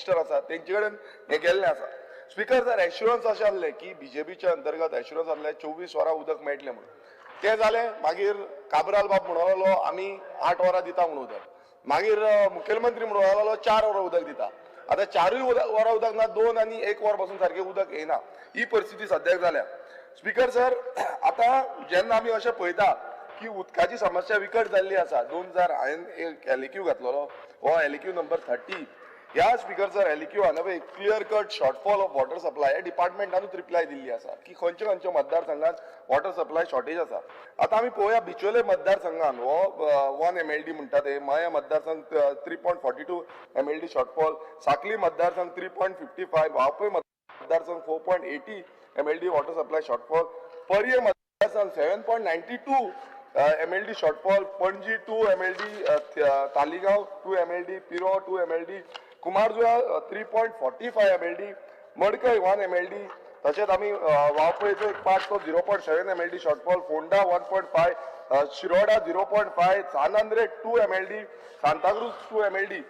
Minister आसा तेंचे कडेन हें गेल्लें आसा. स्पिकर सर, एश्युरन्स अशें आहलें की बीजेपीच्या अंतर्गत एश्युरन्स आहलें 24 वरां उदक मेळटलें म्हणून. तें जालें, मागीर काब्राल बाब म्हणूंक लागलो, आमी 8 वरां दिता म्हणून उदक. मागीर मुखेलमंत्री म्हणूंक लागलो, 4 वरां उदक दिता. आतां चारूय वरां उदक ना, 2 आनी एक वर पासून सारकें उदक येना. ही परिस्थिती सद्याक जाल्या. स्पिकर सर, आतां जेन्ना आमी अशें पळयता की उदकाची समस्या विकट जाल्ली आसा, 2000 हांवें एक एलएक्यू घातलेलो, हो एलएक्यू नंबर 30. ह्या स्पिकर सर, एलएक्यू हांवें एक clear cut shortfall of water supply ह्या डिपार्टमेंटानूच रिप्लाय दिल्ली आसा की खंयच्या खंयच्या मतदारसंघात वॉटर सप्लाय शॉर्टेज आसा. आतां आमी पळोवया, बिचोले मतदारसंघान हो 1 एमएलडी म्हणटा ते, मया मतदारसंघ 3.42 MLD shortfall, साकली मतदारसंघ 3.55, वाळपय मतदारसंघ 4.80 MLD water supply shortfall, पर्ये मतदारसंघ 7.92 MLD shortfall, Panaji 2 MLD, Taleigao 2 MLD, Pirao 2 MLD, Cumbarjua 3.45 MLD, Madkai 1 MLD. तशेंच आमी वाळपयचो एक पार्ट तो 0.7 MLD shortfall, Ponda 1.5, Shiroda 0.5, San Andre 2 MLD, Santacruz 2 MLD.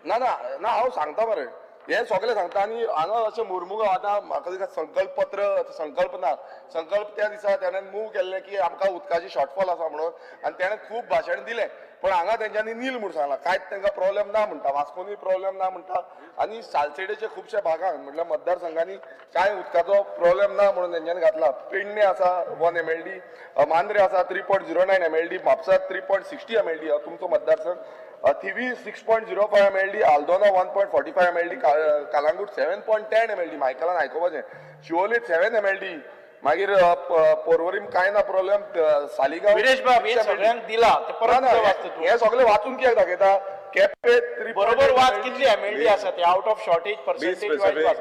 ना ना ना, हांव सांगता मरे, हे सगळें सांगता. आनी हांगा अशें मुर्मुगांव, आतां म्हाका दिसता संकल्प पत्र, संकल्प ना, संकल्प त्या दिसा तेणें मूव केल्लें की आमकां उदकाची शॉर्टफॉल आसा म्हणून आनी तेणें खूब भाशण दिलें, पण हांगा तेंच्यांनी नील म्हूण सांगलां. कांयच तांकां प्रॉब्लेम ना म्हणटा, वास्कोनूय प्रॉब्लेम ना म्हणटा आनी सालसेडेच्या खुबश्या भागांक, म्हटल्यार मतदारसंघांनी कांय उदकाचो प्रॉब्लेम ना म्हणून तेंच्यांनी घातला. पेडणे आसा 1 एमएलडी, मांद्रे आसा 3.09 MLD, Mapusa 3.60 MLD, तुमचो मतदारसंघ, थिवी 6.05 MLD, Aldona 1.45 MLD, Calangute 7.10 MLD, मायकलान आयकोपाचें, Siolim 7 MLD, मागीर पोरवरीम कांय ना प्रॉब्लेम, सालिगांव विरेश बाब, हे 6 MLD. सगळ्यांक दिला ते परत ना, ना, कितें वाचता तूं? हे सगळे वाचून कित्याक दाखयता? केपे 3 बरोबर वाच, कितली एमएलडी आसा ते, out of shortage percentage wise specific. वाच.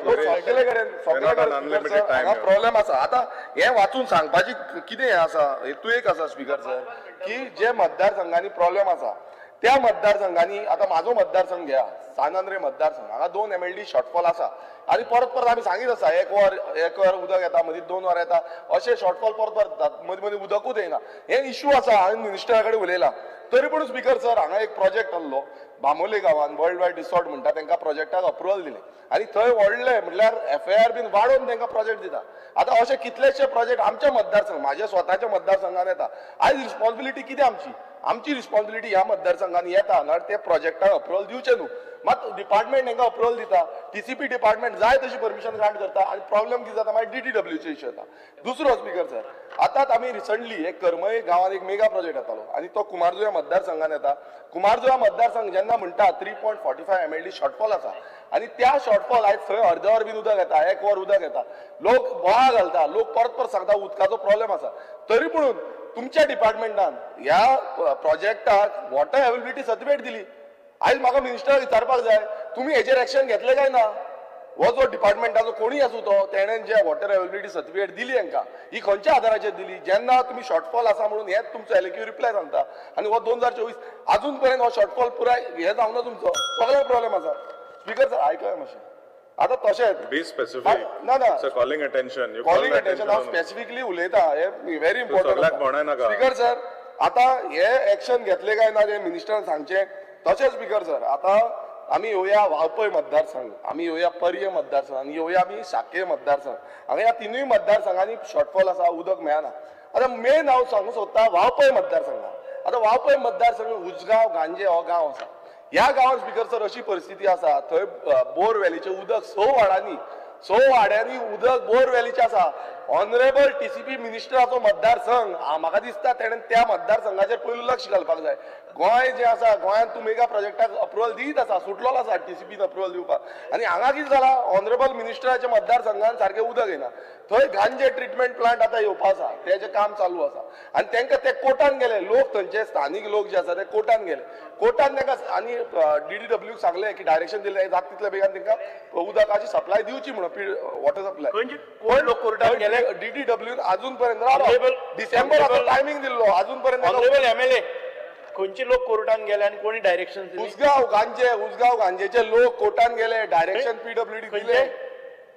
सगळे कडेन, सगळे कडेन हांगा प्रॉब्लेम आसा. आतां हे वाचून सांगपाची कितें हें आसा, हेतू एक आसा स्पीकर सर, की जे मतदारसंघांनी प्रॉब्लेम आसा त्या मतदारसंघांनी, आतां म्हाजो मतदारसंघ घ्या, सान आंद्रे मतदारसंघ, हांगा 2 एमएलडी शॉर्टफॉल आसा आनी परत परत आमी सांगीत आसा, एक वर, एक वर उदक येता, मदीं 2 वरां येता, अशे शॉर्टफॉल परत परत येतात, मदीं मदीं उदकूच येना. हे इश्यू आसा, हांवें मिनिस्टरा कडेन उलयलां. तरी पूण स्पीकर सर, हांगा एक प्रोजेक्ट आहलो बांबोले गांवान, वर्ल्ड वायड रिसॉर्ट म्हणटा, तांकां प्रोजेक्टाक अप्रुवल दिलें आनी थंय व्हडले म्हटल्यार एफआयआर बीन वाडोवन तांकां प्रोजेक्ट दिता. आतां अशे कितलेशे प्रोजेक्ट आमच्या मतदारसंघ, माझ्या स्वताच्या मतदारसंघात येता. आयज रिस्पॉन्सिबिलिटी कितें आमची? आमची रिस्पॉन्सिबिलिटी ह्या मतदारसंघान येता ना ते प्रोजेक्टाक अप्रुवल दिवचें न्हू. मात डिपार्टमेंट तांकां अप्रुवल दिता, टीसीपी डिपार्टमेंट जाय तशी परमिशन ग्रांट करता आनी प्रॉब्लेम कितें जाता मागीर, डीडीडब्ल्यूचे इश्यू येता. दुसरो स्पीकर सर, आतांच आमी रिसंटली एक करमय गांवांत एक मेगा प्रोजेक्ट येतालो आनी तो कुमारजुव्या मतदारसंघात येता. कुमारजुव्या मतदारसंघ जेन्ना म्हणटा, 3.45 MLD shortfall आसा आनी त्या शॉर्टफॉल आयज थंय अर्द वर बीन उदक येता, एक वर उदक येता. लोक बोवाळ घालता, लोक परत परत सांगता उदकाचो प्रॉब्लेम आसा. तरी पुणून तुमच्या डिपार्टमेंटान ह्या प्रोजेक्टाक वॉटर अवेलेबिलिटी सर्टिफिकेट दिली. आयज म्हाका मिनिस्टराक विचारपाक जाय, तुमी हेजेर एक्शन घेतले काय ना? हो जो डिपार्टमेंटाचो कोणूय आसूं तो, तेणें जे वॉटर अवेलेबिलिटी सर्टिफिकेट दिली हांकां, ही खंयच्या आधाराचेर दिली, जेन्ना तुमी शॉर्टफॉल आसा म्हणून हेच तुमचो एलएक्यू रिप्लाय सांगता आनी हो 2024 अजून पर्यंत हो शॉर्टफॉल पुराय हे जावना. तुमचो सगळ्याक प्रॉब्लेम आसा. स्पीकर सर, आयकय मातशें. आतां तशेंच Be specific. ना ना. It's a calling attention. You calling call attention, हांव स्पेसिफिकली उलयता, हे व्हेरी सगळ्याक भोंवडाय नाका. स्पीकर सर, आतां हे एक्शन घेतले काय ना ते मिनिस्टरान सांगचें. तशेंच स्पीकर सर, आतां आमी येवया वाळपय मतदारसंघ, आमी येवया पर्ये मतदारसंघ आनी येवया आमी साखळे मतदारसंघ. हांगा ह्या तिनूय मतदारसंघांनी शॉर्टफॉल आसा, उदक मेळना. आतां मेन हांव सांगूंक सोदता वाळपय मतदारसंघात. आतां वाळपय मतदारसंघ, उजगांव गांजे हो गांव आसा. ह्या गांवांत स्पीकर सर, अशी परिस्थिती आसा, थंय बोर वेलीचें उदक स वाड्यांनी, स वाड्यांनी उदक बोर वेलीचें आसा. ऑनरेबल टीसीपी मिनिस्टराचो मतदारसंघ, म्हाका दिसता तेणें त्या मतदारसंघाचेर पयलू लक्ष घालपाक जाय. गोंय जें आसा, गोंयांत तूं मेगा प्रोजेक्टाक अप्रुवल दीत आसा, सुटलोलो आसा टीसीपीन अप्रुवल दिवपाक आनी हांगा कितें जाला, ऑनरेबल मिनिस्टराच्या मतदारसंघान सारकें उदक येना. थंय गांजे ट्रिटमेंट प्लांट आतां येवपा आसा, तेजें काम चालू आसा आनी तांकां ते कोर्टान गेले लोक, थंयचे स्थानीक लोक जे आसा ते कोर्टान गेले. कोर्टान तांकां आनी डीडीडब्ल्यूक सांगलें की डायरेक्शन दिलें, जाता तितल्या बेगान तांकां उदकाची सप्लाय दिवची म्हणून, वॉटर सप्लाय. खंयचे कोण लोक कोर्टात गेले? डीडीडब्ल्यू अजून पर्यंत डिसेंबर टायमिंग दिल्लो, अजून पर्यंत. ऑनरेबल एमएलए, खंयचे लोक कोर्टान गेले आनी कोणी डायरेक्शन दिली? उसगांव गांजे, उसगांव गांजेचे लोक कोर्टान गेले, डायरेक्शन पीडब्ल्यूडी दिले.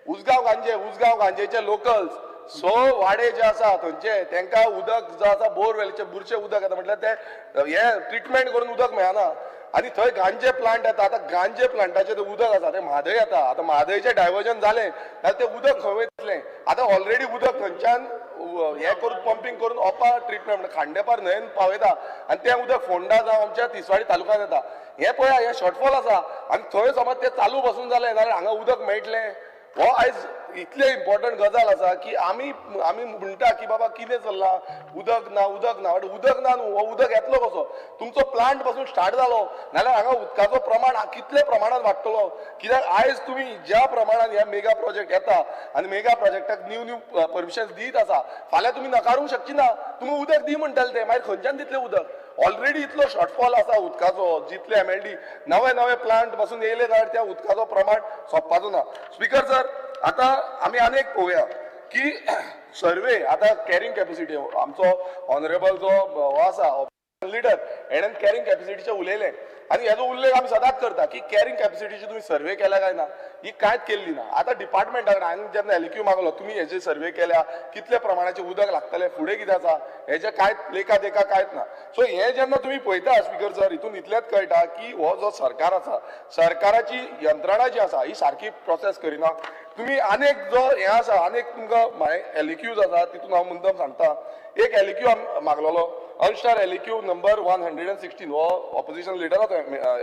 उसगांव गांजे, उसगांव गांजेचे लोकल्स, स वाडे जे आसा थंयचे, तांकां उदक जो आसा बोरवेलचे बुरशें उदक येता, म्हटल्यार ते हे ट्रिटमेंट करून उदक मेळना. आनी थंय गांजे प्लांट येता. आतां गांजे प्लांटाचें तें उदक आसा तें म्हादय येता. आतां म्हादयचें डायवर्जन जालें जाल्यार तें उदक खंय वयतलें? आतां ऑलरेडी उदक थंयच्यान हें करून पंपींग करून ओपा ट्रिटमेंट म्हणजे खांडेपार न्हंयेन पावयता आनी तें उदक फोंडा जावं आमच्या तिसवाडी तालुक्यांत येता. हें पळया, हें शॉर्टफॉल आसा आनी थंय समज तें चालू बसून जालें जाल्यार हांगा उदक मेळटलें? हो आयज इतले इम्पॉर्टंट गजाल आसा की आमी आमी म्हणटा की बाबा कितें चल्लां, उदक ना, उदक ना. बट उदक ना न्हू, हो उदक येतलो कसो? तुमचो प्लांट पासून स्टार्ट जालो नाल्यार हांगा उदकाचो प्रमाण कितले प्रमाणान वाडटलो? कित्याक आयज तुमी ज्या प्रमाणान ह्या मेगा प्रोजेक्ट येता आनी मेगा प्रोजेक्टाक न्यू न्यू परमिशन दीत आसा, फाल्यां तुमी नकारूंक शकची ना. तुमी उदक दी म्हणटाले ते, मागीर खंयच्यान दितले उदक? ऑलरेडी इतलो शॉर्टफॉल आसा उदकाचो. जितले एमएलडी नवे नवे प्लांट पासून येयले जाल्यार त्या उदकाचो प्रमाण सोंपपाचो ना. स्पीकर सर, आतां आमी आनी एक पळोवया की सर्वे आतां कॅरिंग कॅपॅसिटी, आमचो ऑनरेबल जो हो आसा लिडर, हेणेन कॅरिंग कॅपॅसिटीचें उलयलें आनी हेजो उल्लेख आमी सदांच करता की कॅरिंग कॅपॅसिटीची तुमी सर्वे केल्या काय ना? ही कांयच केल्ली ना. आतां डिपार्टमेंटा कडेन हांवें जेन्ना एलक्यू मागलो, तुमी हेजे सर्वे केल्या, कितले प्रमाणाचें उदक लागतलें, फुडें कितें आसा, हेजें कांयच लेखा देखा कांयच ना. सो हें जेन्ना तुमी पळयता स्पीकर सर, हितून इतलेंच कळटा की हो जो सरकार आसा, सरकाराची यंत्रणा जी आसा ही सारकी प्रोसेस करिना. तुमी आनेक जो हें आसा, आनेक तुमकां एलक्यूज आसा, तितून हांव मुद्दम सांगता, एक एलक्यू मागलोलो, unstarred LAQ number 116, हो ऑपोजिशन लिडराचो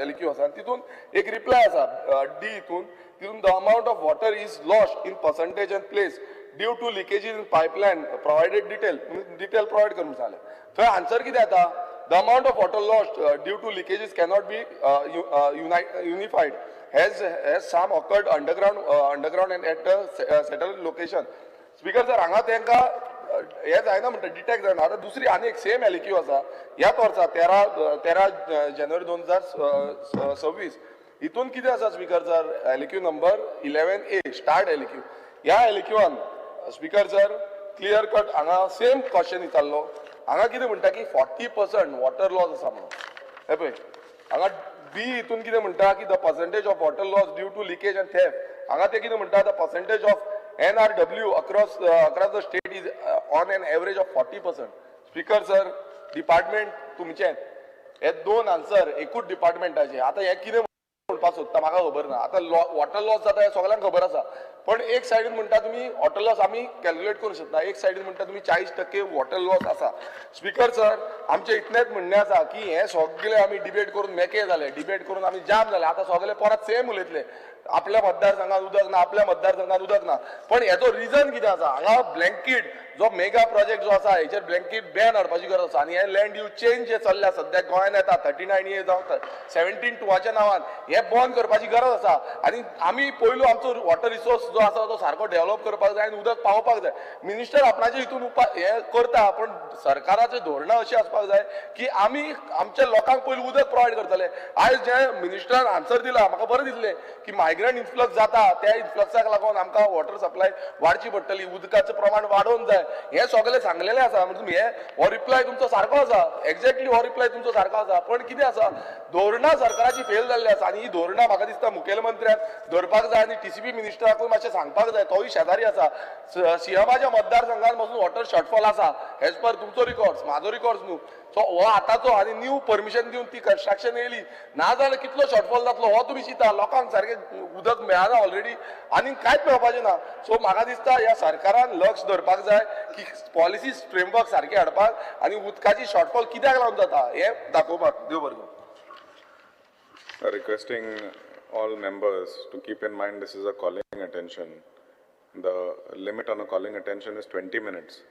एलएक्यू आसा आनी तितून एक रिप्लाय आसा डी हितून. तितून the amount of water is lost in percentage and place due to leakages in pipeline provided detail, detail provide करून सांगलें. थंय आन्सर कितें येता? The amount of water lost due to leakages cannot be unified has some occurred underground and at settle location. Speaker sir, हांगा तांकां हें जायना म्हणटा, डिटेक्ट जायना. आतां दुसरी आनी एक सेम एलक्यू आसा ह्याच वर्सा, 13 जानेवारी 2026. हितून कितें आसा speaker sir? LAQ number 11A, starred LAQ. ह्या एलक्यूआन स्पीकर सर क्लियर कट हांगा सेम क्वेश्चन विचारलो. हांगा कितें म्हणटा की 40% वॉटर लॉस आसा म्हणून. हे पळय, हांगा बी हितून कितें म्हणटा की the percentage of water loss due to leakage and theft. हांगा ते कितें म्हणटा? The percentage of NRW across the state is on an average of 40%. Speaker sir, department तुमचें, हे दोन आन्सर एकूच डिपार्टमेंटाचे. आतां हें कितें म्हणपाक सोदता म्हाका खबर ना. आतां वॉटर लॉस जाता हें सगळ्यांक खबर आसा, पण एक सायडीन म्हणटा तुमी वॉटर लॉस आमी कॅल्क्युलेट करूंक शकना, एक सायडीन म्हणटा तुमी 40% वॉटर लॉस आसा. स्पीकर सर, आमचें इतलेंच म्हणणें आसा की हें सगळें आमी डिबेट करून मेके जाले, डिबेट करून आमी जाम जाले. आतां सगळे परत सेम उलयतले, आपल्या मतदारसंघात उदक ना, आपल्या मतदारसंघात उदक ना. पण हेजो रिजन कितें आसा? हांगा ब्लँकीट जो मेगा प्रोजेक्ट जो आसा हेचेर ब्लँकीट बॅन हाडपाची गरज आसा. आनी हे लँड यूज चेंज जे चल्ल्या सद्याक गोंयांत येता, 39A जावं 17(2)च्या नांवान, हे बंद करपाची गरज आसा. आनी आमी पयलू आमचो वॉटर रिसोर्स जो आसा तो सारको डेव्हलप करपाक जाय आनी उदक पावोवपाक जाय. मिनिस्टर आपणाचे हितून उपाय हे करता, पण सरकाराचे धोरणां अशी आसपाक जाय की आमी आमच्या लोकांक पयलू उदक प्रोवायड करतले. आयज जे मिनिस्टरान आन्सर दिला म्हाका बरें दिसलें की मायग्रंट इन्फ्लक्स जाता, त्या इन्फ्लक्साक लागून आमकां वॉटर सप्लाय वाडची पडटली, उदकाचें प्रमाण वाडोवंक जाय, हें सगळें सांगलेलें आसा. म्हणजे तुमी हे हो रिप्लाय तुमचो सारको आसा, एक्झॅक्टली हो रिप्लाय तुमचो सारको आसा. पण कितें आसा, धोरणां सरकाराची फेल जाल्ली आसा आनी ही धोरणां म्हाका दिसता मुखेलमंत्र्यान धरपाक जाय आनी टीसीपी मिनिस्टराकूय मातशें सांगपाक जाय. तोय शेजारी आसा. सीएमाच्या मतदारसंघात पासून वॉटर शॉर्टफॉल आसा एज पर तुमचो रिकॉर्ड्स, म्हाजो रिकॉर्ड्स न्हू. सो हो आतांचो आनी न्यू परमिशन दिवन ती कन्स्ट्रक्शन येयली ना जाल्यार कितलो शॉर्टफॉल जातलो हो तुमी चिंता. लोकांक सारकें उदक मेळना ऑलरेडी, आनी कांयच मेळपाचें ना. सो म्हाका दिसता ह्या सरकारान लक्ष दवरपाक जाय की पॉलिसी फ्रेमवर्क सारकें हाडपाक आनी उदकाची शॉर्टफॉल कित्याक लागून जाता हें दाखोवपाक. देव बरें करूं. Requesting all members to keep in mind this is a calling attention. The limit on a calling attention is 20 minutes.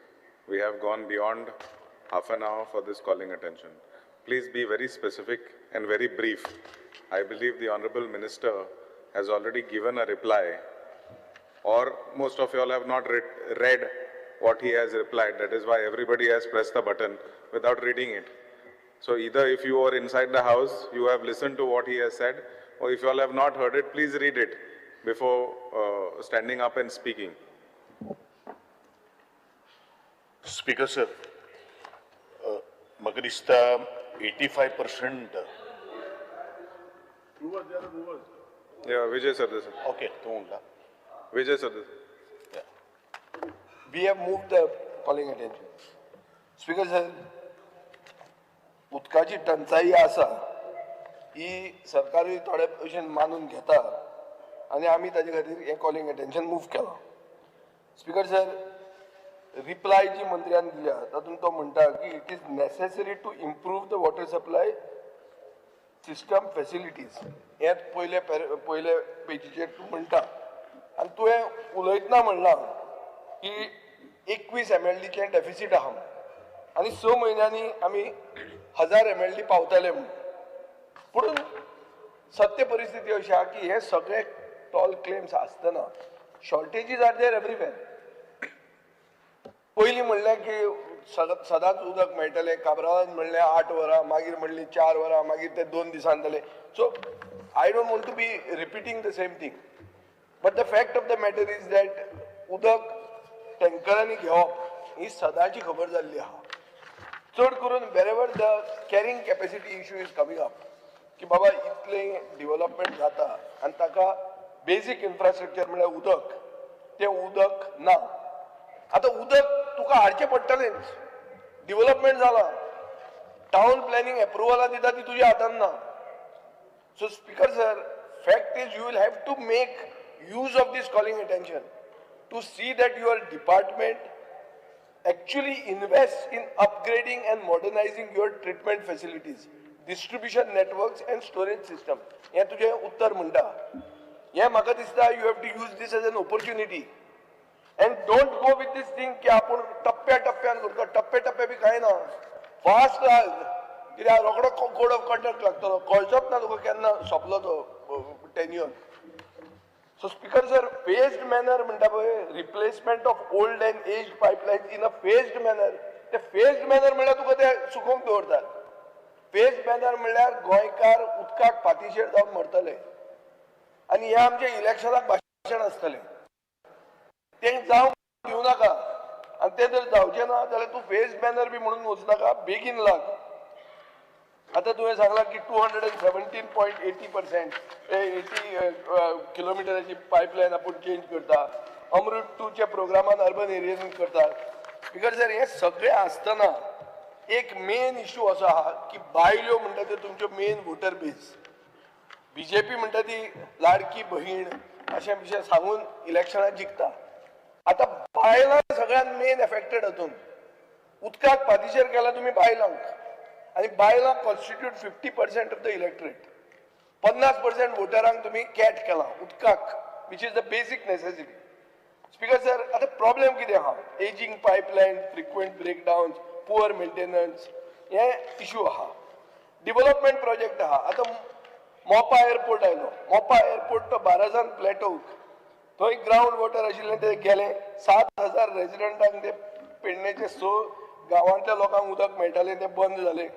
We have gone beyond half an hour for this calling attention. Please be very specific and very brief. I believe the Honorable Minister has already given a reply, or most of you all have not read what he has replied. That is why everybody has pressed the button without reading it. So either if you are inside the house, you have listened to what he has said, or if you all have not heard it, please read it before standing up and speaking. Speaker sir, म्हाका दिसता 85%. Yeah, Vijay sir, this. Okay, तूं म्हणला. Vijay sir, this. We have moved the calling attention. Speaker sir, उदकाची टंचाई आसा. ही सरकारूय थोडे भशेन मानून घेता आनी आमी ताजे खातीर हें कॉलिंग अटेन्शन मूव केलां. स्पीकर सर, रिप्लाय जी मंत्र्यान दिल्या तातूंत तो म्हणटा की it is necessary to improve the water supply system facilities. हें पयले पेजीचेर तूं म्हणटा आनी तुवें उलयतना म्हणलां की 21 एमएलडीचें डेफिसीट आहा म्हणून आनी 6 म्हयन्यांनी आमी 1000 एमएलडी पावतले म्हणून. पूण सत्य परिस्थिती अशी आहा की हे सगळे टॉल क्लेम्स आसतना shortages are there everywhere. पयलीं म्हणलें की सदांच उदक मेळटलें. काब्रालान म्हणलें 8 वरां, मागीर म्हणलीं 4 वरां, मागीर ते 2 दिसान जालें. So I don't want to be repeating the same thing, but the fact of the matter is that उदक टँकरांनी घेवप ही सदांची खबर जाल्ली आहा. चड करून wherever the carrying capacity issue is coming up की बाबा इतलें डिवलपमेंट जाता आनी ताका बेजीक इन्फ्रास्ट्रक्चर म्हळ्यार उदक, तें उदक ना. आतां उदक तुका हाडचें पडटलेंच. डिवलपमेंट जालां, टावन प्लॅनिंग एप्रुवलां दिता ती तुज्या हातान ना. So speaker sir, fact is you will have to make use of this calling attention to see that your department actually invests in upgrading and modernizing your treatment facilities, distribution networks and storage system. हें तुजें उत्तर म्हणटा. हें म्हाका दिसता you have to use this as an opportunity and don't go with this thing की आपूण टप्प्या टप्प्यान करता. टप्पे टप्पे बी कांय ना, फास्ट लाग. कित्याक रोखडो कोड ऑफ कंडक्ट लागतलो, कळचोच ना तुका केन्ना सोंपलो तो tenure. So speaker sir, phased manner म्हणटा पळय, replacement of old and aged pipeline in a phased manner. ते फेज्ड मॅनर म्हणल्यार तुका ते सुकोवंक दवरतात. फेज्ड मॅनर म्हणल्यार गोंयकार उदकाक पातिशेर जावन मरतले आनी हे आमचे इलेक्शनाक भाशण आसतलें. तें जावंक दिवं नाका आनी तें जर जावचें ना जाल्यार तूं फेज्ड मॅनर बी म्हणून वचनाका, बेगीन लाग. आतां तुवें सांगलां की 217.80% 80 किलोमिटराची पायपलायन आपूण चेंज करता, अमृत टूच्या प्रोग्रामान अर्बन एरियाजून करता. Because sir, हें सगळें आसतना एक मेन इशू असो आहा की बायल्यो म्हणटा त्यो तुमच्यो मेन वोटर बेज. बीजेपी म्हणटा ती लाडकी बहीण अशें बिशें सांगून इलेक्शनां जिखता. आतां बायलां सगळ्यात मेन एफेक्टेड हातून. उदकाक पातिशेर केला तुमी बायलांक आनी बायलां constitute 50% of the electorate. 50% वोटरांक तुमी कॅट केलां उदकाक, which is the basic necessity. Speaker sir, आतां प्रॉब्लेम कितें आहा? Ageing pipeline, frequent breakdown, poor maintenance हे इशू आहा. डिव्हलपमेंट प्रोजेक्ट आहा. आतां मोपा एअरपोर्ट आयलो. मोपा एअरपोर्ट तो बाराजान प्लेटोक, थंय ग्रावंड वॉटर आशिल्लें ते गेलें. 7000 रेजिडंटांक ते पेडणेचे स गांवांतल्या लोकांक उदक मेळटालें तें बंद जालें.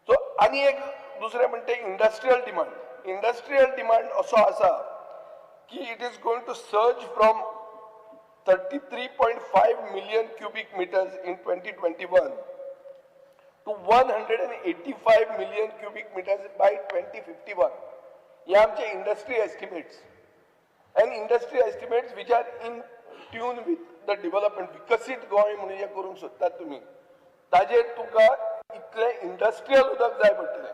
सो आनी एक दुसरें म्हणटा इंडस्ट्रियल डिमांड. इंडस्ट्रियल डिमांड असो आसा की it is going to surge from 33.5 million cubic meters in 2021 to 185 million cubic meters by 2051. हे आमचे industry estimates and industry estimates which are in tune with the development. विकसीत गोंय म्हणून जें करूंक सोदतात तुमी, ताजेर तुका इतलें इंडस्ट्रियल उदक जाय पडटलें.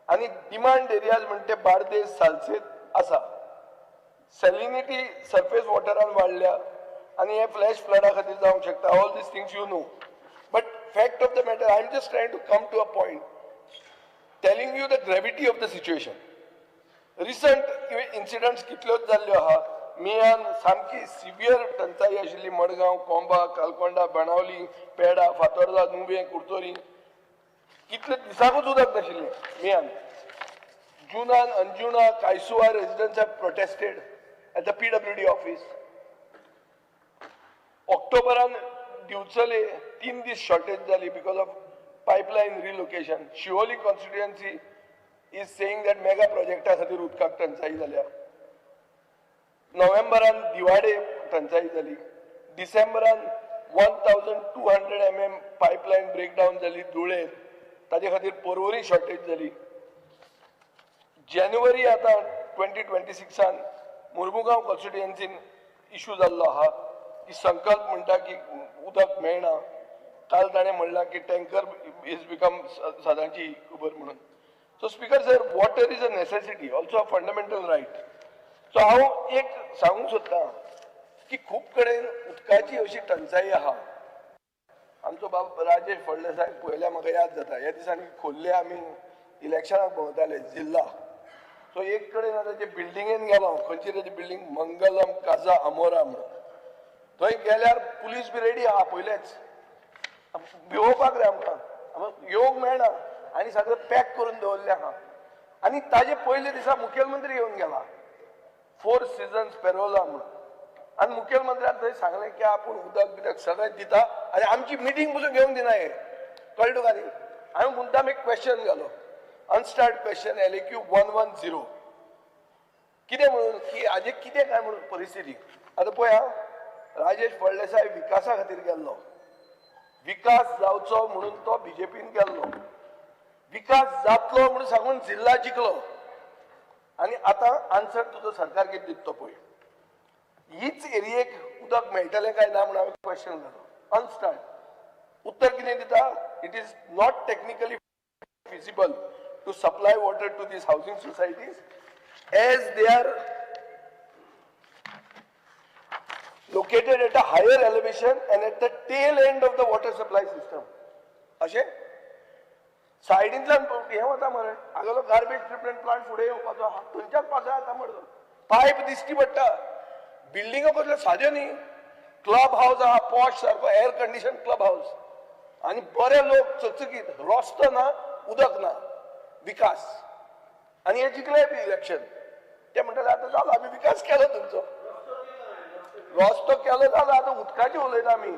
आनी डिमांड एरियाज म्हणटे बार्देस, सालसेत आसा. सॅलिनिटी सरफेस वॉटरान वाडल्या आनी हे फ्लॅश फ्लडा खातीर जावंक शकता. All these things you know, but fact of the matter, I am just trying to come to a point telling you the gravity of the situation. Recent incidents कितल्योच जाल्ल्यो आहा. मेयान सामकी सिवियर टंचाई आशिल्ली. मडगांव, कोंबा, कालकोंडा, बाणावली, पेडा, फातोर्दा, नुवें, कुडतोरी कितले दिसाकूच उदक नाशिल्लें मेयान. जुनान Anjuna, कायसुवा residents have protested at the PWD office. ऑक्टोबरान दिवचले 3 दीस shortage जाली because of pipeline relocation. Siolim constituency is saying that mega प्रोजेक्टा खातीर उदकाक टंचाई जाल्या. नोव्हेंबरान दिवाडे टंचाई जाली. डिसेंबरान 1200 mm pipeline breakdown जाली धुळेर, ताजे खातीर पर्वरी शॉर्टेज जाली. जानेवारी आतां 2026 सान मुर्मुगांव कॉन्स्टिट्युएन्सीन इशू जाल्लो आहा की संकल्प म्हणटा की उदक मेळना. काल ताणें म्हणलां की टँकर is become सदांची खबर म्हणून. So speaker sir, water is a necessity, also a fundamental right. So हांव एक सांगूंक सोदतां की खूब कडेन उदकाची अशी टंचाई आहा. आमचो बाब राजेश फळदेसाय पळयल्यार म्हाका याद जाता, ह्या दिसांनी खोर्ले आमी इलेक्शनाक भोंवताले जिल्ला. सो एक कडेन आतां जे बिल्डिंगेन गेलो, खंयची रे ती बिल्डींग, मंगलम काजा अमोरा म्हणून, थंय गेल्यार पुलीस बी रेडी आहा पयलेच भिवोवपाक रे आमकां, येवंक मेळना आनी सगळें पॅक करून दवरलें आहा. आनी ताजे पयले दिसा मुखेलमंत्री येवन गेला, फोर सिजन्स पेरोला म्हणून. आनी मुखेलमंत्र्यान थंय सांगलें की आपूण उदक बिदक सगळें दिता आनी आमची मिटींग पसून घेवंक दिना हे, कळ्ळें तुका न्ही. हांवें मुद्दाम एक क्वेश्चन घालो, unstarred question LAQ 110, कितें म्हणून की हाजें कितें काय म्हणून परिस्थिती. आतां पळय आं, राजेश फळदेसाय विकासा खातीर गेल्लो, विकास जावचो म्हणून तो बीजेपीन गेल्लो, विकास जातलो म्हणून सांगून जिल्ला जिखलो आनी आतां आन्सर तुजो सरकार कितें दिता तो पळय. हीच एरियेक उदक मेळटलें काय ना म्हणून हांवें क्वेश्चन घालो, अनस्टार्ट. उत्तर कितें दिता, it is not technically feasible to supply water to these housing societies as they are located at a higher elevation and at the tail end of the water supply system. अशें सायडींतल्यान हें वता मरे, हांगालो garbage treatment plant फुडें येवपाचो आहा, थंयच्यान pass जाता मरे, पायप दिश्टी पडटा. बिल्डिंगो कसल्यो साद्यो न्ही, क्लब हावज आहा पॉश सारको, एअर कंडिशन क्लब हावज, आनी बरे लोक चकचकीत, रस्तो ना, उदक ना, विकास. आनी हे जिखले बी इलेक्शन, ते म्हणटाले आतां जालो आमी विकास केलो तुमचो, रस्तो केलो जालो, आतां उदकाचें उलयता आमी.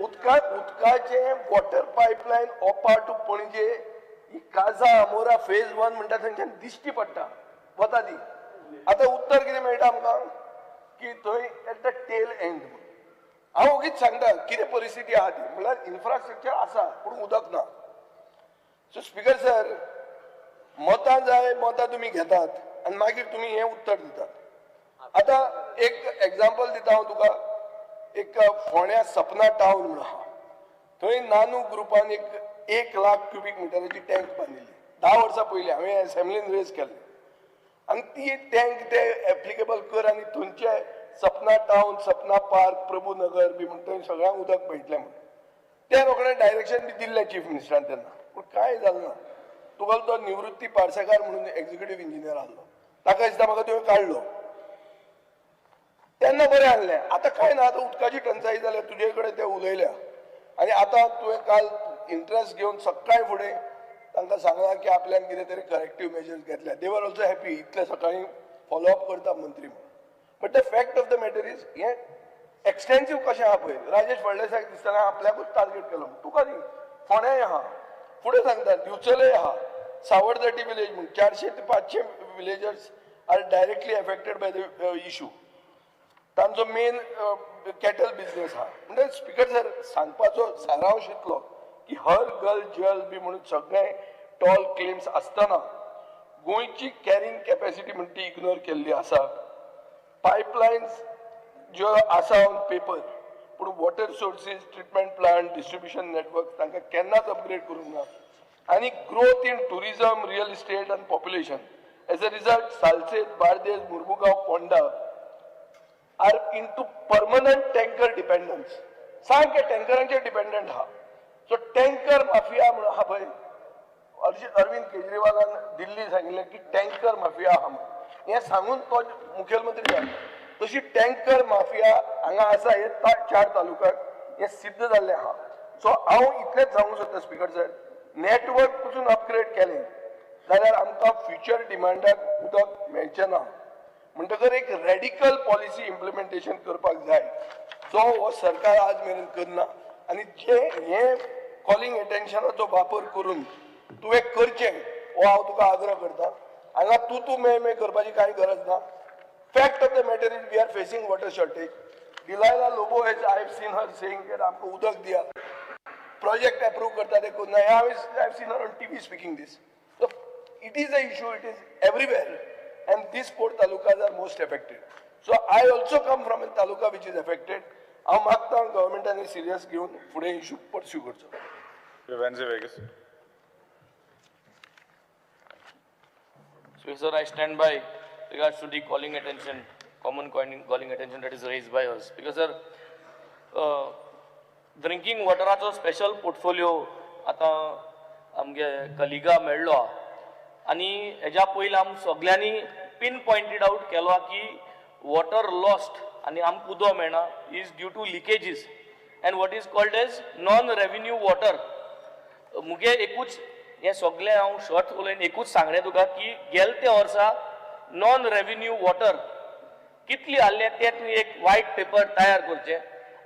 उदकाचें वॉटर पायपलायन ओपा टू पणजे ही काजा अमोरा फेज 1 म्हणटा थंयच्यान दिश्टी पडटा वता ती. आतां उत्तर कितें मेळटा आमकां की थंय एट the tail and. हांव ओगीच सांगता कितें परिस्थिती आहा ती, म्हणल्यार इन्फ्रास्ट्रक्चर आसा पूण उदक ना. सो स्पीकर सर, मतां जाय, मतां तुमी घेतात आनी मागीर तुमी हें उत्तर दितात. आतां एक एग्जाम्पल दिता हांव तुका, एक फोंड्या सपना टावन म्हणून आहा, थंय नानू ग्रुपान एक लाख क्युबीक मिटराची टँक बांदिल्ली 10 वर्सां पयलीं, हांवें एसेंब्लीन रेज केल्ली. आनी ती टँक ते एप्लिकेबल कर आनी थंयचे सपना टावन, सपना पार्क, प्रभू नगर बी म्हण थंय सगळ्यांक उदक मेळटलें म्हणून ते रोखडें डायरेक्शन बी दिल्लें चीफ मिनिस्टरान तेन्ना, पूण कांय जालें ना. तुका तो निवृत्ती पार्सेकार म्हणून एक्झिक्युटीव इंजिनियर आहलो, ताका दिसता म्हाका तुवें काडलो तेन्ना बरें आहलें, आतां कांय ना, आतां उदकाची टंचाई जाल्या, तुजे कडेन ते उलयल्या. आनी आतां तुवें काल इंट्रस्ट घेवन सकाळी फुडें तांकां सांगलां की आपल्यान कितें तरी करेक्टीव मेजर्स घेतल्या, दे वर ऑल्सो हॅपी, इतले सकाळीं फॉलोअप करता मंत्री म्हणून. But the fact of the matter is हें एक्सटेन्सीव कशें आहा पळय, राजेश फळदेसायक दिसतना आपल्याकूच टार्गेट केलो, तुका न्ही. फोंड्याय आहा, फुडें सांगता दिवचलय आहा, सावडदटी विलेज म्हूण 400 ते 500 villagers are directly affected by the issue, तांचो मेन कॅटल बिजनेस आहा. म्हणजे स्पीकर सर, सांगपाचो सारांश इतलो की हर घर जल बी म्हणून सगळे टॉल क्लेम्स आसतना गोंयची कॅरिंग कॅपॅसिटी म्हणटा ती इग्नोर केल्ली आसा. पायपलायन्स ज्यो आसा ऑन पेपर, पूण water sources, treatment plant, distribution network तांकां केन्नाच अपग्रेड करूंक ना. आनी growth in tourism, real estate आनी population, as a result Salcete, Bardez, Mormugao, Ponda are into permanent tanker dependence. सारके टँकरांचेर डिपेंडंट आहा. सो टँकर माफिया म्हणून आहा पळय, अरविंद केजरीवालान दिल्ली सांगिल्लें की टँकर माफिया आहा म्हणून, हें सांगून तो मुखेलमंत्री जालो. तशी टँकर माफिया हांगा आसा हे 4 तालुक्याक हें सिद्ध जाल्लें आहा. सो हांव इतलेंच सांगूंक सोदता स्पीकर सर, नेटवर्क पसून अपग्रेड केलें जाल्यार आमकां फ्युचर डिमांडाक उदक मेळचें ना. म्हणटकर एक रेडिकल पॉलिसी इम्प्लिमेंटेशन करपाक जाय, जो हो सरकार आज मेरेन करना. आनी जे हे कॉलिंग एटेन्शनाचो वापर करून तुवें करचें हो हांव तुका आग्रह करता. हांगा तूं तूं मे मे करपाची कांय गरज ना. Fact of the matter is we are facing water shortage. Delilah Lobo has, I have seen her saying that आमकां उदक दिया, प्रोजेक्ट अप्रूव करता ते करूं ना. I have seen her on TV speaking this. So it is a issue, it is everywhere, and these four talukas are most affected. So I also come from a taluka which is affected. हांव मागता गव्हर्मेंटान serious घेवन फुडें issue pursue करचो. Venzy Vegas. Speaker sir, I stand by regards to the calling attention, common calling attention that is raised by us. Speaker sir, drinking वॉटराचो special portfolio आतां आमगे कलिगा मेळ्ळो आहा आनी हेज्या पयलीं आम सगल्यांनी पीन पॉयंटेड आउट केलो आहा की वॉटर लॉस्ट आनी आमकां उदक मेळना is due to leakages and what is called as non revenue water. मुगे एकूच हें सगळें हांव शॉर्ट उलयन, एकूच सांगणें तुका की गेल ते वर्सा नॉन रेविन्यू वॉटर कितली आहले तें तुवें एक वायट पेपर तयार करचें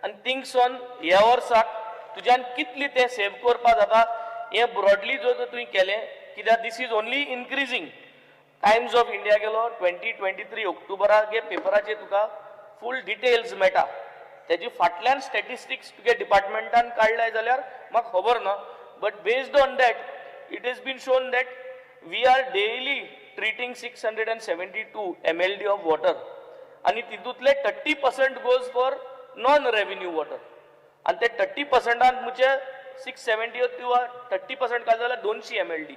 आनी थिंगसून ह्या वर्साक तुज्यान कितली तें सेव करपा जाता हें ब्रॉडली जर तर तुवें केलें, कित्याक this is only increasing. Times of India गेलो, 2023 ऑक्टोबराक गे पेपराचेर तुका फूल डिटेल्स मेळटा. तेजी फाटल्यान स्टॅटिस्टिक्स तुगे डिपार्टमेंटान काडले जाल्यार म्हाका खबर ना, but based on that it has been shown that we are daily treating 672 MLD of water आनी तितूंतले 30% goes for non revenue water. आनी ते 30%न म्हणजे 670 किंवा 30% काडले जाल्यार 200 एमएलडी.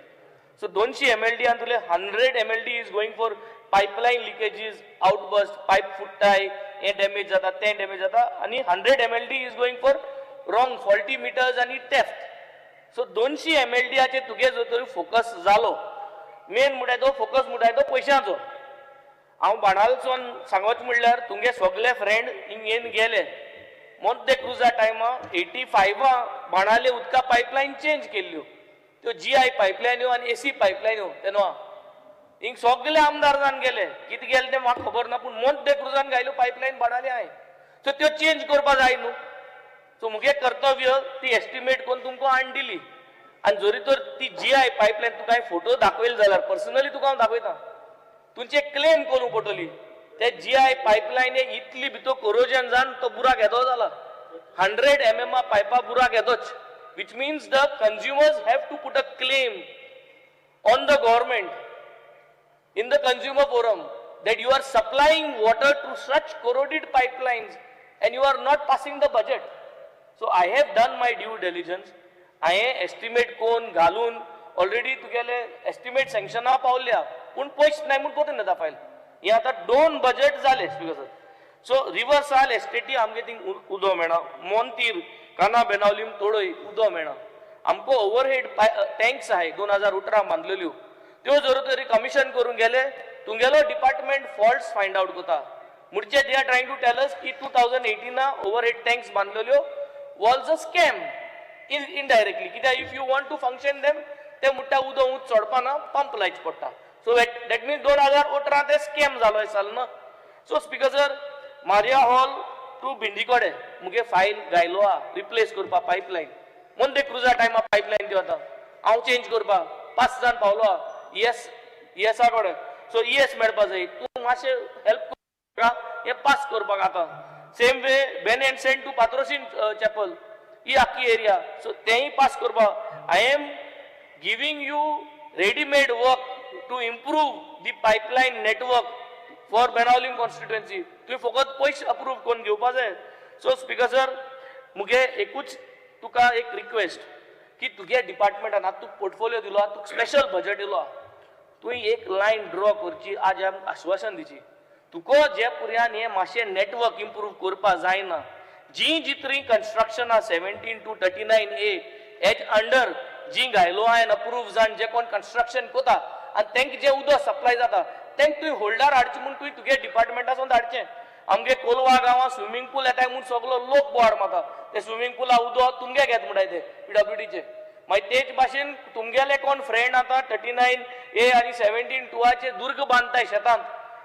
सो 200 एमएलडी आनी तुले 100 MLD is going for pipeline leakages, outburst, pipe फुट्टाय, हें डॅमेज जाता, तें डॅमेज जाता आनी 100 MLD is going for wrong, faulty meters आनी थेफ्ट. सो 200 एमएलडीयाचेर तुगे जर तरी फोकस जालो, मेन म्हणटाय तो फोकस म्हणटाय तो पयशांचो. हांव बाणालसून सांगत म्हणल्यार तुमगे सगले फ्रेंड हिंग येवन गेले. मोंते क्रुजा टायमा 85आ बाणाले उदका पायपलायन चेंज केल्ल्यो, त्यो जीआय पायपलायन्यो आनी एसी पायपलायन्यो तेन्ना हिंग सगले आमदार जावन गेले. कितें गेले तें म्हाका खबर ना, पूण मोंते क्रुजान घायल्यो पायपलायन बाणाले हांवें, सो त्यो चेंज करपा जाय न्हू. सो मुगे कर्तव्य ती एस्टिमेट करून तुमकां हाडून दिली. आनी जरी तर ती जीआय पायपलायन तुका हांवें फोटो दाखयले जाल्यार पर्सनली तुका हांव दाखयता, तुमचे क्लेम करूंक पडटली. ते जीआय पायपलायन इतली भितर कोरोजन जावन तो बुराक येदो जाला. 100 एमएम पायपा बुराक येदोच, which means the consumers have to put a claim on the government in the consumer forum that you are supplying water to such corroded pipelines and you are not passing the budget. So I have done my due diligence. हांवें estimate कोन्न घालून already तुगेले estimate सँक्शना पावल्या, पूण पयशे नाय म्हूण परतून येता फायल. हे आतां दोन बजेट जाले स्पिकर सर. सो रिवर्साल एस्टेटी आमगे थिंग उदो मेळना, मोंतीर काना बेनावलीम तोडय उदो मेळना. आमकां ओवरहेड टँक्स आहाय 2018 बांदलेल्यो, त्यो जर तरी कमिशन करूंक गेले, तुमगेलो डिपार्टमेंट फॉल्ट्स फायंड आउट करता. म्हणजे they are trying to tell us की 2018 ओवरहेड टँक्स बांदलेल्यो was a scam indirectly, कित्याक if you want to function them, ते म्हणटा उदक ऊंच चडपा ना, पंप लायचे पडटा. सो that means 2018 ते स्कॅम जालो आसा ना. So speaker sir, Maria hall to Bhindi कडेन मुगे फायल घायलो आहा रिप्लेस करपा पायपलायन. मोंते क्रुजा टायमा पायपलायन ती वता, हांव चेंज करपा पांच जाण पावलो आहा इएस इएसा कडेन. सो इएस मेळपा जाय, तूं मातशें हेल्प कर हें पास करपाक. आतां same way Ben and Saint to Patrosin chapel ही आख्खी एरिया, सो तेंय पास करपाक. I am giving you ready-made work to improve the pipeline network for Benaulim constituency. तुवें फकत पयशे अप्रूव करून घेवपा जाय. सो स्पिकर सर, मुगे एकूच तुका एक रिक्वेस्ट की तुगे डिपार्टमेंटान आतां तुका पोर्टफोलियो दिलो, तुका स्पेशल बजेट दिलो, तुवें एक लायन ड्रॉ करची. आज आम आश्वासन दिची तुका, जे पुर्यान हें मातशें नेटवर्क इम्प्रूव करपा जायना. जी जितली कन्स्ट्रक्शन आहा 17 to 39A H under जी घायलो आहा आनी अप्रूव जावन जे कोण कन्स्ट्रक्शन कोता आनी तांकां जें उदक सप्लाय जाता, तांकां तुवें होल्डार हाडचें म्हूण तुवें तुगे डिपार्टमेंटासून धाडचें. आमगे कोलवा गांवां स्विमींग पूल येताय म्हूण सगलो लोक बोवाळ मारता. ते स्विमींग पुला उदक तुमगे घेत म्हणटाय ते पीडब्ल्यूडीचे. मागीर तेच भाशेन तुमगेले कोण फ्रेंड आतां 39A आनी 17(2) दुर्ग बांदताय शेतांत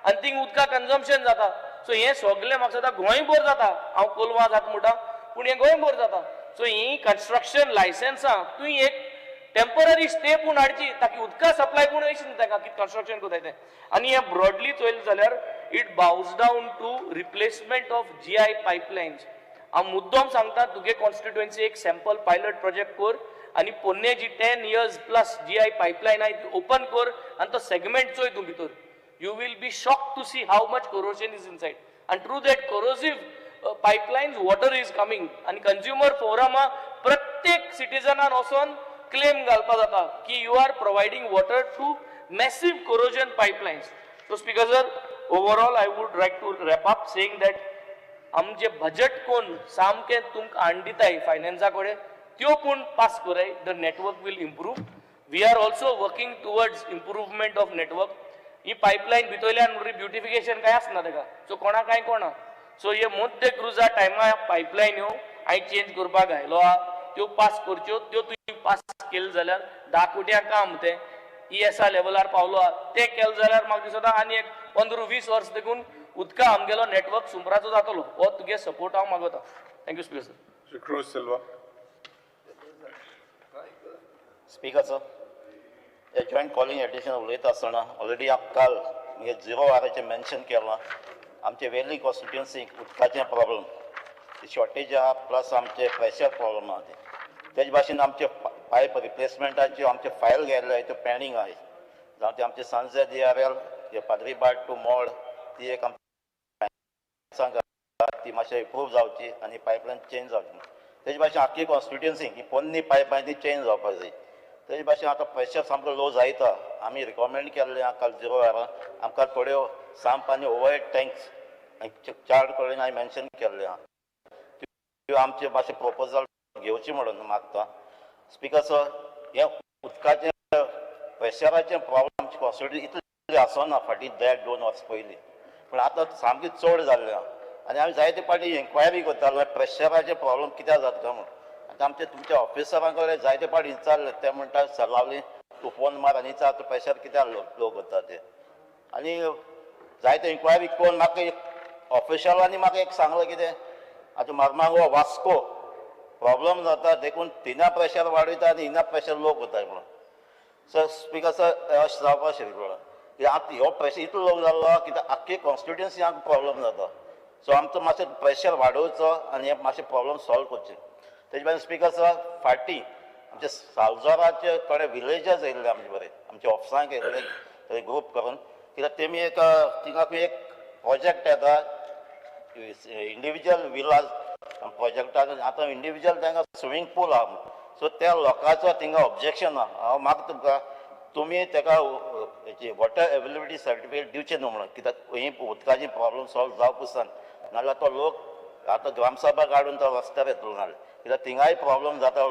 आनी थिंग उदका कन्जम्पशन जाता. सो हें सगलें म्हाका दिसता गोंयभर जाता. हांव कोलवा जाता म्हणटा, पूण हें गोंयभर जाता. सो ही कन्स्ट्रक्शन लायसन्सां तुवें एक टेम्पररी स्टे पूण हाडची, ताकी उदका सप्लाय पूण वयची न्हू ताका कितें कन्स्ट्रक्शन करताय तें. आनी हें ब्रॉडली चोयलें जाल्यार it boils down to replacement of GI pipelines. हांव मुद्दम सांगता, तुगे कॉन्स्टिट्युएन्सी एक सॅम्पल पायलट प्रोजेक्ट कर आनी पोन्ने जी 10 years plus GI pipeline आहाय ती ओपन कर आनी तो सेगमेंट चोय तूं भितर. You will be shocked to see how much corrosion is inside, and through that corrosive pipelines water is coming. आणि कंझ्युमर फोरमा प्रत्येक सिटीजनान वचोन क्लेम घालपा जाता की you are providing water to massive corrosion pipelines. So speaker sir, overall I would like to wrap up saying that आमचे budget कोण सामकें तुमकां हाडून दिताय फायनान्सा कडेन त्यो पूण पास कराय, the network will improve. We are also working towards improvement of network. He pipeline भितरल्यान म्हणटकीर ब्युटिफिकेशन कांय आसना तेका, सो कोणा कांय कोणा. सो हे मोंते क्रुजा टायमा पायपलायन ह्यो हांवें चेंज करपाक घायलो आहा, त्यो पास करच्यो. त्यो तुमी पास केले जाल्यार 10 कोट्यां काम तें ईएसआय लेवलार पावलो आहा. तें केलें जाल्यार म्हाका दिसता आनी एक 15-20 वर्स देखून उदका आमगेलो नेटवर्क सुमराचो जातलो. हो तुगे सपोर्ट हांव मागता. Thank you, speaker sir. Shri Cruz Silva. Speaker sir, हे जॉयंट कॉलिंग एटेन्शन उलयता आसतना ऑलरेडी हांव काल म्हणजे झिरो आराचें मेन्शन केलां. आमचे वेर्ली कॉन्स्टिट्युन्सीक उदकाचें प्रॉब्लम शॉर्टेज आहा, प्लस आमचे प्रेशर प्रॉब्लम आहा. ते तेज भाशेन आमचे पायप रिप्लेसमेंटाच्यो आमचे फायल गेल्ले त्यो पेंडींग आहाय. जावं ते आमचे सनसेट डीआरएल पाद्रीबाग टू मोळ ती एक आमकां ती मातशें इम्प्रूव जावची आनी पायपलायन चेंज जावची. तेजे भाशेन आख्खी कॉन्स्टिट्युन्सी ही पोन्नी पायप आहा ती चेंज जावपाक जाय. तेजे भाशेन आतां प्रेशर सामको लो जायता. आमी रिकॉमेंड केल्लें आहा काल झिरो आरा आमकां थोड्यो संप आनी ओवरहेड टँक्स चार कडेन हांवें मेन्शन केल्लें आहा, त्यो आमचे मातशें प्रपोजल घेवचें म्हणून मागता. स्पिकर सर, हें उदकाचें प्रेशराचें प्रॉब्लम आमचे कॉन्स्टिट्युन्सी इतलें आसना फाटीं देड दोन वर्स पयलीं, पूण आतां सामकें चड जाल्लें आहा. आनी आमी जायते फावटी एन्क्वायरी करताले प्रेशराचें प्रॉब्लम कित्याक जाता काय म्हणून. आतां आमचे तुमच्या ऑफिसरां कडेन जायते फावटी विचारलें, ते म्हणटा सलावली तूं फोन मार आनी विचार तूं प्रेशर कित्याक लो लो करता ते. आनी जायते इन्क्वायरी करून म्हाका एक ऑफिशलांनी म्हाका एक सांगलें कितें, आतां मारमागो वास्को प्रॉब्लम जाता देखून थिंगा प्रेशर वाडयता आनी हिंगा प्रेशर लो करता म्हणून. सर, स्पिकर सर, अशें जावपाक शकना. कित्याक आतां हो प्रेशर इतलो लो जाल्लो कित्याक आख्खी कॉन्स्टिट्युन्सी आमकां प्रॉब्लम जाता. सो आमचो मातसो प्रेशर वाडोवचो आनी हे मातशें प्रॉब्लम सॉल्व करचें. तेजे भायर स्पिकर सर, फाटीं आमचे सालजोराचे थोडे विलेजर्स येयल्ले आमचे बरे आमच्या ऑफिसांक येयल्ले थंय ग्रूप करून, कित्याक तेमी एक थिंगा एक प्रोजेक्ट येता इंडिविज्युअल विलाज प्रोजेक्टाक. आतां इंडिविज्युअल तांकां स्विमींग पूल आहा, सो त्या लोकांचो थिंगा ऑब्जेक्शन आहा. हांव मागता तुमकां तुमी तेका हेची वॉटर एवेलेबिलिटी सर्टिफिकेट दिवचें न्हू म्हणून, कित्याक ही उदकाची प्रॉब्लम सॉल्व जावपा आसा. नाजाल्यार तो लोक आतां ग्रामसभा काडून तो रस्त्यार येतलो नाजाल्यार, कित्याक थिंगाय प्रॉब्लम जाता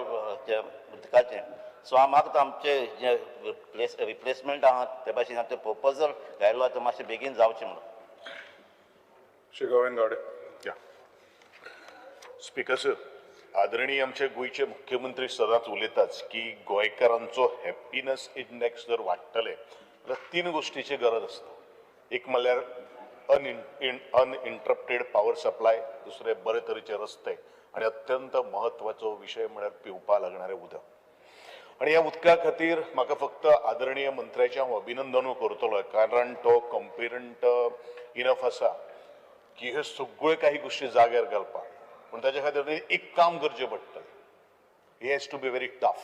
ते उदकाचें. सो हांव मागता आमचे जे प्लेस रिप्लेसमेंट आहा ते भाशेन आमचें प्रपोजल घायलो ते मातशें बेगीन जावचें म्हणून. श्री गोविंद गावडे. या स्पीकर सर, आदरणीय आमचे गोंयचे मुख्यमंत्री सदांच उलयताच की गोंयकारांचो हॅप्पीनस इंडेक्स जर वाडटले जाल्यार तीन गोश्टीची गरज आसता. एक म्हणल्यार अनइंटरप्टेड पावर सप्लाय, दुसरे बरे तरेचे रस्ते आनी अत्यंत महत्वाचो विशय म्हळ्यार पिवपा लागणारें उदक. आनी ह्या उदका खातीर म्हाका फक्त आदरणीय मंत्र्याचें हांव अभिनंदनूय करतलो, कारण तो कॉम्पिटंट इनफ आसा की ह्यो सगळ्यो काही गोश्टी जाग्यार घालपाक. पूण ताच्या खातीर तेणी एक काम करचें पडटलें. He has to be very tough.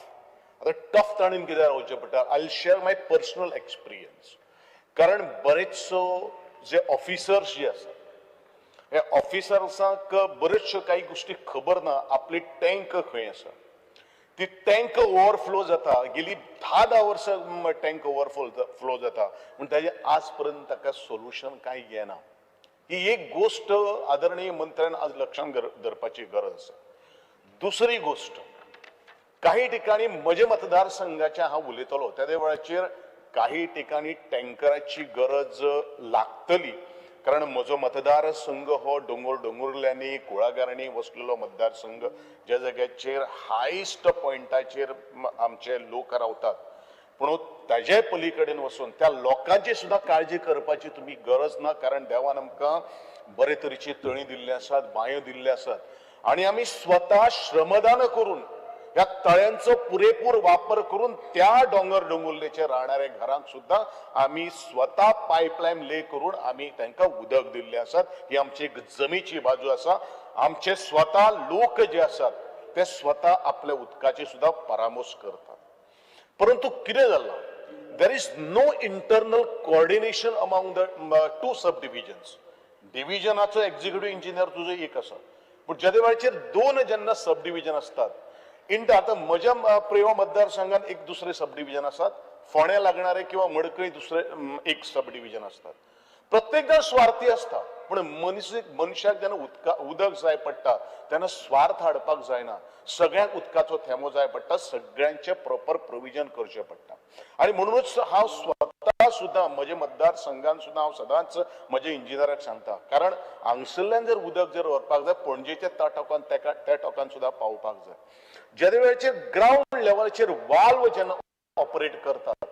आतां टफ ताणें कित्याक रावचें पडटा? I share my personal experience, कारण बरेचसो जे ऑफिसर्स जे आसात, हे ऑफिसर्सांक बऱ्योचश्यो काही गोश्टी खबर ना. आपली टँक खंय आसा, ती टँक ओवरफ्लो जाता. गेली 10-10 वर्सां टँक ओवरफ्लो फ्लो जाता, पूण ताजें आज पर्यंत ताका सोल्युशन कांय येना. ही एक गोश्ट आदरणीय मंत्र्यान आज लक्षांत धरपाची गरज आसा. दुसरी गोश्ट, काही ठिकाणी म्हज्या मतदारसंघाच्या हांव उलयतलो त्या वेळाचेर काही ठिकाणी टँकराची गरज लागतली, कारण म्हजो मतदारसंघ हो दोंगर दोंगुर्ल्यांनी कुळागरांनी वसलेलो मतदारसंघ, ज्या जाग्याचेर हायस्ट पॉयंटाचेर आमचे लोक रावतात. पूण ताजे पली कडेन वचून त्या लोकांची सुद्दां काळजी करपाची तुमी गरज ना, कारण देवान आमकां बरे तरेची तळी दिल्ली आसात, बांयो दिल्ल्यो आसात आनी आमी स्वता श्रमदान करून ह्या तळ्यांचो पुरेपूर वापर करून त्या दोंगर दोंगुल्लेचेर रावणाऱ्या घरांक सुद्दां आमी स्वता पायपलायन ले करून आमी तांकां उदक दिल्लें आसात. ही आमची एक जमीची बाजू आसा. आमचे स्वता लोक जे आसात ते स्वता आपल्या उदकाची सुद्दां परामोस करतात. परंतु कितें जालां, there is no internal coordination among the two sub divisions. डिव्हिजनाचो executive engineer तुजो एक आसा, पूण ज्या वेळाचेर दोन जेन्ना सब डिव्हिजन आसतात इंट आतां म्हज्या प्रेयोळ मतदारसंघात एक दुसरे सब डिव्हिजन आसात. फोंड्या लागणारे किंवा मडकय दुसरे एक सब डिविजन असतात. प्रत्येक जण स्वार्थी असता, पूण मनीस मनशाक जेन्ना उदका उदक जाय पडटा तेन्ना स्वार्थ हाडपाक जायना. सगळ्यांक उदकाचो थेंबो जाय पडटा, सगळ्यांचें प्रॉपर प्रोविजन करचें पडटा. आनी म्हणूनच हांव स्वता सुद्दां म्हज्या मतदारसंघान सुद्दां हांव सदांच म्हज्या इंजिनियराक सांगता, कारण हांगसरल्यान जर उदक जर व्हरपाक जाय पणजेच्या त्या टोकान तेका त्या टोकान सुद्दां पावपाक जाय. जेदे वेळाचेर ग्रावंड लेवलाचेर वाल्व जेन्ना ऑपरेट करतात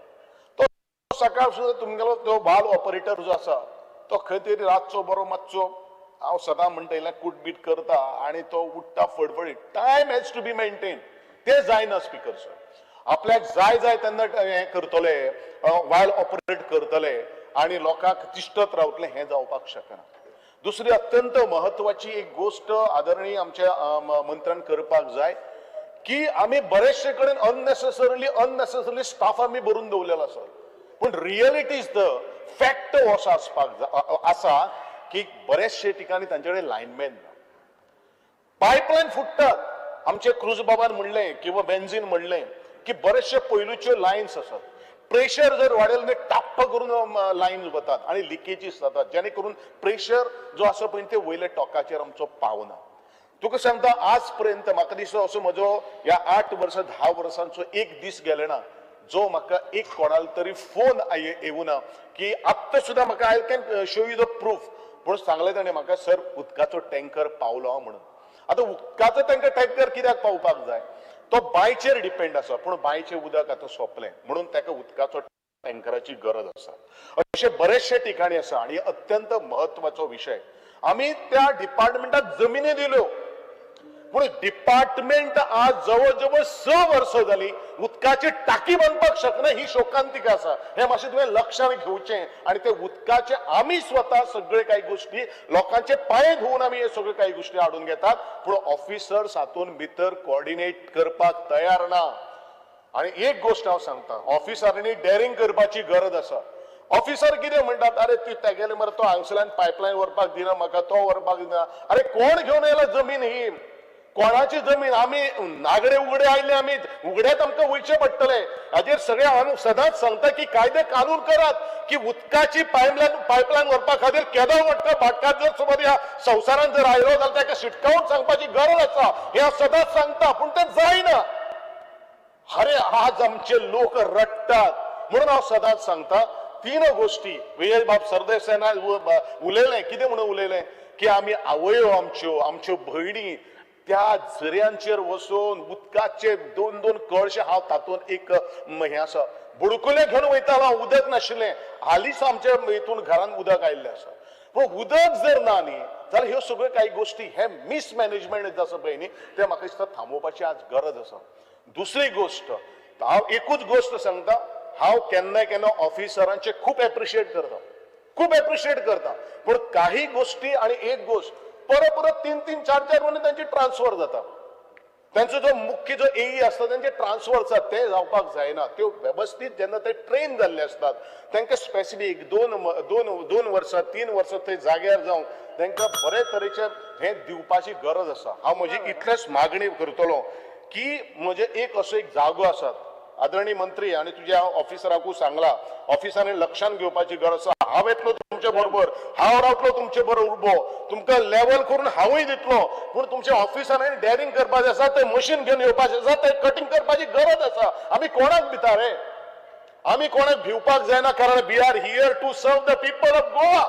तो सकाळ सुद्दां तुमगेलो तो वाल्व ऑपरेटर जो आसा तो खंय तरी रातचो बरो मातसो, हांव सदां म्हणटा, इल्लें कुटबीट करता आनी तो उठ्ठा फडफडीत. Time has to be maintain, तें जायना स्पिकर सर. आपल्याक जाय जाय तेन्ना हें करतले, वायल ऑपरेट करतले आनी लोकांक तिश्टत रावतले, हें जावपाक शकना. दुसरी अत्यंत महत्वाची एक गोश्ट आदरणीय आमच्या मंत्र्यान करपाक जाय की आमी बरेचशे कडेन अननेसेसरली स्टाफ आमी भरून दवरलेलो आसा, पूण रियलिटी is the fact असो आसपाक आसा की बरेचशे ठिकाणी तांचे कडेन लायनमॅन ना. पायपलायन फुट्टात. आमचे क्रुज बाबान म्हणलें किंवा बेन्झीन म्हणलें की बरेचशे पयलूच्यो लायन्स आसात, प्रेशर जर वाडयलें न्ही टप्प करून लायन वतात आनी लिकेजीस जातात, जेणे करून प्रेशर जो आसा पळय ते वयल्या टोकाचेर आमचो पावना. तुका सांगता, आज पर्यंत म्हाका दिसता असो म्हजो ह्या 8 वर्सां 10 वर्सांचो एक दीस गेले ना जो म्हाका एक कोणाल तरी फोन येवना की आत्तां सुद्दां म्हाका I can show you the proof, पूण सांगलें ताणें म्हाका, सर उदकाचो टँकर पावलो म्हणून. आतां उदकाचो तांकां टँकर कित्याक पावपाक जाय? तो बांयचेर डिपेंड आसा, पूण बांयचें उदक आतां सोंपलें म्हणून ताका उदकाचो टँकराची गरज आसा. अशे बरेचशे ठिकाणी आसा आनी अत्यंत महत्वाचो विशय, आमी त्या डिपार्टमेंटाक जमिनी दिल्यो, पूण डिपार्टमेंट आज जवळ जवळ 6 वर्सां जाली उदकाची टाकी बांदपाक शकना, ही शोकांतिका आसा. हें मातशें तुवें लक्षांत घेवचें आनी ते उदकाचे आमी स्वता सगळे काही गोश्टी लोकांचे पांय धुवन आमी हे सगळे काही गोश्टी हाडून घेतात, पूण ऑफिसर्स हातून भितर कोऑर्डिनेट करपाक तयार ना. आनी एक गोश्ट हांव सांगता, ऑफिसरांनी डेरिंग करपाची गरज आसा. ऑफिसर कितें म्हणटात, अरे ती तेगेले मरे तो हांगसरल्यान पायपलायन व्हरपाक दिना म्हाका, तो व्हरपाक दिना. अरे कोण घेवन येयला जमीन ही? कोणाची जमीन? आमी नागडे उगडे आयले, आमी उगड्यात आमकां वयचें पडटलें. हाजेर सगळें हांव सदांच सांगता की कायदे कानून करात की उदकाची पायपलायन व्हरपा खातीर केदो व्हडलो भाटकार जर समज ह्या संवसारांत जर आयलो जाल्यार ताका शिटकावन सांगपाची गरज आसा, हें हांव सदांच सांगता, पूण तें जायना. अरे आज आमचे लोक रडटात, म्हणून हांव सदांच सांगता 3 गोश्टी. विजय बाब सरदेसायान उलयलें, कितें म्हणून उलयलें की आमी आवयो आमच्यो, आमच्यो भयणी त्या झऱ्यांचेर वचून उदकाचे 2-2 कळशे, हांव तातूंत एक हें आसा, बुडकुले घेवन वयतालो हांव, उदक नाशिल्लें. हालींच आमच्या हितून घरान उदक आयिल्लें आसा, पूण उदक जर ना न्ही जाल्यार ह्यो सगळ्यो कांय गोश्टी हे मिसमॅनेजमेंट जे आसा पळय न्ही तें म्हाका दिसता थांबोवपाची आज गरज आसा. दुसरी गोश्ट, हांव एकूच गोश्ट सांगता, हांव केन्ना केन्ना ऑफिसरांचे खूब एप्रिशिएट करता, खूब एप्रिशिएट करता, पूण काही गोश्टी आनी एक गोश्ट परत परत 3-3 4-4 म्हयने तांची ट्रान्सफर जाता. तांचो जो मुख्य जो एई आसता तांचे ट्रान्सफर आसता, ते जावपाक जायना. त्यो वेवस्थीत जेन्ना ते ट्रेन जाल्ले आसतात तांकां स्पेसिफीक 2 वर्सां 3 वर्सां थंय जाग्यार जावन तांकां बरे तरेचे हें दिवपाची गरज आसा. हांव म्हजी इतलेच मागणी करतलो की म्हजे एक असो एक जागो आसात, आदरणीय मंत्री आनी तुज्या ऑफिसराकूय सांगला, ऑफिसरांनी लक्षांत घेवपाची गरज आसा. हांव येतलो तुमचे बरोबर, हांव रावतलो तुमचे बरोबर उबो, तुमकां लेवल करून हांवूय दितलो, पूण तुमच्या ऑफिसरांनी डेरिंग करपाचें आसा, ते मशीन घेवन येवपाचें आसा, ते कटींग करपाची गरज आसा. आमी कोणाक भिता रे? आमी कोणाक भिवपाक जायना, कारण we are here to serve the people of Goa.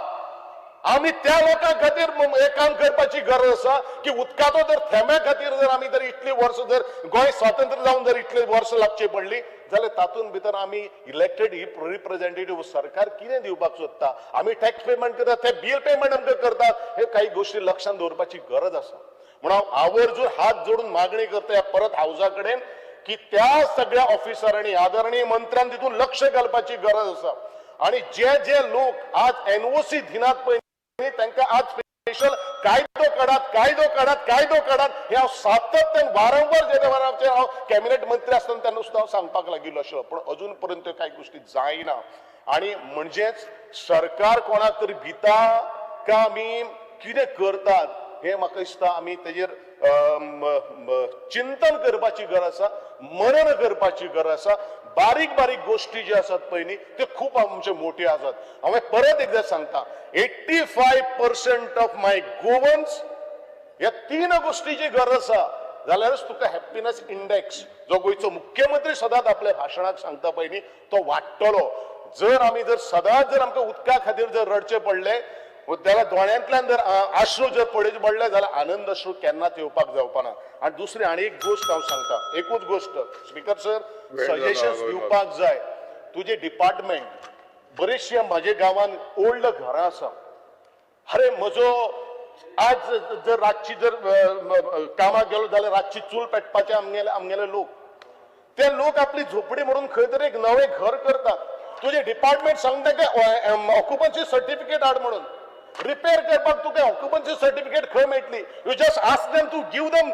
आमी त्या लोकां खातीर हें काम करपाची गरज आसा की उदकाचो जर थेंब्या खातीर जर आमी जर इतली वर्सां जर गोंय स्वातंत्र्य जावन जर इतली वर्सां लागची पडली जाल्यार तातूंत भितर आमी इलेक्टेड रिप्रेझेंटेटिव्ह सरकार कितें दिवपाक सोदता? आमी टॅक्स पेमेंट करतात, ते बील पेमेंट आमकां करतात, हे काही गोश्टी लक्षांत दवरपाची गरज आसा. म्हणून हांव आवर्जून हात जोडून मागणी करता ह्या परत हावजा कडेन की त्या सगळ्या ऑफिसरांनी आदरणीय मंत्र्यान तितून लक्ष घालपाची गरज आसा. आनी जे जे लोक आज एनओसी दिनात पळय तांकां आज स्पेशल कायदो काडात, कायदो काडात, कायदो काडात, हे हांव सातत्यान वारंवार जे वेळाचेर हांव कॅबिनेट मंत्री आसतना तेन्ना सुद्दां हांव सांगपाक लागिल्लो आशिल्लो, पूण अजून पर्यंत कांय गोश्टी जायना. आनी म्हणजेच सरकार कोणाक तरी भिता का आमी कितें करतात हें म्हाका दिसता आमी तेजेर चिंतन करपाची गरज आसा. मनन करपाची गरज आसा. बारीक बारीक गोश्टी ज्यो आसात पळय न्ही, त्यो खूब आमच्यो मोट्यो आसात. हांवें परत एकदां सांगता, 85% of my Goans ह्या तीन गोष्टीची गरज आसा जाल्यारच तुका हॅप्पीनस इंडेक्स जो गोंयचो मुख्यमंत्री सदांच आपल्या भाशणाक सांगता पळय न्ही, तो वाडटलो. जर आमी जर सदांच जर आमकां उदका खातीर जर रडचें पडलें जाल्यार, दोळ्यांतल्यान जर आश्रू जर पडचे पडले जाल्यार आनंद अश्रू केन्नाच येवपाक जावपा ना. आनी दुसरी आनी एक गोश्ट हांव सांगता, एकूच गोश्ट स्पीकर सर, वेळ जाला, सजेशन्स वेळ. दिवपाक जाय. तुजे डिपार्टमेंट, बरेचशे म्हजे गांवांत ओल्ड घरां आसा. अरे, म्हजो आज जर रातची जर कामाक गेलो जाल्यार रातची चूल पेटपाचे आमगेले लोक, ते लोक आपली झोपडी म्हणून खंय तरी एक नवें घर करतात. तुजें डिपार्टमेंट सांगता की ऑक्युपन्सी सर्टिफिकेट हाड म्हणून. रिपेर करपाक तुका ऑक्युपन्सी सर्टिफिकेट खंय मेळटली? You just ask them to give them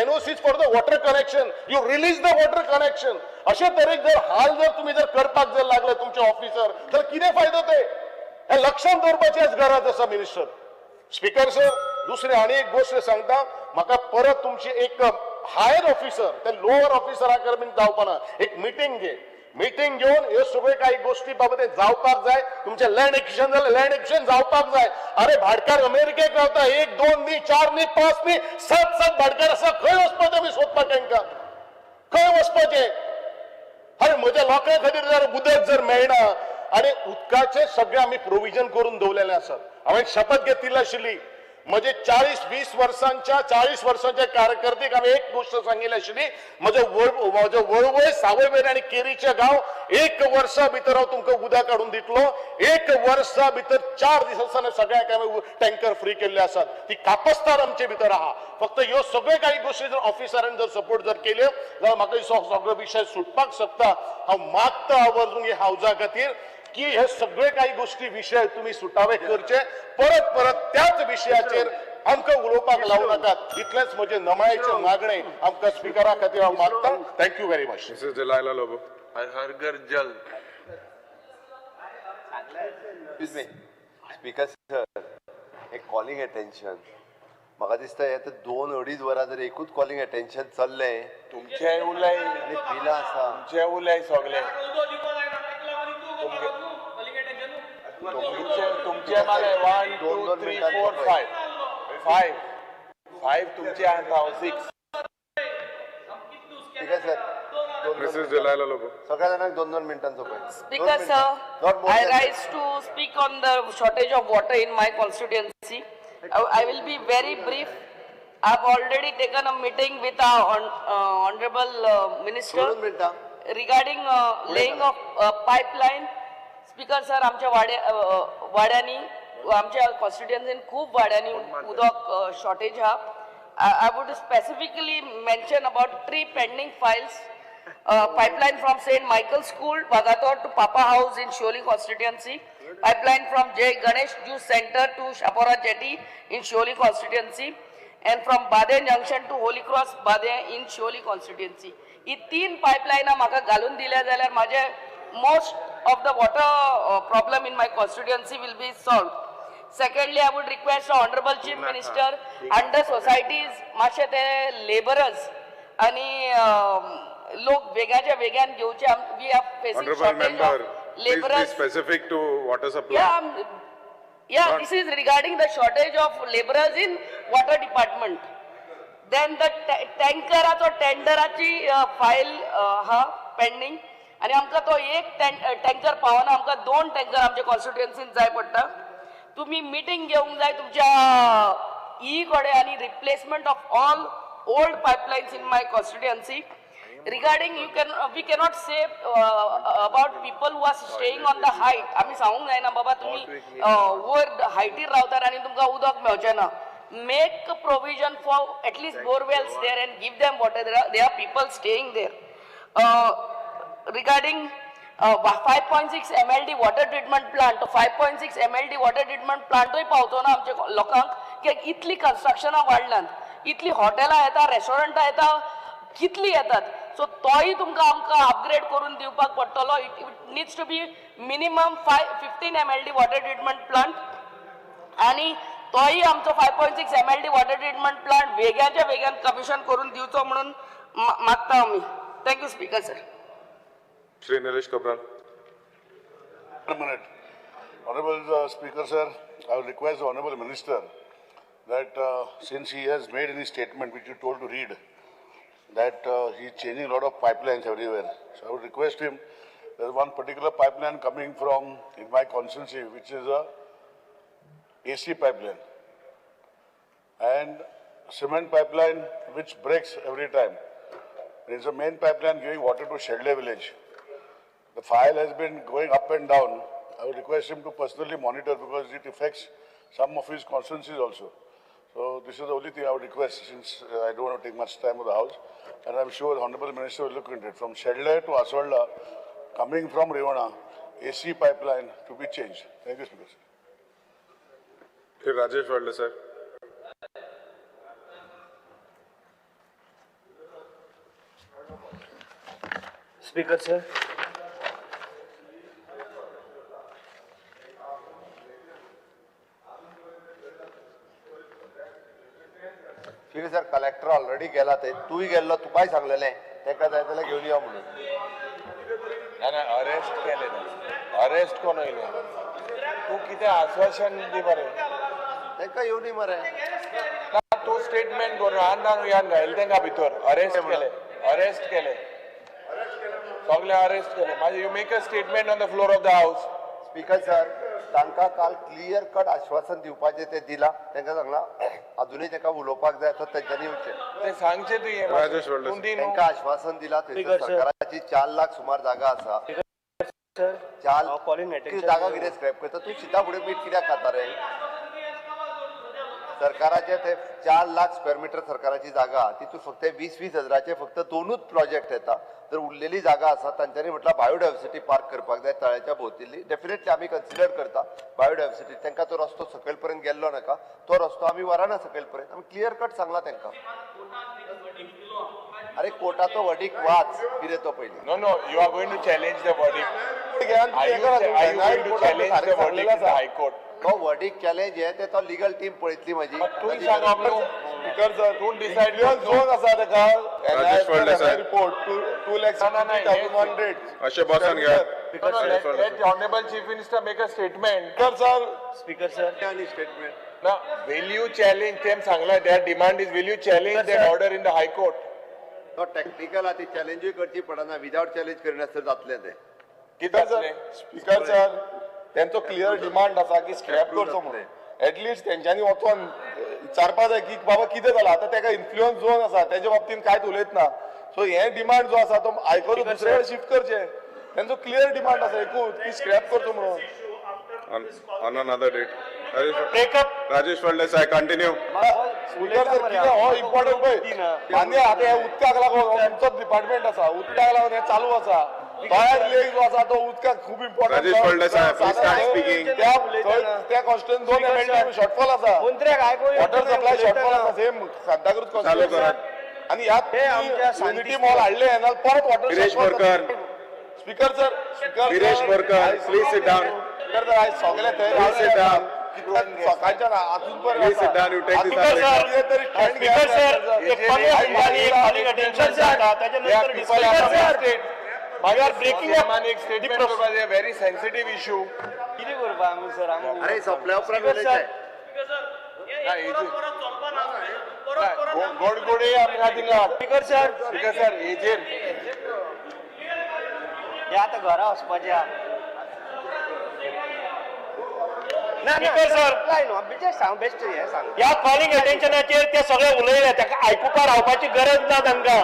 NOC for the water connection, you release the water connection. अशे तरेक जर हाल जर तुमी जर करपाक जर लागले तुमचे ऑफिसर, तर कितें फायदो ते? हे लक्षात दवरपाची आज गरज आसा मिनिस्टर. स्पीकर सर, दुसरी आनी एक गोश्ट सांगता. म्हाका परत तुमची एक हायर ऑफिसर, ते लोअर ऑफिसरा कडेन जावपाना, एक मिटींग घे. मिटींग घेवन ह्यो सगळ्यो काही गोष्टी बाबा ते जावपाक जाय. तुमचें लँड एक्विशन जाल्यार लँड एक्विशन जावपाक जाय. अरे, भाटकार अमेरिकेक रावता. एक दोन न्ही, चार न्ही, पांच न्ही, सात सात भाटकार आसा. खंय वचपाचें आमी सोदपाक तांकां? खंय वचपाचें? अरे, म्हज्या लोकां खातीर जर उदक जर मेळना आनी उदकाचे सगळे आमी प्रोविजन करून दवरलेले आसात. हांवें शपथ घेतिल्ली आशिल्ली, म्हजे 40 20 वर्सांच्या, 40 वर्सांच्या कारकिर्दीक हांवें एक गोश्ट सांगिल्ली आशिल्ली, म्हजो वळवय, सावयवेरें आनी केरीचे गांव एक वर्सा भितर हांव तुमकां उदक हाडून दितलो. एक वर्सा भितर 4 दीस आसतना सगळ्याक हांवें टँकर फ्री केल्ले आसात. ती कापस्तार आमचे भितर आहा. फक्त ह्यो सगळ्यो काही गोश्टी जर ऑफिसरान जर सपोर्ट जर केल्यो जाल्यार म्हाका दिसता हो सगळो विशय सुटपाक शकता. हांव मागता आवर्जून हे हावजा खातीर की हे सगळे काही गोष्टी विशय तुम्ही सुटावे करचे. परत परत त्याच विशयाचेर आमकां उलोवपाक लावू नाकात, इतलेंच म्हजें नमळायेचें मागणें आमकां स्पिकरा खातीर हांव मागता. Thank you very much. Mrs. Delilah Lobo. हर हर घर जल. Excuse me, speaker sir, एक कॉलिंग अटेन्शन. म्हाका दिसता हे आतां 2-2.5 वरां जर एकूच कॉलिंग अटेन्शन चल्लें तुमचे उलय. आनी बिलां आसा. तुमचे उलय सगळे. तुमचे तुमचे मागे वन दोन टू दोन थ्री मिनटांचो फोर पळय. फायव फायव फायव तुमचे आहा, सिक्स. स्पीकर सर, दोन दोन. Mrs. Delilah Lobo. सगळ्या जाणांक दोन दोन मिनटांचो पळय. Speaker, sir, I rise to speak on the shortage of water in my constituency. I will be very brief. I've already taken a meeting with our honorable minister दोन मिनटां. Regarding laying of pipeline. Speaker sir, आमच्या वाड्यांनी, आमच्या कॉन्स्टिट्युएन्सीन खूब वाड्यांनी उदक shortage आहा. I would specifically mention about three pending files. Pipeline from St. Michael School, Vagator to Papa House in Siolim constituency. Pipeline from J. Ganesh Juice Center to Shapora Jetty in Siolim constituency. And from Baden Junction to Holy Cross Baden in Siolim constituency. ही तीन पायपलायनां म्हाका घालून दिल्या जाल्यार म्हाजे most of the water problem in my constituency will be solved. Secondly, I would request the Honorable Chief Minister under societies मातशे ते labourers आणि लोक वेगाच्या वेगान घेवचे. We are facing Honorable shortage member, of please be labourers. Specific to water supply. Yeah, this is regarding the shortage of laborers in water department. Then the टँकराचो टेंडराची file आहा pending आनी आमकां तो एक टँकर पावना. आमकां दोन टँकर आमच्या कॉन्स्टिट्युएन्सीन जाय पडटा. तुमी मिटींग घेवंक जाय तुमच्या ई कडेन आनी replacement of all old pipelines in my constituency. Regarding you can we cannot say about people who are staying on the height. आमी सांगूंक जायना, बाबा तुमी वयर हायटीर रावतात आनी तुमकां उदक मेळचें ना. Make provision for at least borewells there and give them water. There are people staying there. Regarding 5.6 MLD water treatment plant, 5.6 MLD water treatment प्लांटूय पावचो ना आमच्या लोकांक, कित्याक इतली कन्स्ट्रक्शनां वाडल्यांत, इतली हॉटेलां येता, रेस्टॉरंटां येता, कितली येतात. सो तोय तुमकां आमकां अपग्रेड करून दिवपाक पडटलो. It needs to be minimum 5 15 MLD water treatment plant आणि तोय आमचो 5.6 MLD water treatment plant वेगाच्या वेगान कमिशन करून दिवचो म्हणून मागता आमी. Thank you speaker sir. Shri Nilesh Cabral. One minute. Honorable Speaker, sir, I will request the Honorable Minister that since he has made any statement which you told to read, that he is changing a lot of pipelines everywhere. So I would request him, there is one particular pipeline coming from in my constituency, which is a AC pipeline and cement pipeline which breaks every time. There is a main pipeline giving water to Shedley village. The file has been going up and down. I would request him to personally monitor because it affects some of his constituencies also. So this is the only thing I would request, since I don't want to take much time of the House. And I'm sure the Honorable Minister will look into it. From Shedley to Aswalda, coming from Rivana, AC pipeline to be changed. Thank you, Speaker. Shri Rajesh Faldesai. Speaker sir. Speaker sir, collector already गेला थंय, तूंय गेल्लो, तुकाय सांगलेलें तांकां जाय जाल्यार घेवन यो म्हणून. ना ना, अरेस्ट केले ना, अरेस्ट कोण येयले? तूं कितें आश्वासन दी मरे. तांकां येवनी मरे. ना, तूं स्टेटमेंट करून आन यान घायल तांकां भितर. अरेस्ट केले, अरेस्ट केले, सगळे अरेस्ट केले. मागीर you make a statement on the floor of the house. Speaker sir, तांकां काल क्लियर कट आश्वासन दिवपाचें तें दिलां. तांकां सांगलां अजुनूय तांकां उलोवपाक जाय आसत तेंच्यांनी येवचें. ते सांगचे तुवें. राजेश फळदेसाय. तूं दी न्हू. तांकां आश्वासन दिलां थंयसर स्पीकर सर. सरकाराची 4 लाख सुमार जागा आसा. सर, चार हांव कॉलिंग अटेन्शन जागा कितें स्क्रॅप करता तूं? शिता फुडें मीठ कित्याक खाता रे? सरकाराचे ते 4 लाख स्क्वेअर मिटर सरकाराची जागा, तितून फक्त 20-20 हजाराचे फक्त दोनूच प्रोजेक्ट येता. जर उरलेली जागा आसा, तांच्यांनी म्हटल्यार बायोडायवर्सिटी पार्क करपाक जाय तळ्याच्या भोवतली. डेफिनेटली आमी कन्सिडर करता बायोडायवर्सिटी. तांकां तो रस्तो सकयल पर्यंत गेल्लो नाका, तो रस्तो आमी व्हरना सकयल पर्यंत. आमी क्लियर कट सांगला तांकां. अरे, कोर्टाचो वर्डीक वाच कितें तो पयलीं. No, no, you are going to challenge the verdict. Are you going to challenge the verdict in the High Court? तो वर्डीक चॅलेंज हे ते तो लिगल टीम पळयतली म्हाजी. तूं सांगप न्हू. स्पीकर सर, तूं decide influence zone आसा ताका. राजेश फळदेसाय. रिपोर्ट 2 लॅक्स ना, ना, ना, 100. अशें बसून घ्या. No, no, let the Honorable Chief Minister make a statement. Speaker sir. Speaker sir. आनी स्टेटमेंट. ना, will you challenge them सांगला, their demand is, will you challenge that order in the High Court? तो technical आहा, ती चॅलेंजूय करची पडना. विदावट challenge करिनासतना जातलें तें. कितें स्पीकर सर, जातलें? स्पीकर सर, तेंचो क्लियर डिमांड आसा की स्क्रॅप करचो म्हणून. एटलिस्ट तेंच्यांनी वचोन विचारपा जाय की बाबा कितें जालां. आतां तेका इन्फ्लुयन्स झोन आसा तेजे बाबतीन कांयच उलयत ना. सो हें डिमांड जो आसा तो आयकून दुसरे कडेन शिफ्ट करचें. तेंचो क्लियर डिमांड आसा एकूच की स्क्रॅप करचो म्हणून. On another date. Rajesh, breakup. Rajesh Faldesai, continue. Speaker sir, कितें हो इम्पॉर्टंट पळय मान्य. आतां हे उदकाक लागून हो तुमचोच डिपार्टमेंट आसा, उदकाक लागून हें चालू आसा. तळ्यार लेक जो आसा तो उदकाक खूब important. Rajesh Phaldesai, please start speaking. त्या थंय त्या कॉन्स्टिट्युएन्सी 2 एमएलडी शॉर्टफॉल आसा. मंत्र्याक आयकूंक वॉटर सप्लाय शॉर्टफॉल आसा सेम सांताक्रूज चालू कॉन्स्टिट्युएन्सी. करात. आणि ह्यात हे आमच्या युनिटी मॉल हाडले नाल्यार परत water. Viresh Borkar. Speaker sir, speaker. Viresh Borkar, please sit down. Speaker sir, आयज सगळे थंय Please sit down. सकाळच्यान अजून Please sit down, you take this up later. तरी stand speaker sir, एक 15 मिनटांनी एक कॉलिंग अटेन्शन जाता, त्याच्या नंतर People are sir. State. We are breaking up एक स्टेटमेंट करपाचें, व्हेरी सेन्सिटीव इशू. कितें करपा आमी सर आमी? अरे, सोंपल्या उपरांत स्पीकर सर. उलयचें. गोडगोडे आमकां थिंगा. Speaker sir. स्पीकर सर, हेजेर हे आतां घरा वचपाचें आहा. स्पीकर सर, सांग बेस्ट हें सांग. ह्या कॉलिंग अटेन्शनाचेर ते सगळे उलयले, ताका आयकुपा रावपाची गरज ना तांकां.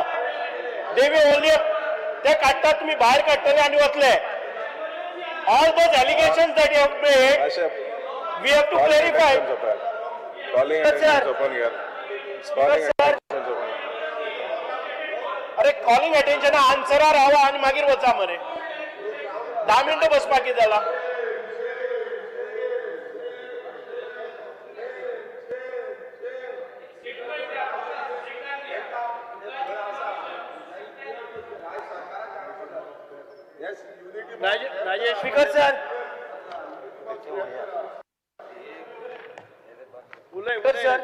They will only ते काडटात, तुमी भायर काडटले आनी वतले. All those allegation that you have made, अशें we have to clarify. Calling Sir. Attention open घ्या. Calling Sir. Attention open. अरे, कॉलिंग अटेन्शन आन्सरा रावा आनी मागीर वचा मरे. 10 मिनटां बसपाक कितें जाला? Rajesh speaker sir, speaker sir,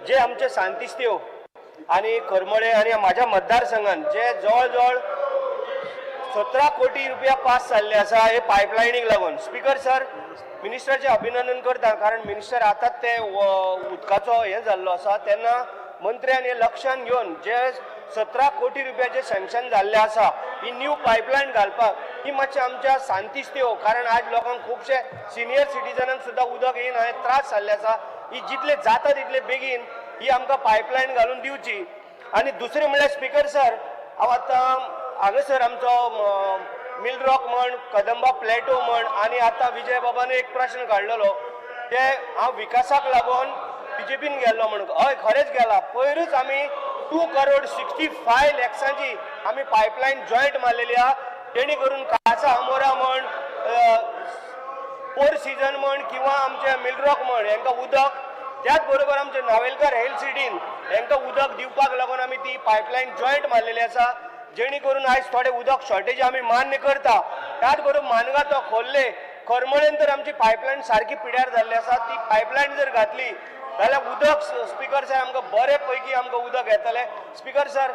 जे आमचे सांतिस्तेव आनी करमळे आनी म्हाज्या मतदारसंघान जे जवळ जवळ 17 कोटी रुपया पास जाल्ले आसा हे पायपलायनीक लागून. स्पीकर सर, मिनिस्टराचें अभिनंदन करता, कारण मिनिस्टर आतांच ते उदकाचो हें जाल्लो आसा तेन्ना मंत्र्यान हे लक्षान घेवन जे 17 कोटी रुपयाचे सँक्शन जाल्ले आसा ही न्यू पायपलायन घालपाक, ही मातशी आमच्या सांतिस्त्यो, कारण आज लोकांक खुबशे सिनियर सिटीजनांक सुद्दां उदक येना, हे त्रास जाल्ले आसा. ही जितले जाता तितले बेगीन ही आमकां पायपलायन घालून दिवची. आनी दुसरें म्हणल्यार स्पीकर सर, हांव आतां हांगासर आमचो मिलरॉक म्हण, कदंबा प्लॅटो म्हण, आनी आतां विजय बाबान एक प्रश्न काडलेलो ते हांव विकासाक लागून बीजेपीन गेल्लो म्हणून. हय, खरेंच गेला. पयरूच आमी 2 करोड 65 लॅक्सांची आमी पायपलायन जॉयंट मारलेली आहा, जेणे करून कासा आमोरा म्हण, फोर सिजन म्हण किंवा आमचे मिलरॉक म्हण हेंकां उदक, त्याच बरोबर आमचे नावेलकर हेल्थ सिटीन हेंकां उदक दिवपाक लागून आमी ती पायपलायन जॉयंट मारलेली आसा, जेणे करून आयज थोडे उदक शॉर्टेज आमी मान्य करता. त्याच बरोबर मानगातो, खोर्ले, करमळेन तर आमची पायपलायन सारकी पिड्यार जाल्ली आसा. ती पायपलायन जर घातली जाल्यार उदक, स्पीकर सर, आमकां बरे पैकी आमकां उदक येतलें. स्पीकर सर,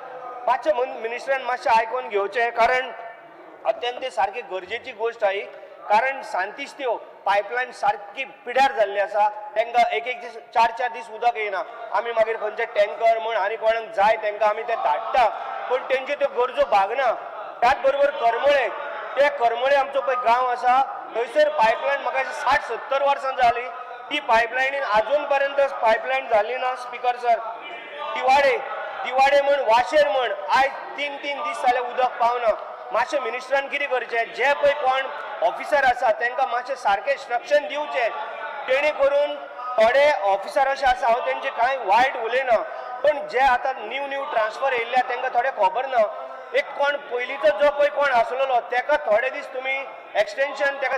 मातशें मिनिस्टरान मातशें आयकोन घेवचें, कारण अत्यंत सारकी गरजेची गोश्ट आही, कारण सांतिस्त्यो पायपलायन सारकी पिड्यार जाल्ली आसा. तांकां एक एक दीस, चार चार दीस उदक येयना. आमी मागीर खंयचे टँकर म्हण आनी कोणाक जाय तांकां आमी ते धाडटा, पूण तेंच्यो त्यो गरजो भागना. त्याच बरोबर करमळे, ते करमळे आमचो पळय गांव आसा, थंयसर पायपलायन म्हाका 60-70 वर्सां जाली, ती पायपलायनीन अजून पर्यंत पायपलायन जाली ना. स्पीकर सर, दिवाडे, दिवाडे म्हण, वाशेर म्हण, आयज तीन तीन दीस जाले उदक पावना. मातशें मिनिस्टरान कितें करचें, जे पळय कोण ऑफिसर आसा तांकां मातशें सारकें इन्स्ट्रक्शन दिवचें, तेणे करून थोडे ऑफिसर अशे आसा, हांव तेंचे कांय वायट उलयना, पण जे आतां न्यू न्यू ट्रान्सफर येयल्ले तांकां थोडें खबर ना. एक कोण पयलींचो जो पळय कोण आसलेलो तेका थोडे दीस तुमी एक्सटेन्शन तेका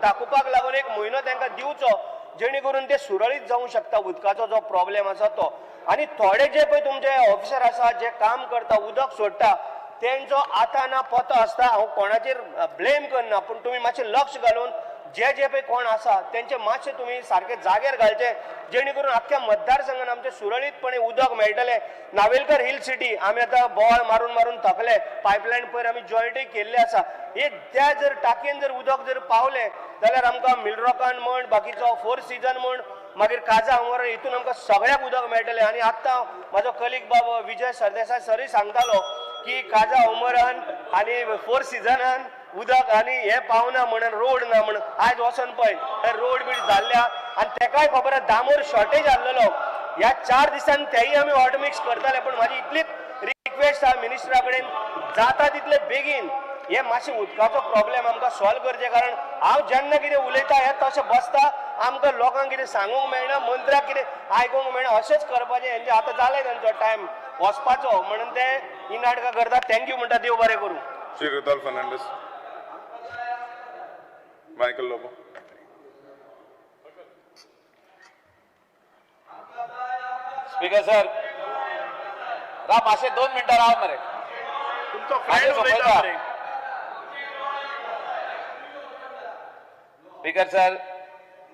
दाखोवपाक लागून एक म्हयनो तांकां दिवचो, जेणे करून ते सुरळीत जावंक शकता उदकाचो जो प्रॉब्लेम आसा तो. आनी थोडे जे पळय तुमचे ऑफिसर आसा, जे काम करता, उदक सोडटा, तेंचो आतां ना पतो आसता. हांव कोणाचेर ब्लेम करना, पूण तुमी मातशें लक्ष घालून जे जे पळय कोण आसा तेंचे मातशें तुमी सारके जाग्यार घालचे, जेणे करून आख्ख्या मतदारसंघान आमचें सुरळीतपणे उदक मेळटलें. नावेलकर हिल सिटी आमी आतां बोवाळ मारून मारून थकले. पायपलायन पयर आमी जॉयंटूय केल्ले आसा. हे त्या जर टाकयेन जर उदक जर पावलें जाल्यार आमकां मिलरॉकान म्हण, बाकीचो फोर सिजन म्हण, मागीर काजा आमोरा, हितून आमकां सगळ्याक उदक मेळटलें. आनी आतां म्हाजो कलीग बाब विजय सरदेसाय सरय सांगतालो की काजा उमरान आनी फोर सिजनान उदक आनी हे पावना म्हणून, रोड ना म्हणून. आयज वचोन पळय, रोड बीड जाल्ल्या आनी तेकाय खबर आहा दामोर शॉर्टेज आहलेलो. ह्या 4 दिसांनी तेय आमी हॉट मिक्स करताले. पूण म्हाजी इतलीच रिक्वेस्ट आहा मिनिस्टरा कडेन, जाता तितले बेगीन हे मातशें उदकाचो प्रॉब्लेम आमकां सॉल्व करचें, कारण हांव जेन्ना कितें उलयता हे तशें बसता, आमकां लोकांक कितें सांगूंक मेळना, मंत्र्याक कितें आयकूंक मेळना. अशेंच करपाचें हेंचें आतां जालें, तांचो टायम वचपाचो म्हणून ते ही नाटकां करता. Thank you म्हणटा, देव बरें करूं. Shri Rudolph Fernandez. Michael Lobo. Speaker sir, राव मातशें, 2 मिनटां राव मरे. तुमचो फ्रेंड उलयता मरे. स्पीकर सर,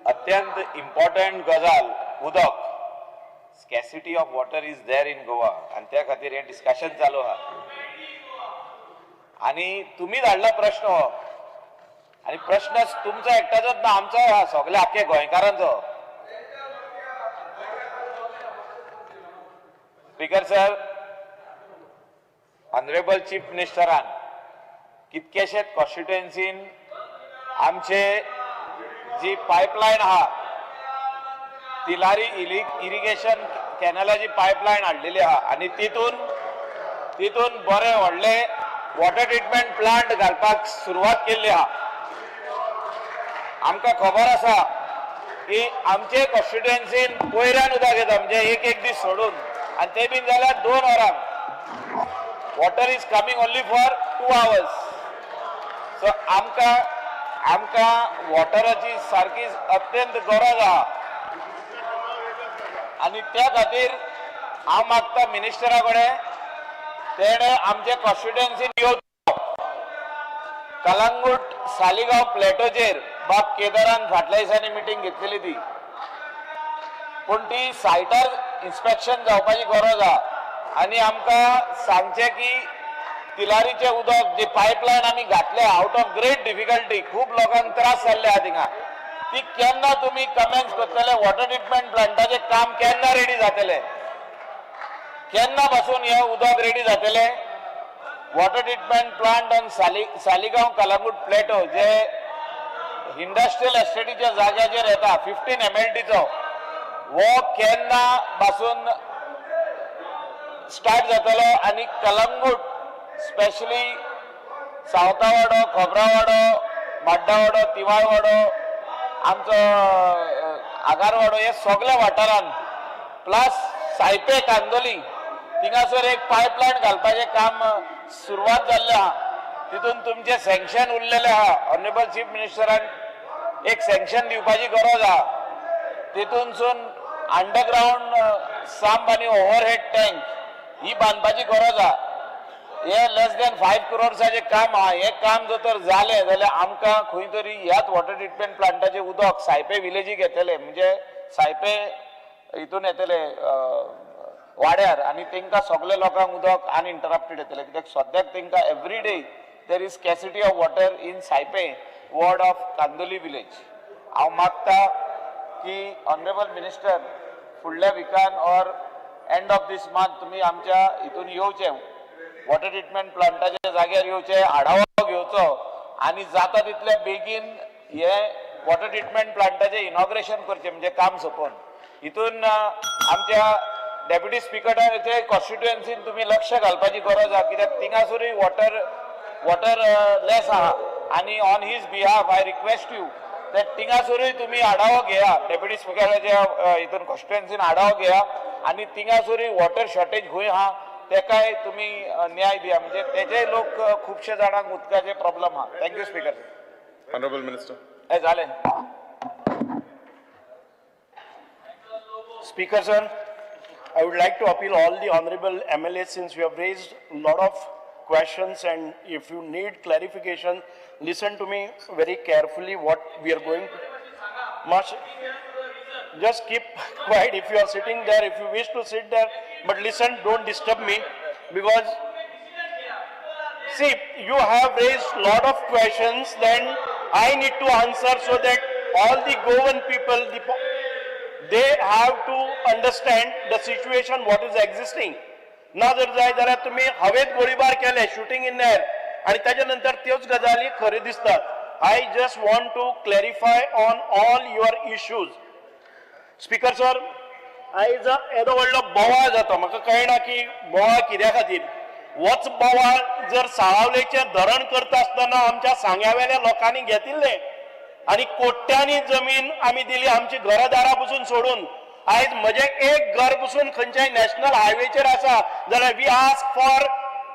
अत्यंत इम्पॉर्टंट गजाल उदक. Scarcity of water is there in Goa आनी त्या खातीर हें डिस्कशन चालू आहा. आनी तुमी धाडला प्रश्न हो आनी प्रश्न तुमचो एकट्याचोच ना, आमचोय आहा, सगल्या आख्खे गोंयकारांचो. स्पीकर सर, ऑनरेबल चीफ मिनिस्टरान कितकेशेच कॉन्स्टिट्युएन्सीन आमचे जी पायपलायन आहा, तिलारी इरिगेशन कॅनलाची पायपलायन हाडलेली आहा आनी तितून बरे व्हडले वॉटर ट्रिटमेंट प्लांट घालपाक सुरवात केल्ली आहा. आमकां खबर आसा की आमचे कॉन्स्टिट्युएन्सीन पयऱ्यान उदक येता, म्हणजे एक एक दीस सोडून, आनी ते बीन जाल्यार 2 वरांक. Water is coming only for 2 hours. So आमकां वॉटराची सारकी अत्यंत गरज आहा आनी त्या खातीर हांव मागता मिनिस्टरा कडेन, तेणे आमचे कॉन्स्टिट्युएन्सीन येवचो. कलंगूट सालिगांव प्लेटोचेर बाब केदारान फाटल्या दिसांनी मिटींग घेतलेली ती, पूण ती सायटार इन्स्पेक्शन जावपाची गरज आहा. आनी आमकां सांगचें की तिलारीचें उदक जी पायपलायन आमी घातल्या आवट ऑफ ग्रेट डिफिकल्टी, खूब लोकांक त्रास जाल्ले आहा थिंगा, ती केन्ना तुमी कमेन्स करतले? वॉटर ट्रिटमेंट प्लांटाचें काम केन्ना रेडी जातलें? केन्ना पासून हें उदक रेडी जातलें? Water treatment plant on Saligao Calangute plateau, J industrial एस्टेटीच्या जाग्याचेर येता, 15 एमएलडीचो, हो केन्ना पासून स्टार्ट जातलो? आनी कलंगूट, स्पेशली सावतावाडो, खोबरावाडो, माड्डावाडो, तिवाळवाडो, आमचो आगारवाडो, हे सगल्या वाठारान प्लस सायपे, कांदोली, थिंगासर एक पायपलायन घालपाचें काम सुरवात जाल्लें आहा. तितून तुमचें सँक्शन उरलेलें आहा. ऑनरेबल चीफ मिनिस्टरान एक सँक्शन दिवपाची गरज आहा. तितूनसून अंडरग्रावंड संप आनी ओव्हरहेड टँक ही बांदपाची गरज आहा. हे लेस दॅन 5 क्रोर्साचें काम आहा. हें काम जर तर जालें जाल्यार आमकां खंय तरी ह्याच वॉटर ट्रिटमेंट प्लांटाचें उदक सायपे विलेजीक येतलें, म्हणजे सायपे हितून येतलें वाड्यार आनी तांकां सगल्या लोकांक उदक अनइंटरप्टेड येतलें, कित्याक सद्याक तांकां every day there is scarcity of water in Saipe ward of Candolim village. हांव मागता की ऑनरेबल मिनिस्टर फुडल्या विकान or end of this month तुमी आमच्या हितून येवचे, वॉटर ट्रिटमेंट प्लांटाच्या जाग्यार येवचे, आढावो घेवचो आनी जाता तितले बेगीन हे वॉटर ट्रिटमेंट प्लांटाचें इनॉग्रेशन करचें, म्हणजे काम सोंपोवन. हितून आमच्या डेप्युटी स्पिकराचे कॉन्स्टिट्युएन्सीन तुमी लक्ष घालपाची गरज आहा, कित्याक थिंगासरूय वॉटर लेस आहा आनी on his behalf I request you that थिंगासरूय तुमी आढावो घेया. डेप्युटी स्पिकराच्या हितून कॉन्स्टिट्युएन्सीन आढावो घेया आनी थिंगासरूय वॉटर शॉर्टेज खंय आहा तेकाय तुमी न्याय दिया, म्हणजे तेजे लोक खुबशे जाणांक उदकाचे प्रॉब्लम आहा. Thank you, Speaker. Honorable Minister. हे जालें. Speaker sir, I would like to appeal all the honorable MLAs, since we have raised a lot of questions and if you need clarification, listen to me very carefully what we are going to. Must just keep quiet if you are sitting there, if you wish to sit there, but listen, don't disturb me, because see, you have raised lot of questions, then I need to answer so that all the Goan people, they have to understand the situation what is existing. ना जर जाय जाल्यार तुमी हवेत गोळीबार केले, shooting in air, आनी ताच्या नंतर त्योच गजाली खऱ्यो दिसतात. I just want to clarify on all your issues. Speaker sir, आयज येदो व्हडलो बोवाळ जाता, म्हाका कळना की बोवाळ कित्या खातीर. होच बोवाळ जर साळावलेचें धरण करता आसतना आमच्या सांग्यावेल्या लोकांनी घेतिल्लें आनी कोट्यांनी जमीन आमी दिली, आमची घरां दारां पसून सोडून. आयज म्हजें एक घर पसून खंयच्याय नॅशनल हायवेचेर आसा जाल्यार we ask for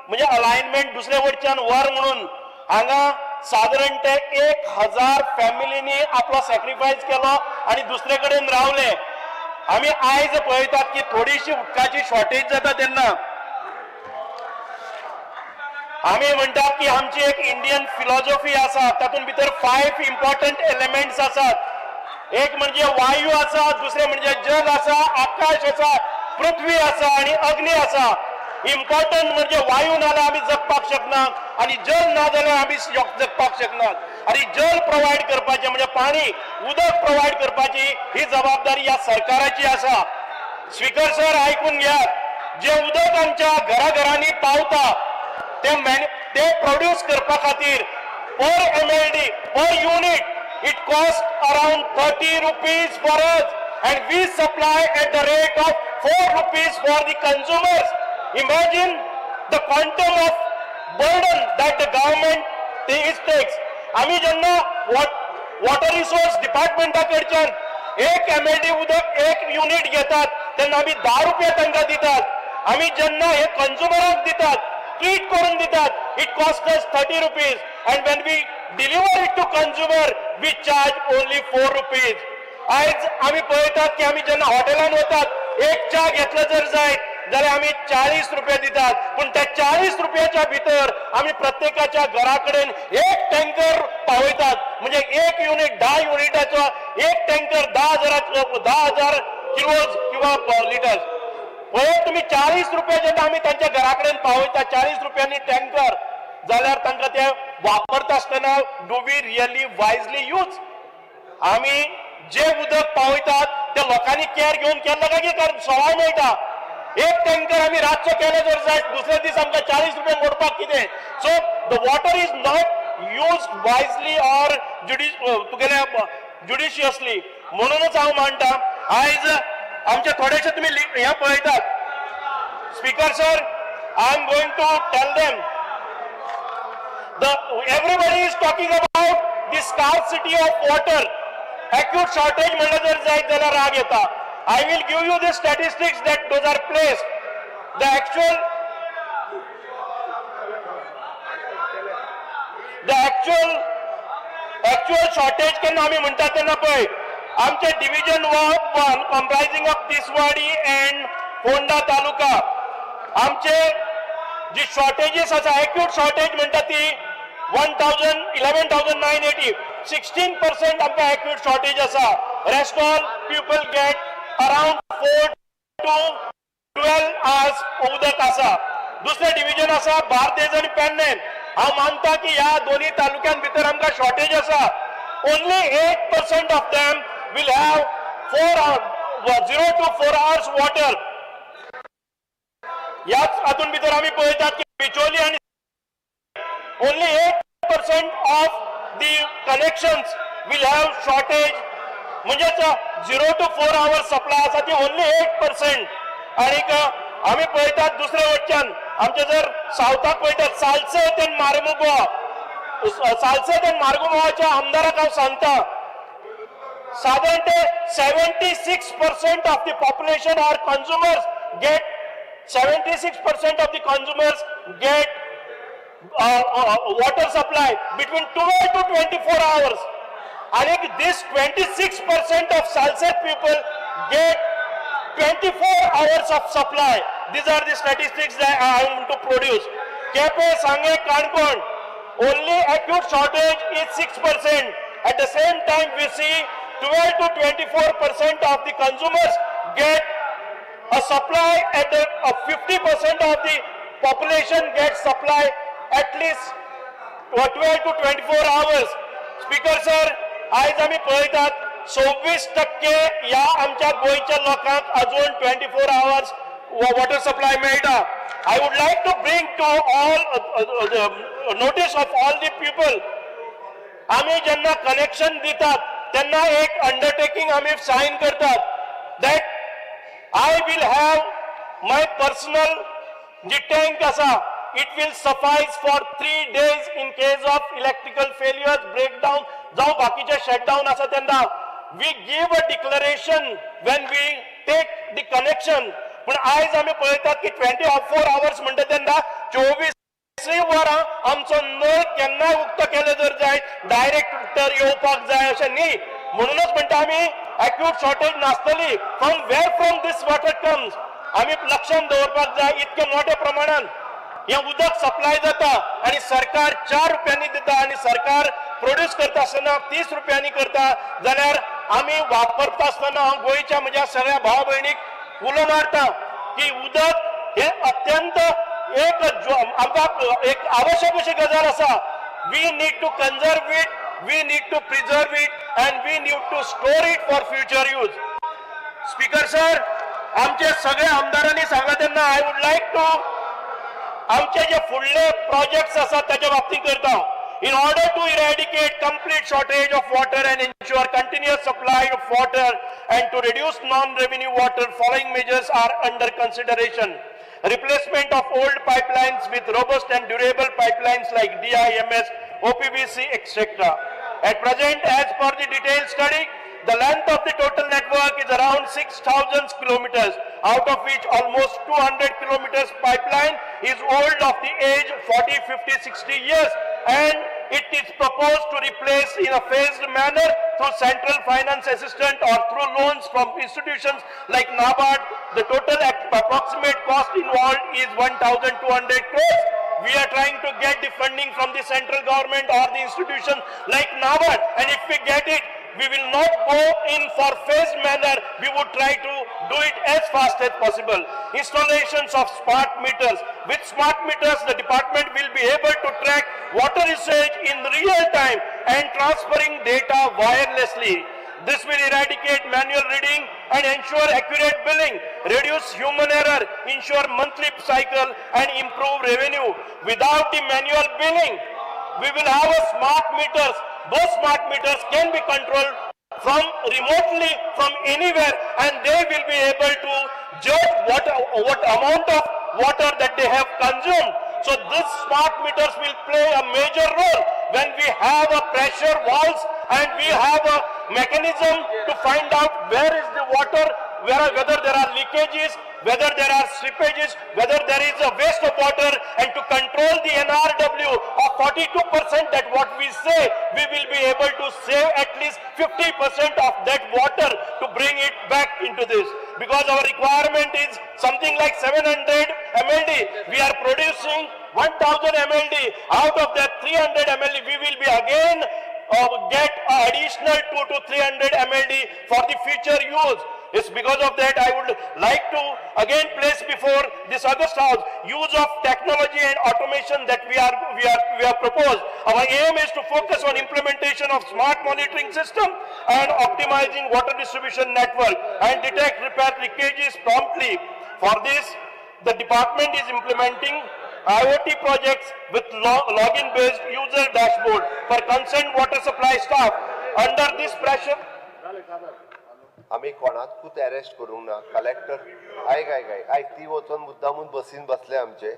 म्हणजे अलायनमेंट दुसरे वटच्यान व्हर म्हणून. हांगा सादारण ते 1000 फॅमिलीनी आपलो सॅक्रिफायस केलो आनी दुसरे कडेन रावले. आमी आयज पळयतात की थोडीशी उदकाची शॉर्टेज जाता तेन्ना आमी म्हणटात की आमची एक इंडियन फिलॉसॉफी आसा, तातूंत भितर फायव इम्पॉर्टंट एलिमेंट्स आसात. एक म्हणजे वायू आसा, दुसरें म्हणजे जल आसा, आकाश आसा, पृथ्वी आसा आनी अग्नी आसा. इम्पॉर्टंट म्हणजे वायू ना जाल्यार आमी जगपाक शकना आनी जल ना जाल्यार आमी जगपाक शकनात. आनी जल प्रोवायड करपाचें म्हणजे पाणी, उदक प्रोवायड करपाची ही जबाबदारी ह्या सरकाराची आसा. स्पीकर सर, आयकून घेयात, जे उदक आमच्या घराघरांनी पावता ते प्रोड्यूस करपा खातीर per MLD, per unit, it cost around ₹30 for us and we supply at the rate of ₹4 for the consumers. Imagine the quantum of burden that the government is takes. आम्ही जेन्ना वॉटर रिसोर्स डिपार्टमेंटा कडच्यान एक MLD उदक एक unit घेतात तेन्ना आमी 10 रुपया तांकां दितात. आमी जेन्ना हे कंझ्युमराक दितात, ट्रीट करून दितात, it cost us ₹30 and when we deliver it to consumer, we charge only ₹4. आयज आमी पळयतात की आमी जेन्ना हॉटेलान वतात, एक च्या घेतलो जर जायत जाल्यार आमी 40 रुपया दितात, पूण त्या 40 रुपयाच्या भितर आमी प्रत्येकाच्या घरा कडेन एक टँकर पावयतात. म्हणजे एक युनिट, 10 युनिटाचो एक टँकर, 10,000 किलोज किंवा लिटर्स. पळय तुमी 40 रुपया जेन्ना आमी तांच्या घरा कडेन पावयता, 40 रुपयांनी टँकर, जाल्यार तांकां ते वापरता आसतना do we really wisely use? आमी जे उदक पावयतात ते लोकांनी केअर घेवन केन्ना काय कारण सवाय मेळटा. एक टँकर आमी रातचो केलो जर जायत, दुसरे दीस आमकां 40 रुपया मोडपाक कितें? So the water is not used wisely or तुगेले ज्युडिशियसली. म्हणूनच हांव मांडटा, आयज आमचे थोडेशे तुमी हें पळयतात. Speaker sir, I am going to tell them, the everybody is talking about the scarcity of water. Acute shortage म्हणलं जर जायत जाल्यार राग येता. I will give you the statistics that those are placed. The actual shortage केन्ना आमी म्हणटात तेन्ना पळय, आमचे division 1 comprising of Tiswadi and Ponda taluka, आमचे जी शॉर्टेजीस आसा, एक्यूट शॉर्टेज म्हणटा ती 1,000, 11,980, 16% आमकां एक्यूट शॉर्टेज आसा. Rest all people get around 4 to 12 hours उदक आसा. दुसरें डिविजन आसा बार्देज आनी पेडणें. हांव मानता की ह्या दोन्ही तालुक्यां भितर आमकां शॉर्टेज आसा. Only 8% of them will have 0 to 4 hours water. ह्याच हातून भितर आमी पळयतात की बिचोली आनी only 8% of the connections will have shortage, म्हणजेच 0 to 4 hour supply आसा ती ओनली 8%. आणीक आमी पळयतात दुसऱ्या वटच्यान आमचे जर सावथाक पळयतात, सालसेत आनी मार्मुगोवा, सालसेत आनी मार्मुगोवाच्या आमदाराक हांव सांगता, साधारण ते 76% of the population or consumers get, 76% of the consumers get water supply between 12 to 24 hours. And this 26% of Salcete people get 24 hours of supply. These are the statistics that I am to produce. Quepem, Sanguem, Canacona, only acute shortage is 6%. At the same time, we see 12 to 24% of the consumers get a supply at the 50% of the population gets supply at least 12 to 24 hours. Speaker sir, आयज आमी पळयतात, 26% ह्या आमच्या गोंयच्या लोकांक अजून 24 hours water supply मेळटा. I would like to bring to all notice of all the people, आमी जेन्ना कनेक्शन दितात तेन्ना एक अंडरटेकिंग आमी सायन करतात that I will have my personal ji tank आसा, it will suffice for 3 days in case of electrical failures, breakdown जावं बाकीचे शटडाऊन आसा तेन्ना. We give a declaration when we take the connection. पूण आयज आमी पळयतात की 24 आवर्स म्हणटा तेन्ना 24 वरां आमचो नळ केन्नाय उक्तो केले जर जायत, डायरेक्ट तर येवपाक जाय अशें न्ही. म्हणूनच म्हणटा आमी एक्यूट शॉर्टेज नासतली. From where from this water comes? आमी लक्षात दवरपाक जाय, इतके मोठ्या प्रमाणात हें उदक सप्लाय जाता आनी सरकार 4 रुपयांनी दिता आनी सरकार प्रोड्यूस करता आसतना 30 रुपयांनी करता, जाल्यार आमी वापरता आसतना हांव गोंयच्या म्हज्या सगळ्या भाव भयणीक उलो मारता की उदक हे अत्यंत एक आमकां एक आवश्यक अशी गजाल आसा. We need to conserve it, we need to preserve it and we need to store it for future use. Speaker sir, आमचे सगळे आमदारांनी सांगला तेन्ना I would like to आमचे जे फुडले प्रोजेक्ट्स आसात त्याच्या बाबतीत करता. In order to eradicate complete shortage of water and ensure continuous supply of water and to reduce non revenue water, following measures are under consideration: Replacement of old pipelines with robust and durable pipelines like DIMS, OPVC, etc. At present, as per the detailed study, the length of the total network is around 6,000 kilometers, out of which almost 200 kilometers pipeline is old of the age 40, 50, 60 years, and it is proposed to replace in a phased manner through central finance assistance or through loans from institutions like NABARD. The total approximate cost involved is 1,200 crores. We are trying to get the funding from the central government or the institution like NABARD, and if we get it, we will not go in for phased manner. We would try to do it as fast as possible. Installations of smart meters. With smart meters, the department will be able to track water usage in real time and transferring data wirelessly. This will eradicate manual reading and ensure accurate billing, reduce human error, ensure monthly cycle and improve revenue. Without the manual billing, we will have a smart meters. Those smart meters can be controlled from remotely from anywhere, and they will be able to judge what amount of water that they have consumed. So this smart meters will play a major role when we have a pressure valves and we have a mechanism to find out where is the water, whether there are leakages, whether there are slippages, whether there is a waste of water, and to control the NRW of 42% that what we say, we will be able to save at least 50% of that water to bring it back into this. Because our requirement is something like 700 MLD. We are producing 1000 MLD. Out of that 300 MLD, we will be again get additional 2 to 300 MLD for the future use. It's because of that I would like to again place before this august house use of technology and automation that we have proposed. Our aim is to focus on implementation of smart monitoring system and optimizing water distribution network and detect repair leakages promptly. For this, the department is implementing IoT projects with login-based user dashboard for concerned water supply staff. Under this pressure, आमी कोणाकूच arrest करूंक ना. Collector, आयक आयक आयक आयक, ती वचोन मुद्दामून बसीन बसले आमचे.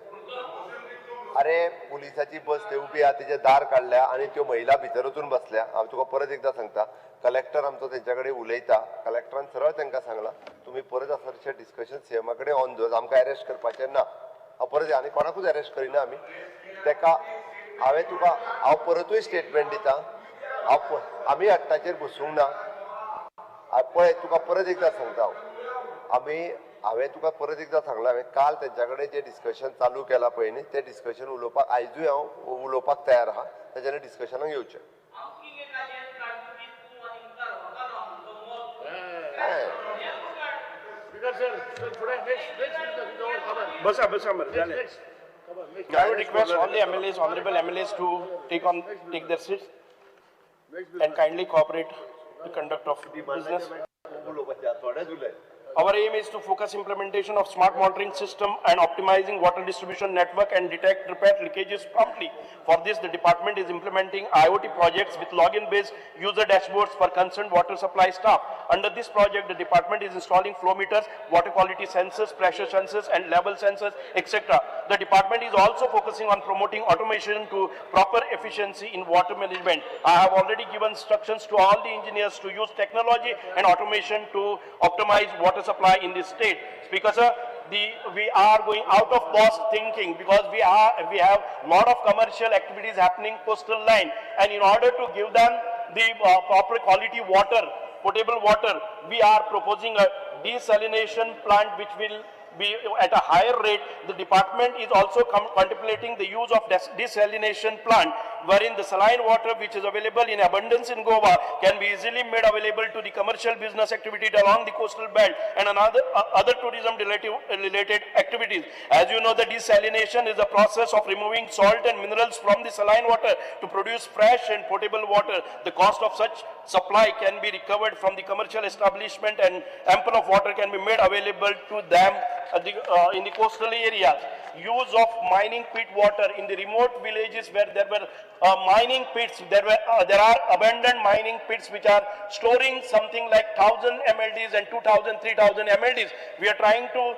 अरे, पुलिसाची बस थंय उबी आहा, तेजें दार काडल्या आनी त्यो महिला भितर वचून बसल्या. हांव तुका परत एकदां सांगता, कलेक्टर आमचो तेंच्या कडेन उलयता. कलेक्टरान सरळ तांकां सांगलां, तुमी परत आसा तशें डिस्कशन सीएमा कडेन ऑन दवर, आमकां अरेस्ट करपाचें ना. हांव परत आनी कोणाकूच अरेस्ट करिना आमी. तेका हांवें तुका, हांव परतूय स्टेटमेंट दिता, हांव आमी हट्टाचेर बसूंक ना. पळय, तुका परत एकदां सांगता हांव, आमी, हांवें तुका परत एकदां सांगलां, हांवें काल तेंच्या कडेन जें डिस्कशन चालू केलां पळय न्ही, तें डिस्कशन उलोवपाक आयजूय हांव उलोवपाक तयार आहा. तेज्यानी डिस्कशनाक येवचें. बसा बसा मरे जालें. I would request all the MLAs, honorable MLAs to take their seats and kindly cooperate the conduct of business. उलोवपाचें थोडेच उलय. Our aim is to focus implementation of smart monitoring system and optimizing water distribution network and detect repair leakages promptly. For this, the department is implementing IoT projects with login-based user dashboards for concerned water supply staff. Under this project, the department is installing flow meters, water quality sensors, pressure sensors, and level sensors, etc. The department is also focusing on promoting automation to proper efficiency in water management. I have already given instructions to all the engineers to use technology and automation to optimize water supply in this state. Speaker sir, we are going out of box thinking because we have lot of commercial activities happening coastal line, and in order to give them the proper quality water, potable water, we are proposing a desalination plant which will be at a higher rate. The department is also contemplating the use of desalination plant, wherein the saline water which is available in abundance in Goa can be easily made available to the commercial business activity along the coastal belt and other tourism related activities. As you know, the desalination is a process of removing salt and minerals from the saline water to produce fresh and potable water. The cost of such supply can be recovered from the commercial establishment and ample of water can be made available to them in the coastal areas. Use of mining pit water in the remote villages where there were mining pits, there are abandoned mining pits which are storing something like 1000 MLDs and 2000, 3000 MLDs. We are trying to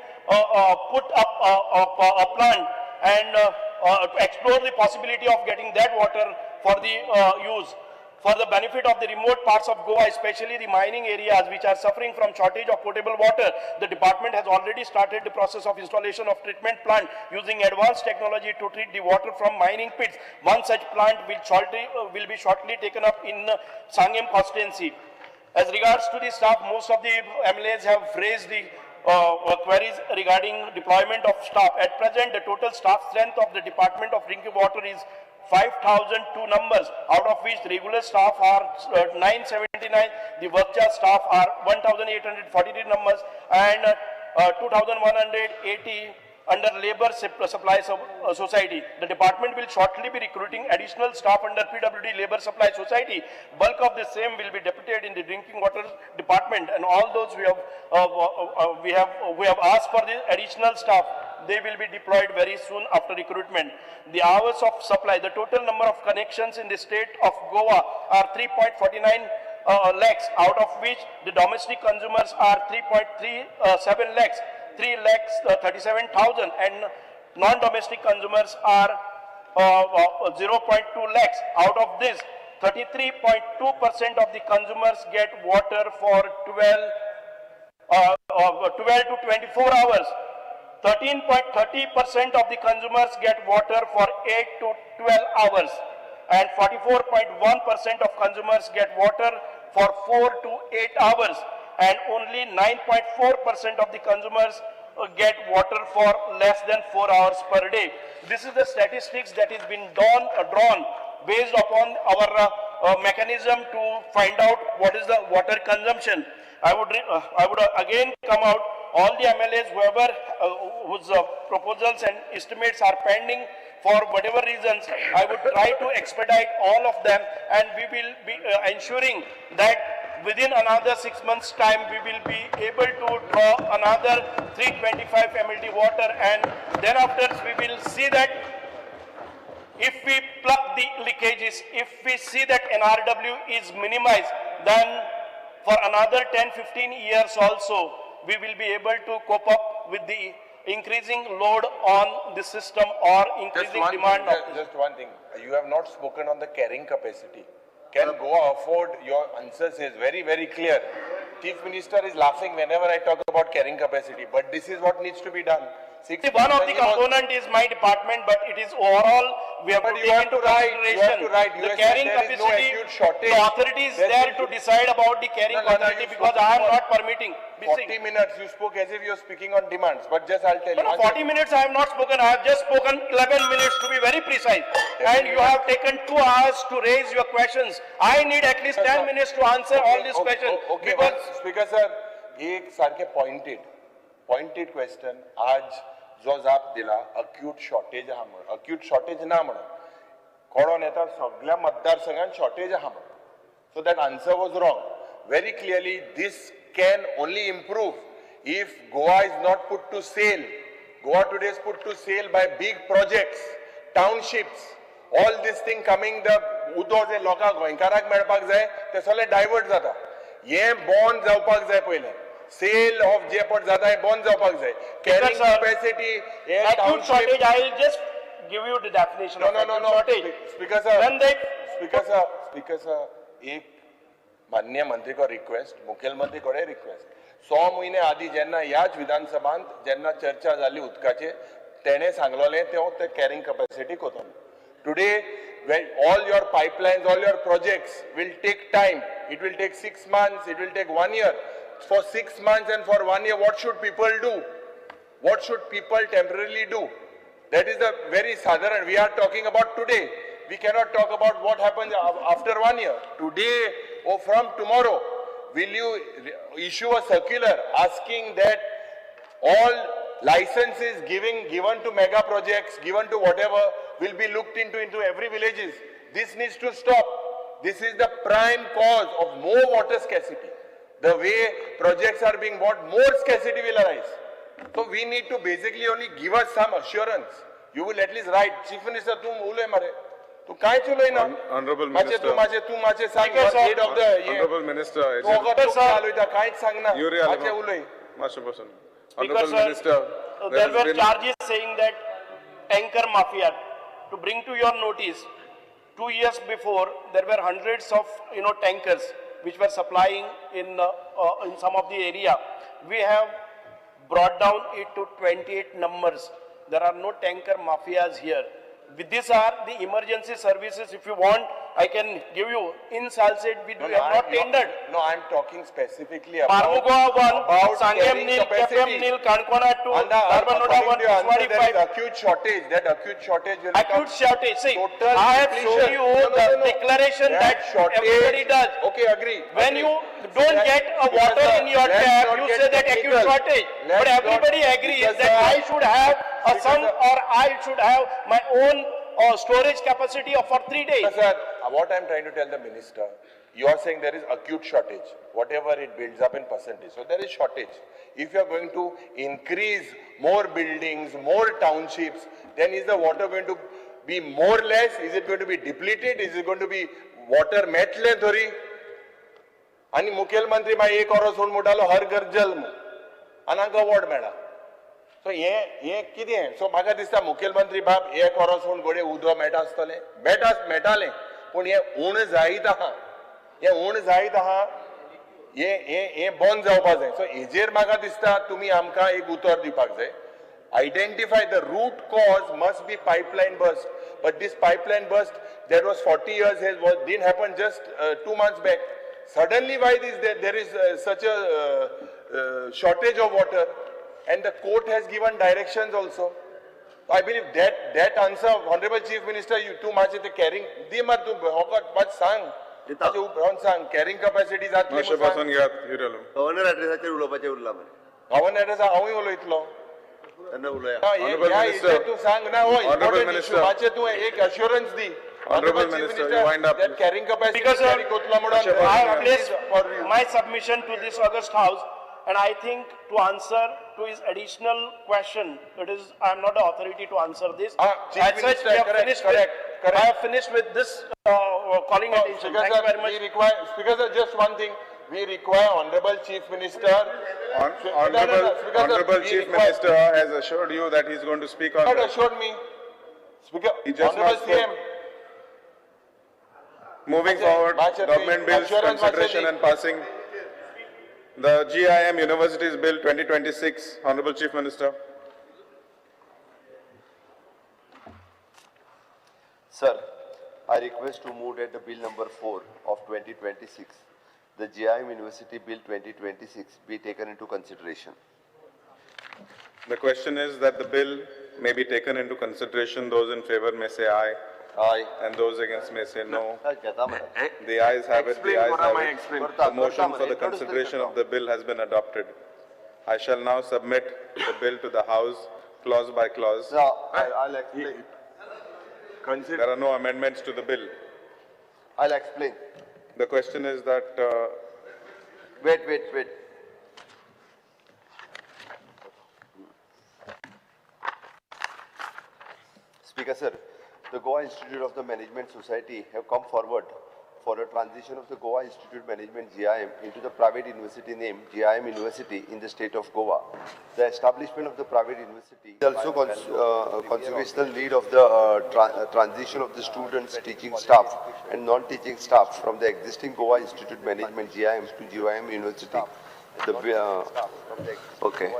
put up a plant and to explore the possibility of getting that water for the use. For the benefit of the remote parts of Goa, especially the mining areas which are suffering from shortage of potable water, the department has already started the process of installation of treatment plant using advanced technology to treat the water from mining pits. One such plant will be shortly taken up in Sanguem constituency. As regards to the staff, most of the MLAs have raised the queries regarding deployment of staff. At present, the total staff strength of the Department of Drinking Water is 5,002 numbers, out of which regular staff are 979, the work charge staff are 1,843 numbers, and 2,180 under Labor Supply Society. The department will shortly be recruiting additional staff under PWD Labor Supply Society. Bulk of the same will be deputed in the drinking water department, and all those we have asked for the additional staff, they will be deployed very soon after recruitment. The hours of supply, the total number of connections in the state of Goa are 3.49 lakhs, out of which the domestic consumers are 3.37 lakhs, 3 lakhs 37,000, and non-domestic consumers are 0.2 lakhs. Out of this, 33.2% of the consumers get water for 12 to 24 hours. 13.30% of the consumers get water for 8 to 12 hours, and 44.1% of consumers get water for 4 to 8 hours, and only 9.4% of the consumers get water for less than 4 hours per day. This is the statistics that has been drawn based upon our mechanism to find out what is the water consumption. I would again come out, all the MLAs, whoever whose proposals and estimates are pending for whatever reasons, I would try to expedite all of them, and we will be ensuring that within another 6 months' time, we will be able to draw another 325 MLD water, and then after we will see that if we plug the leakages, if we see that NRW is minimized, then for another 10-15 years also, we will be able to cope up with the increasing load on the system or increasing demand. Just one thing, you have not spoken on the carrying capacity. Can Goa afford? Your answer is very, very clear. Chief Minister is laughing whenever I talk about carrying capacity, but this is what needs to be done. See, one of the component is my department, but it is overall we have But to you take have into to write, you have consideration to write. the You have carrying said there is no capacity. acute shortage. The authority is There there is- to decide about the carrying No, no, no, quantity you because spoke I am for not permitting. 40 minutes, you spoke as if you are speaking on demands, but just I'll tell No, you. no, 40 minutes I have not spoken. I have just spoken 11 minutes to be very precise. And you have taken 2 hours to raise your questions. I need at least 10 minutes to answer all these questions. Okay, because Speaker sir, एक सारखे pointed question आज जो जाप दिला acute shortage आहा म्हणून, acute shortage ना म्हणून कोणोन येता सगळ्या मतदारसंघान शॉर्टेज आहा म्हणून. So that answer was wrong. Very clearly this can only improve if Goa is not put to sale. Goa today is put to sale by big projects, townships, all this thing coming, the उदो जे लोकांक गोंयकाराक मेळपाक जाय ते सगळे divert जाता. हे bond जावपाक जाय पयलें. सेल ऑफ जे पण जाता हे बॉन्ड जावपाक जाय. Carrying capacity acute shortage, I will just give you the definition No, of no, no, acute no. shortage. Speaker sir, When they Speaker sir, Speaker sir, एक माननीय मंत्री को रिक्वेस्ट, मुखेलमंत्री कडेन रिक्वेस्ट. 6 म्हयने आदी जेन्ना ह्याच विधानसभांत जेन्ना चर्चा जाली उदकाचेर, तेणें सांगलोलें ते कॅरिंग कपॅसिटी कोतलो. Today when all your pipelines, all your projects will take time. It will take 6 months, it will take 1 year. For 6 months and for 1 year, what should people do? What should people temporarily do? That is the very sadharan. We are talking about today. We cannot talk about what happens after 1 year. Today or from tomorrow, will you issue a circular asking that all licenses given to mega projects, given to whatever, will be looked into every villages? This needs to stop. This is the prime cause of more water scarcity. The way projects are being bought, more scarcity will arise. So we need to basically only give us some assurance. You will at least write, Chief Minister, तू उलय मरे, तू कांयच उलयना. Honorable मातशें Minister. तूं मातशें तूं मातशें सांग, Speaker, sir. head of the Honorable Minister, तूं वगत Sir. चालयता, कांयच सांगना. Yuri मातशें उलय. Master person. Speaker, Honorable sir, Minister, there has were been charges saying that tanker mafia. To bring to your notice, 2 years before there were hundreds of tankers which were supplying in some of the area. We have brought down it to 28 numbers. There are no tanker mafias here. These are the emergency services. If you want, I can give you. In Salcete, we No, have no, not tendered. No, I am talking specifically about Marmugao 1, about Sanguem carrying nil, Quepem capacity. nil, Canacona 2, Anda, Dharbandora according 1, to your answer, Tiswadi there is 5. acute shortage. That acute shortage will Acute come. shortage. See, Total I have depletion. shown you No, no, the no, no. declaration that everybody does. Okay, agree. When agree. you don't Let- get a because, water sir, in your let's tap, not you get say that acute technical. shortage. Let's But not- everybody agrees because, that sir, I should have a because, sum sir, or I should have my own storage capacity of for 3 days. Sir, what I'm trying to tell the minister, you are saying there is acute shortage, whatever it builds up in percentage. So there is shortage. If you are going to increase more buildings, more townships, then is the water going to be more less? Is it going to be depleted? Is it going to be water Medley थोरी? आनी मुखेलमंत्री मागीर एक वरो सोडून म्हणटालो हर घर जल म्हूण आनी हांकां अवॉर्ड मेळ्ळा. सो हें हें कितें? सो म्हाका दिसता मुखेलमंत्री बाब एक वरो सोडून घडये उदक मेळटा आसतलें, मेळटा मेळटालें, पूण हें उण जायत आहा, हें उण जायत आहा, हें हें हें बंद जावपा जाय. सो हेजेर म्हाका दिसता तुमी आमकां एक उतर दिवपाक जाय. Identify the root cause must be pipeline burst, but this pipeline burst that was 40 years has was didn't happen just 2 months back. Suddenly why this there is such a shortage of water, and the court has given directions also. I believe that answer, Honorable Chief Minister, you too much the carrying di mat tu hokat mat sang sang carrying capacity जातली. मातशें बसून घेयात युरियल. Governor ॲड्रेसाचेर उलोवपाचें उरलां मरे. Governor address हांवूय उलयतलो. Honorable Minister. तूं सांग ना हो Honorable Minister. मातशें तूं एक assurance the. Honorable Minister, you wind up. That carrying capacity Because, carry कोतलो म्हणून I have placed my submission to this august house, and I think to answer to his additional question, it is, I am not the authority to answer this. Chief As such, Minister, we have correct, finished correct, with, correct. I have finished with this calling attention. Speaker Thank you sir, very much. we require, Speaker sir, just one thing. We require Honorable Chief Minister. Honorable Chief Minister has assured you that he is going to speak on. Not assured me. Speaker, He just Honorable now spoke. CM. Moving forward, government bills consideration and passing. The GIM Universities Bill 2026, Honorable Chief Minister. Sir, I request to move that the bill number 4 of 2026, the GIM University Bill 2026, be taken into consideration. The question is that the bill may be taken into consideration. Those in favor may say aye. Aye. And those against may say no. The ayes have it, the ayes have it. The motion for the consideration of the bill has been adopted. I shall now submit the bill to the House clause by clause. No, I'll explain. There are no amendments to the bill. I'll explain. The question is that... Wait. Speaker sir, the Goa Institute of the Management Society have come forward for a transition of the Goa Institute Management GIM into the private university name GIM University in the state of Goa. The establishment of the private university is also consequential lead of the transition of the students, teaching staff and non-teaching staff from the existing Goa Institute Management GIM to GIM University. Okay.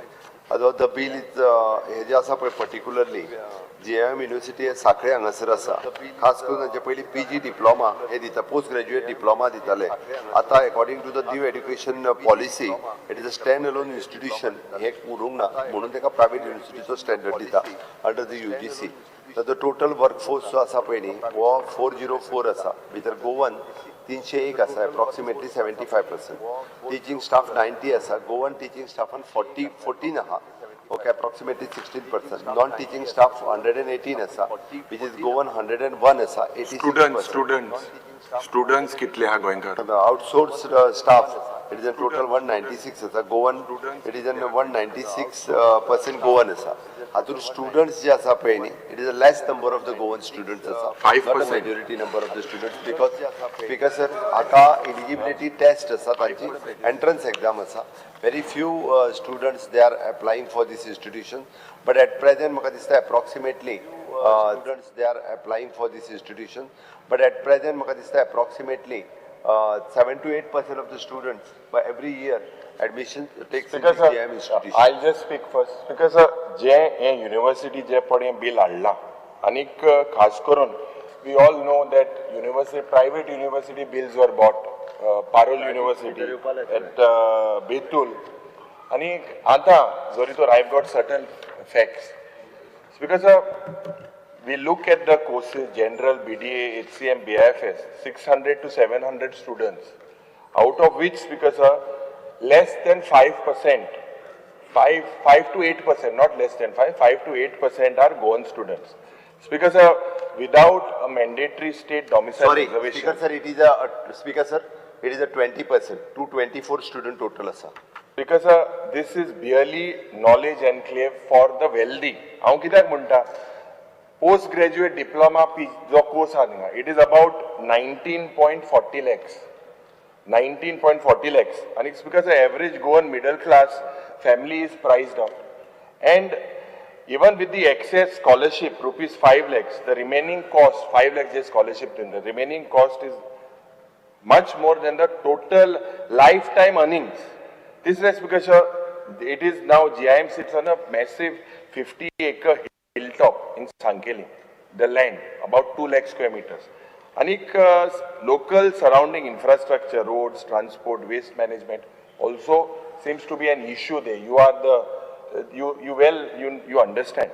Although the bill is, हे जे आसा पळय particularly GIM University हे साखळे हांगासर आसा, खास करून तांचे पयलीं PG diploma हे दिता, पोस्ट ग्रॅज्युएट डिप्लोमा दिताले. आतां according to the new education policy it is a stand alone institution, हें उरूंक ना म्हणून ताका प्रायवेट युनिवर्सिटीचो स्टँडर्ड दिता अंडर the UGC. ताचो टोटल वर्कफोर्स जो आसा पळय न्ही हो 404 आसा, भितर गोवन 301 आसा, एप्रॉक्सिमेटली 75%. टिचींग स्टाफ 90 आसा, गोवन टिचींग स्टाफान 14 आहा, okay, approximately 16%. Non teaching staff 118 आसा, which is Goan 101 आसा, 86%. स्टुडंट्स कितले आहा गोंयकार? Outsource staff it is a total 196 आसा, Goan it is an 196% Goan आसा. हातूंत स्टुडंट्स जे आसा पळय न्ही it is a less number of the Goan students आसा, 5%. Majority number of the students, because sir आतां एलिजिबिलिटी टेस्ट आसा, तांची एंट्रन्स एक्झाम आसा. Very few students they are applying for this institution, but at present म्हाका दिसता approximately students they are applying for this institution, but at present म्हाका दिसता approximately 7 to 8% of the students by every year admission takes in the GIM institution. I'll just speak first. Because sir, जे हे university जे पण हे bill हाडला आनीक खास करून we all know that university private university bills were brought, Parul University at Betul. आनी आतां जरी तर I got certain facts because we look at the courses general, BDA, HCM, BIFS, 600 to 700 students, out of which, because less than 5%, 5 to 8%, not less than 5, 5 to 8% are Goan students. Because without a mandatory state domicile Sorry, reservation. Speaker sir, it is a speaker sir, it is a 20%, 224 student total आसा. Because this is barely knowledge enclave for the wealthy. हांव कित्याक म्हणटा, post graduate diploma P जो course आहा थिंगा, it is about 19.40 lakhs, 19.40 lakhs, आनी it's because average Goan middle class family is priced out. And even with the excess scholarship, rupees 5 lakhs, the remaining cost, 5 lakhs J scholarship दिता, remaining cost is much more than the total lifetime earnings. This is because it is now GIM sits on a massive 50-acre hilltop in Sankelim, the land, about 2 lakh square meters. Anik local surrounding infrastructure, roads, transport, waste management also seems to be an issue there. You are the, you, you well, you, you understand.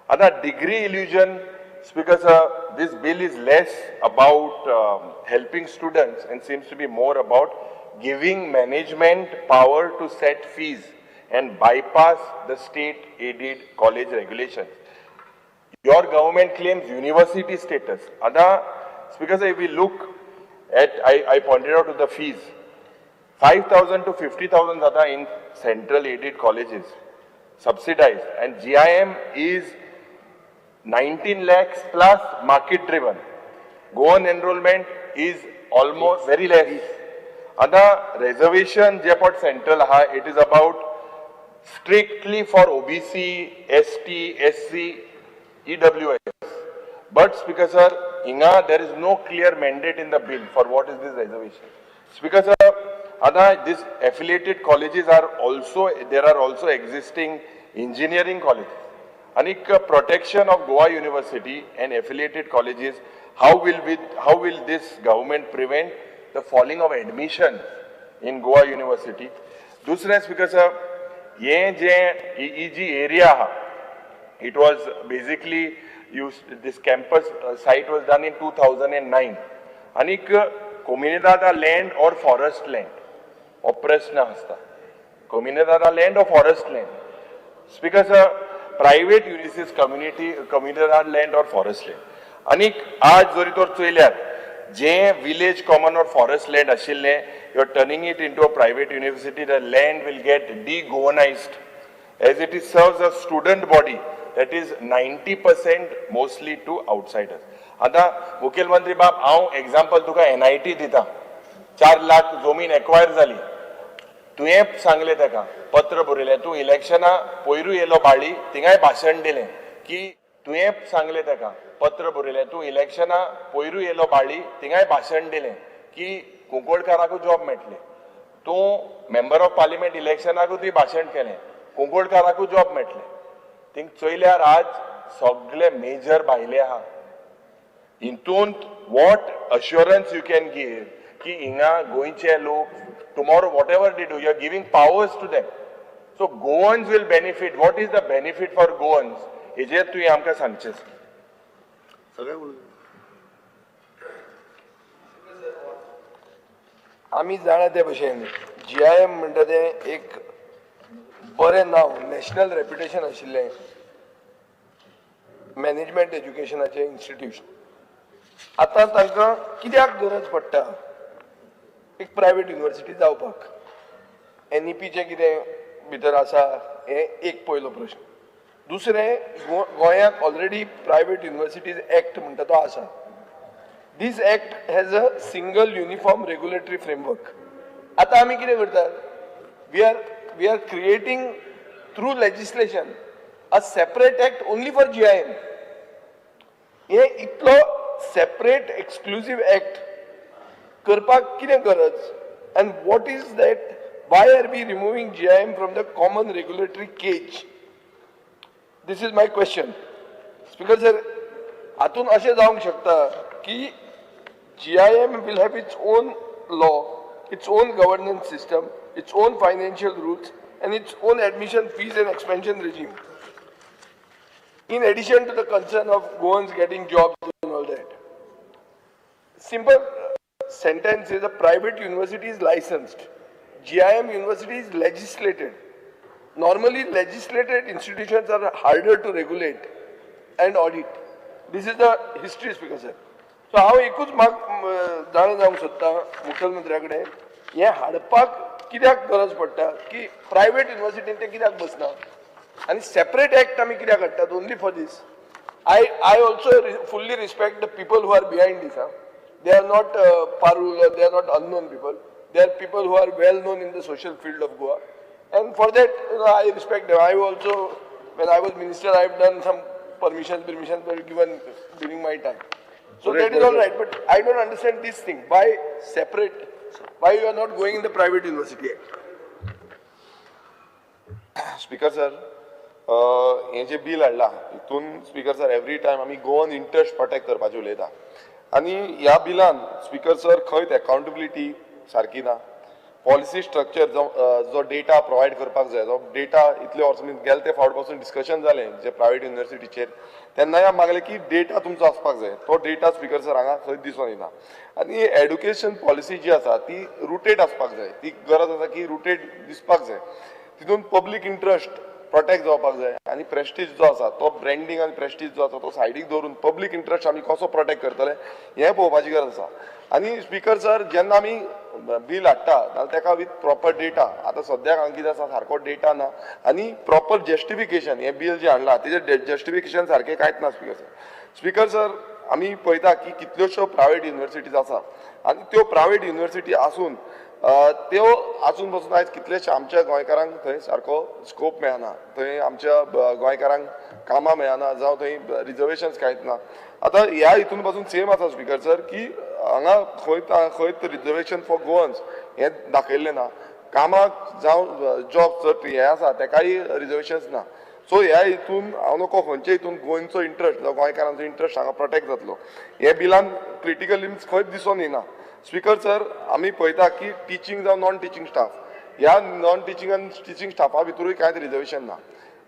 Other degree illusion, Speaker sir, this bill is less about helping students and seems to be more about giving management power to set fees and bypass the state-aided college regulations. Your government claims university status. Ada, Speaker sir, if we look at, I pointed out to the fees, 5,000 to 50,000 jata in central aided colleges, subsidized, and GIM is 19 lakhs plus market driven. Goan enrollment is almost very less. Ada reservation जे पट central आहा, it is about strictly for OBC, ST, SC, EWS. But Speaker sir, hinga there is no clear mandate in the bill for what is this reservation. Speaker sir, ada this affiliated colleges are also, there are also existing engineering colleges. Anik protection of Goa University and affiliated colleges, how will this government prevent the falling of admission in Goa University? Dusre, Speaker sir, ye je EEG area ha, it was basically used, this campus site was done in 2009. Anik Comunidade land or forest land, or prashna hasta. Comunidade land or forest land. Speaker sir, private universities community, Comunidade land or forest land. Anik aaj jori tor choyल्यार J village common or forest land आशिल्लें, you are turning it into a private university, the land will get de-Goanized as it is serves a student body that is 90% mostly to outsiders. आतां मुखेलमंत्री बाब, हांव example तुका NIT दिता, 4 लाख जमीन acquire जाली, तुवें सांगलें ताका, पत्र बरयलें, तूं इलेक्शना पयरूय येयलो बाळी, थिंगाय भाशण दिलें की तुवें सांगलें ताका, पत्र बरयलें, तूं इलेक्शना पयरूय येयलो बाळी, थिंगाय भाशण दिलें की कुंकळकाराकूय जॉब मेळटली, तूं मेंबर ऑफ पार्लिमेंट इलेक्शनाकूय तुवें भाशण केलें, कुंकळकाराकूय जॉब मेळटले. थिंग चोयल्यार आज सगळे मेजर भायले आहा. हितूंत what assurance you can give की हिंगा गोंयचे लोक tomorrow whatever they do, you are giving powers to them, so Goans will benefit. What is the benefit for Goans हेजेर तुवें आमकां सांगचें. आमी जाणा ते भशेन GIM म्हणटा तें एक बरें नांव, नॅशनल रेप्युटेशन आशिल्लें मॅनेजमेंट एज्युकेशनाचें इन्स्टिट्यूशन. आतां तांकां कित्याक गरज पडटा एक प्रायवेट युनिवर्सिटी जावपाक? NEPचें कितें भितर आसा हें एक पयलो प्रश्न. दुसरें, गोंयांत ऑलरेडी प्रायवेट युनिवर्सिटीज एक्ट म्हणटा तो आसा. This act has a single uniform regulatory framework. आतां आमी कितें करतात, we are creating through legislation a separate act only for GIM. हे इतलो सेपरेट एक्सक्लुजीव एक्ट करपाक कितें गरज? And what is that, why are we removing GIM from the common regulatory cage? This is my question. Speaker sir, हातून अशें जावंक शकता की GIM will have its own law, its own governance system, its own financial rules and its own admission fees and expansion regime. In addition to the concern of Goans getting jobs and all that. Simple sentence is, a private university is licensed. GIM university is legislated. Normally, legislated institutions are harder to regulate and audit. This is the history, Speaker sir. So हांव एकूच म्हाका जाणा जावंक सोदता मुखेलमंत्र्या कडेन, हें हाडपाक कित्याक गरज पडटा की प्रायवेट युनिवर्सिटीन तें कित्याक बसना आनी सेपरेट एक्ट आमी कित्याक हाडटात only for this? I also fully respect the people who are behind this. They are not parul, they are not unknown people. They are people who are well known in the social field of Goa, and for that I respect. I also, when I was minister, I have done some permissions were given during my time. So that is all right, but I don't understand this thing. Why separate? Why you are not going in the Private University Act? Speaker sir, हें जें bill हाडलां हितून, speaker sir, every time आमी Goan interest protect करपाचें उलयता आनी ह्या बिलान, speaker sir, खंयच एकाउंटेबिलिटी सारकी ना. पॉलिसी स्ट्रक्चर जो डेटा प्रोवायड करपाक जाय, जो डेटा इतले वर्सां गेले ते फावट पासून डिस्कशन जालें जे प्रायवेट युनिवर्सिटीचेर, तेन्नाय आमी मागलें की डेटा तुमचो आसपाक जाय. तो डेटा, स्पीकर सर, हांगा खंयच दिसून येना. आनी एड्युकेशन पॉलिसी जी आसा ती रुटेड आसपाक जाय. ती गरज आसा की रुटेड दिसपाक जाय. तितून पब्लीक इंट्रस्ट प्रोटेक्ट जावपाक जाय आनी प्रेस्टीज जो आसा तो, ब्रँडींग आनी प्रेस्टीज जो आसा तो सायडीक दवरून पब्लीक इंट्रस्ट आमी कसो प्रोटेक्ट करतले हें पळोवपाची गरज आसा. आनी स्पीकर सर, जेन्ना आमी बील हाडटा जाल्यार ताका विथ प्रॉपर डेटा. आतां सद्याक हांगा कितें आसा, सारको डेटा ना आनी प्रॉपर जस्टिफिकेशन, हें बील जें हाडलां तेजें जस्टिफिकेशन सारकें कांयच ना, स्पीकर सर. स्पीकर सर, आमी पळयता की कितल्योश्यो प्रायवेट युनिवर्सिटीज आसा आनी त्यो प्रायवेट युनिवर्सिटी आसून त्यो आसून पसून आयज कितलेशे आमच्या गोंयकारांक थंय सारको स्कोप मेळना. थंय आमच्या गोंयकारांक कामां मेळना जावं थंय रिजर्वेशन्स कांयच ना. आतां ह्या हितून पासून सेम आसा, स्पीकर सर, की हांगा खंय खंयच रिजर्वेशन फॉर गोवन्स हें दाखयल्लें ना. कामाक जावं जॉब चड हें आसा तेकाय रिजर्वेशन्स ना. सो ह्या हितून हांव नको खंयच्या हितून गोंयचो इंट्रस्ट जावं गोंयकारांचो इंट्रस्ट हांगा प्रोटेक्ट जातलो. हे बिलान क्रिटिकल लिम्स खंयच दिसून येना. स्पीकर सर, आमी पळयता की टिचींग जावं नॉन टिचींग स्टाफ, ह्या नॉन टिचींग आनी टिचींग स्टाफा भितरूय कांयच रिजर्वेशन ना.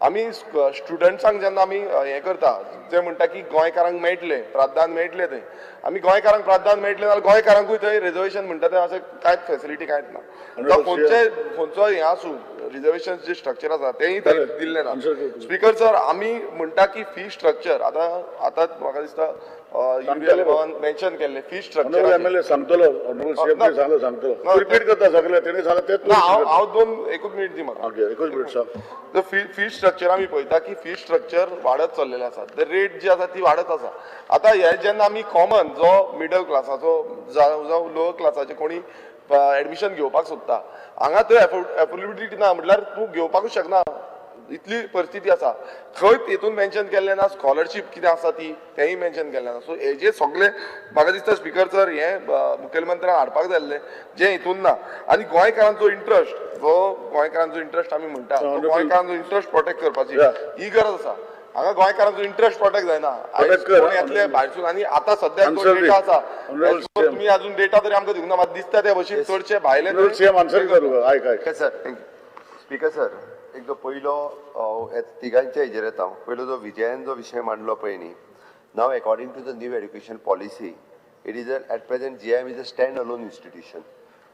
आमी स्टुडंट्सांक जेन्ना आमी हें करता, जे म्हणटा की गोंयकारांक मेळटलें प्राधान्य, मेळटलें थंय, आमी गोंयकारांक प्राधान्य मेळटलें जाल्यार गोंयकारांकूय थंय रिजर्वेशन म्हणटा तें अशें कांयच फेसिलिटी कांयच ना. जावं खंयचे खंयचो हें आसूं, रिजर्वेशन जे स्ट्रक्चर आसा तेंय थंय दिल्लें ना. स्पीकर सर, आमी म्हणटा की फी स्ट्रक्चर आतां म्हाका दिसता मेन्शन केल्लें फी स्ट्रक्चर. एमएलए सांगतलो, ऑनरेबल सीएम सांगलो, सांगतलो, रिपीट करता सगळे तेणी सांगला तेच. ना, हांव दोन एकूच मिनिट दी म्हाका. ओके, एकूच मिनिट सांग. The fee fee structure आमी पळयता की फी स्ट्रक्चर वाडत चल्लेलें आसा. The rate जी आसा ती वाडत आसा. आतां हे जेन्ना आमी कॉमन जो मिडल क्लासाचो जावं लोअर क्लासाचे कोणी एडमिशन घेवपाक सोदता, हांगा थंय एफोर्डेबिलिटी ना, म्हटल्यार तूं घेवपाकूच शकना इतली परिस्थिती आसा. खंयच हितून मेन्शन केल्लें ना. स्कॉलरशीप कितें आसा ती तेंय मेन्शन केल्लें ना. सो हेजे सगळे म्हाका दिसता, स्पीकर सर, हें मुखेलमंत्र्यान हाडपाक जाय आसलें जें हितून ना. आनी गोंयकारांचो इंट्रस्ट, जो गोंयकारांचो इंट्रस्ट आमी म्हणटा, तो गोंयकारांचो इंट्रस्ट प्रोटेक्ट करपाची ही गरज आसा. हांगा गोंयकारांचो इंट्रस्ट प्रोटेक्ट जायना. आयज कोण येतले भायरसून आनी आतां सद्याक जो डेटा आसा, तुमी अजून डेटा तरी आमकां दिवंक ना. मात दिसता ते भशेन चडशे भायले. सीएम आन्सर करू, आयक आयक. सर, स्पीकर सर, एक जो पयलो तिगांच्या हेजेर येता. पयलो जो विजयान जो विशय मांडलो पळय न्ही, now according to the new education policy, it is at present GIM is a stand alone institution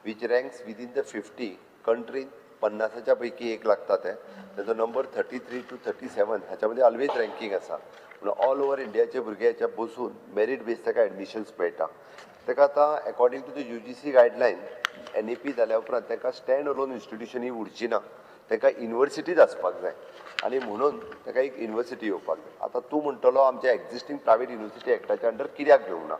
which ranks within the 50 कंट्रीन. 50च्या पैकी एक लागता ते. तेजो नंबर 33 to 37 ह्याच्या मध्ये ऑलवेज रँकींग आसा. म्हणून ऑल ओवर इंडियाचे भुरगे ह्याच्या बसून मेरीट बेस ताका एडमिशन्स मेळटा. ताका आतां according to the UGC guideline, NEP जाल्या उपरांत ताका स्टँड अलोन इन्स्टिट्यूशन ही उरची ना. ताका युनिवर्सिटीज आसपाक जाय आनी म्हणून ताका एक युनिवर्सिटी येवपाक जाय. आतां तूं म्हणटलो, आमच्या एक्झिस्टींग प्रायवेट युनिवर्सिटी एक्टाच्या अंडर कित्याक घेवंक ना?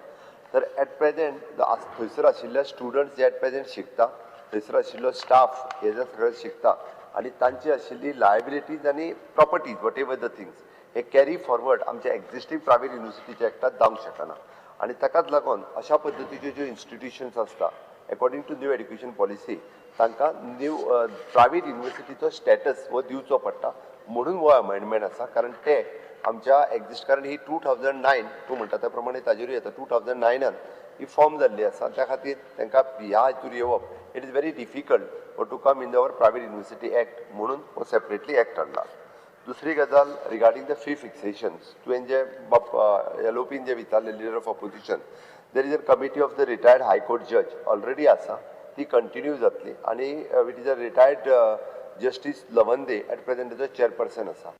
तर एट प्रेझेंट थंयसर आशिल्ले स्टुडंट्स जे एट प्रेझेंट शिकता, थंयसर आशिल्लो स्टाफ हे जे सगळे शिकता आनी तांची आशिल्ली लायबिलिटीज आनी properties, what ever the things, hey carry forward आमच्या एक्झिस्टींग प्रायवेट युनिवर्सिटीच्या एक्टात जावंक शकना. आनी ताकाच लागून अशा पद्दतीच्यो ज्यो इन्स्टिट्युशन्स आसता, according to new education policy तांकां न्यू प्रायवेट युनिवर्सिटीचो स्टेटस हो दिवचो पडटा. म्हणून हो अमेंडमेंट आसा, कारण ते आमच्या एक्झिस्ट, कारण ही 2009 तूं म्हणटा त्या प्रमाणे ताजेरूय येता. 2009 ही फॉर्म जाल्ली आसा, त्या खातीर तांकां ह्या हितूर येवप it is very difficult for to come in our private university act, म्हणून हो सेपरेटली एक्ट हाडला. दुसरी गजाल रिगार्डींग the fee फिक्सेशन्स, तुवें जे एलओपीन जे विचारले leader of opposition, there is a committee of the retired high court जज ऑलरेडी आसा, ती कंटिन्यू जातली आनी it is a retired justice Lawande at present ताजो चेअरपर्सन आसा.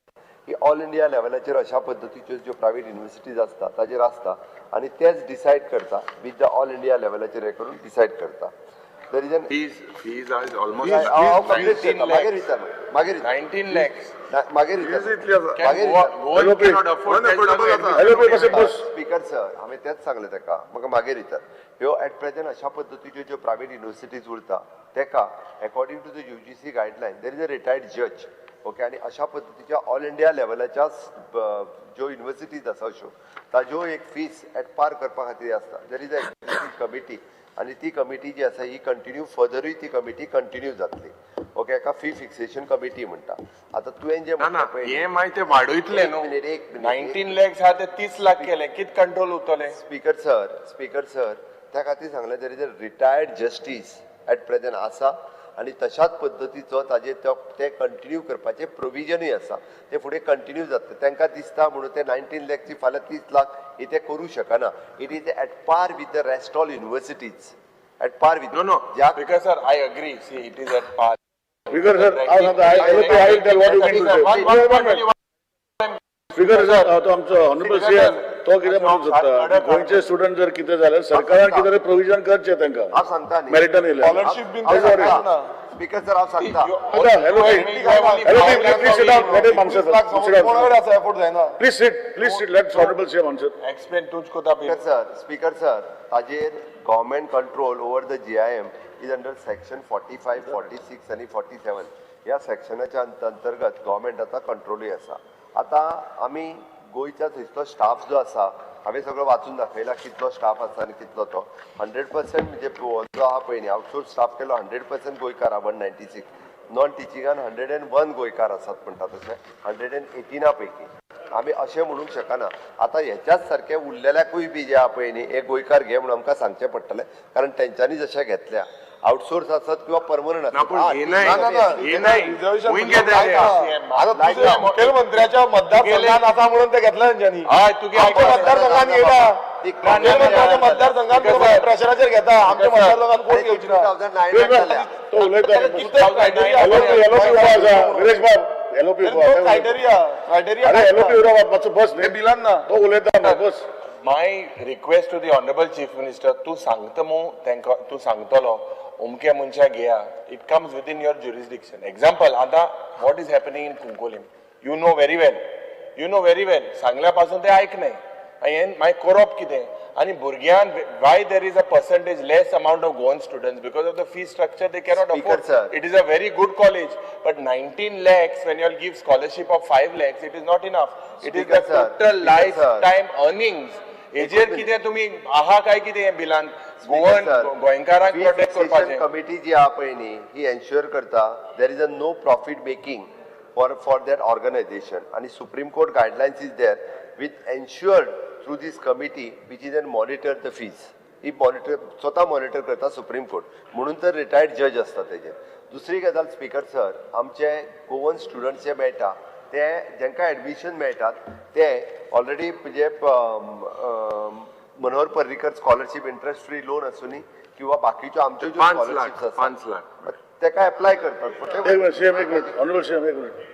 ही ऑल इंडिया लेवलाचेर अशा पद्दतीच्यो ज्यो प्रायवेट युनिवर्सिटीज आसता ताजेर आसता आनी तेच डिसायड करता विथ the all India लेवलाचेर हें करून डिसायड करता. There is an Fees are almost हांव कंप्लीट करता, मागीर विचार, मागीर 19 lakhs. मागीर Can Goa cannot afford that. Speaker sir, हांवें तेंच सांगलें ताका, म्हाका मागीर विचार. ह्यो एट प्रेझेंट अशा पद्दतीच्यो ज्यो प्रायवेट युनिवर्सिटीज उरता ताका according to the UGC guideline there is a retired जज, ओके, आनी अशा पद्दतीच्या ऑल इंडिया लेवलाच्या ज्यो युनिवर्सिटीज आसा अश्यो ताज्यो एक फीस एट पार करपा खातीर आसता. There is a executive committee आनी ती कमिटी जी आसा ही कंटिन्यू फर्दरूय ती कमिटी कंटिन्यू जातली, ओके. एका फी फिक्सेशन कमिटी म्हणटा. आतां तुवें जें ना ना, हे मागीर ते वाडयतले न्हू. एक मिनीट. 19 लॅक्स आहा ते 30 लाख केले, कित कंट्रोल उरतले? स्पीकर सर, त्या खातीर सांगलें there is a retired justice at present आसा आनी तशाच पद्दतीचो ताजेर ते कंटिन्यू करपाचें प्रोविजनूय आसा, ते फुडें कंटिन्यू जातले. तांकां दिसता म्हणून ते 19 लॅक्सची फाल्यां 30 लाख हे ते करूं शकना. It is at par with the rest all universities, at par with. No no, because sir I agree, see it is at par. Speaker sir, हांव सांगता, I will tell what you mean to say. Speaker sir, तो आमचो honourable CM तो कितें म्हणूंक सोदता, गोंयचे student जर कितें जाल्यार सरकारान कितें तरी प्रोविजन करचें तांकां, हांव सांगता न्ही, मेरिटान येयल्यार. स्कॉलरशीप बीन ते स्पीकर सर, हांव सांगता. Hello hello, please sit down, let him answer. Sit down. कोणा कडेन आसा एफोर्ड जायना. Please sit, please sit, let honourable CM answer. Explain तूंच कोता. स्पीकर सर, ताजेर government control over the GIM is under section 45, 46 आनी 47 ह्या सेक्शनाच्या अंतर्गत गव्हर्मेंटाचा कंट्रोलूय आसा. आतां आमी गोंयच्या थंयसलो स्टाफ जो आसा, हांवें सगळो वाचून दाखयला कितलो स्टाफ आसा आनी कितलो तो 100% म्हणजे जो आहा पळय न्ही आउटसोर्स स्टाफ केलो 100% गोंयकार आहा, 196 नॉन टिचिंगान 101 गोंयकार आसात म्हणटा तशें 118 पैकी आमी अशें म्हणूंक शकना. आतां हेच्याच सारकें उरलेल्याकूय बी जे आहा पळय न्ही हे गोंयकार घे म्हणून आमकां सांगचें पडटलें, कारण तेंच्यांनी जशें घेतल्या आउटसोर्स आसत किंवा परमनंट आसत. आतां मुखेलमंत्र्याच्या मतदारसंघात आसा म्हणून ते घेतले तेंच्यांनी. मतदारसंघात येयला, मुखेलमंत्र्याच्या मतदारसंघात प्रेशराचेर घेता, आमच्या मतदारसंघात कोण घेवची ना. तो उलयता. एलओपी उबो आसा विरेश बाब, एलओपी उबो आसा. क्रायटेरिया क्रायटेरिया अरे एलओपी उरो बाब, मातसो बस न्ही, बिलान ना. तो उलयता, बस. My request to the honourable chief minister, तूं सांगता मू तांकां, तूं सांगतलो अमक्या मनशाक घेया, it comes within your jurisdiction. Example, आतां what is happening in Cuncolim you know very well, you know very well. सांगल्या पासून ते आयकनाय. हें मागीर करप कितें? आनी भुरग्यान why there is a percentage less amount of Goan students because of the fee structure they cannot afford. It is a very good college, but 19 lakhs when you give scholarship of 5 lakhs it is not enough. It is the total life time earnings. हेजेर कितें तुमी आहा काय कितें हें बिलान Goan गोंयकारांक protect करपाचें? Committee जी आहा पळय न्ही ही एन्श्योर करता there is a no profit making for that organisation, आनी supreme court guidelines is there with ensured through this committee which is an monitor the fees. He monitor स्वता monitor करता supreme court, म्हणून तर retired जज आसता तेजेर. दुसरी गजाल स्पीकर सर, आमचे गोवन स्टुडंट्स जे मेळटा ते जेंकां एडमिशन मेळटात ते ऑलरेडी म्हणजे Manohar Parrikar scholarship interest free loan आसूनी किंवा बाकीच्यो आमच्यो ज्यो स्कॉलरशिप्स आसा 5 लाख तेका एप्लाय करतात. एक मिनिट सीएम, एक मिनिट ऑनरेबल सीएम, एक minute.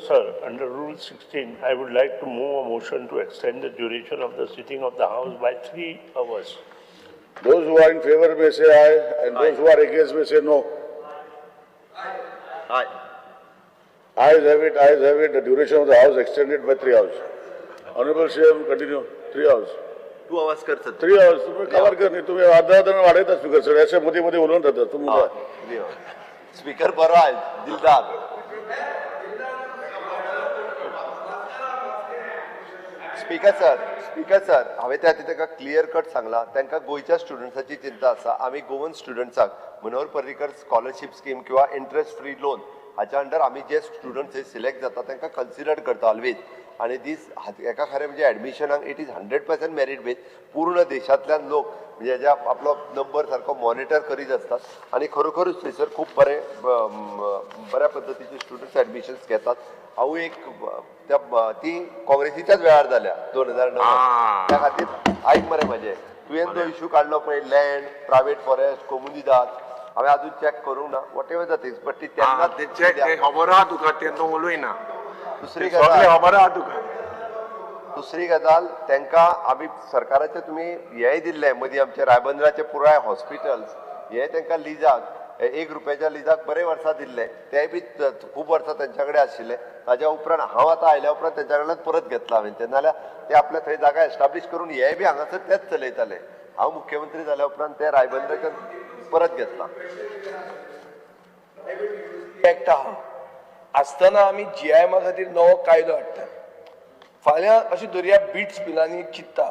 Sir, under Rule 16, I would like to move a motion to extend the duration of the sitting of the House by 3 hours. Those who are in favor may say aye, and those who are against may say no. Aye. Ayes have it, ayes have it. The duration of the house extended by 3 hours. Honorable CM, continue. 3 hours. 2 hours कर sir. 3 hours. तुम्ही cover कर नाही, तुम्ही अर्धा अर्धा वाढयता speaker sir, असे मध्ये मध्ये उलोवन जाता तुम्ही. स्पीकर बरो आहे, दिलदार. स्पीकर सर, हांवें त्या खातीर ताका क्लियर कट सांगलां, तांकां गोंयच्या स्टुडंट्साची चिंता आसा. आमी गोवन स्टुडंट्सांक मनोहर पर्रीकर स्कॉलरशीप स्कीम किंवा इंट्रस्ट फ्री लोन हाच्या अंडर आमी जे स्टुडंट्स हे सिलेक्ट जाता तांकां कन्सिडर करता ऑलवेज. आनी दीस हेका खरें म्हणजे एडमिशनाक it is 100% merit base. पूर्ण देशांतल्यान लोक म्हणजे हेज्या आपलो नंबर सारको मॉनिटर करीत आसतात आनी खरोखरूच थंयसर खूब बरे बऱ्या पद्दतीचे स्टुडंट्स एडमिशन्स घेतात. हांव एक त्या ती काँग्रेसीच्याच वेळार जाल्या 2009. त्या खातीर आयक मरे म्हजें, तुवें जो इशू काडलो पळय लँड, प्रायवेट फॉरेस्ट, कोमुनिदाद, हांवें अजून चॅक करूंक ना, whatever the things, but ती तेन्नाच खबर आहा तुका, तें तूं उलयना. दुसरी सगळें गजाल, खबर आहा तुका. दुसरी गजाल, तांकां आमी सरकाराचे तुमी हेंय दिल्लें मदीं, आमचे रायबंदराचे पुराय हॉस्पिटल्स हे तांकां लिजाक 1 रुपयाच्या लिजाक बरे वर्सां दिल्ले, तेय बी खूब वर्सां तेंच्या कडेन आशिल्ले. ताज्या उपरांत हांव आतां आयल्या उपरांत तेंच्या कडल्यान परत घेतला हांवें ते, नाल्यार ते आपल्या थंय जागा एस्टाब्लीश करून हे बी हांगासर तेच चलयताले. हांव मुख्यमंत्री जाल्या उपरांत ते रायबंदराच्यान परत घेतला. एक्ट आहा आसतना आमी जीआयएमा खातीर नवो कायदो हाडटा. फाल्यां अशी धरया बिट्स पिलानी चिंत्ता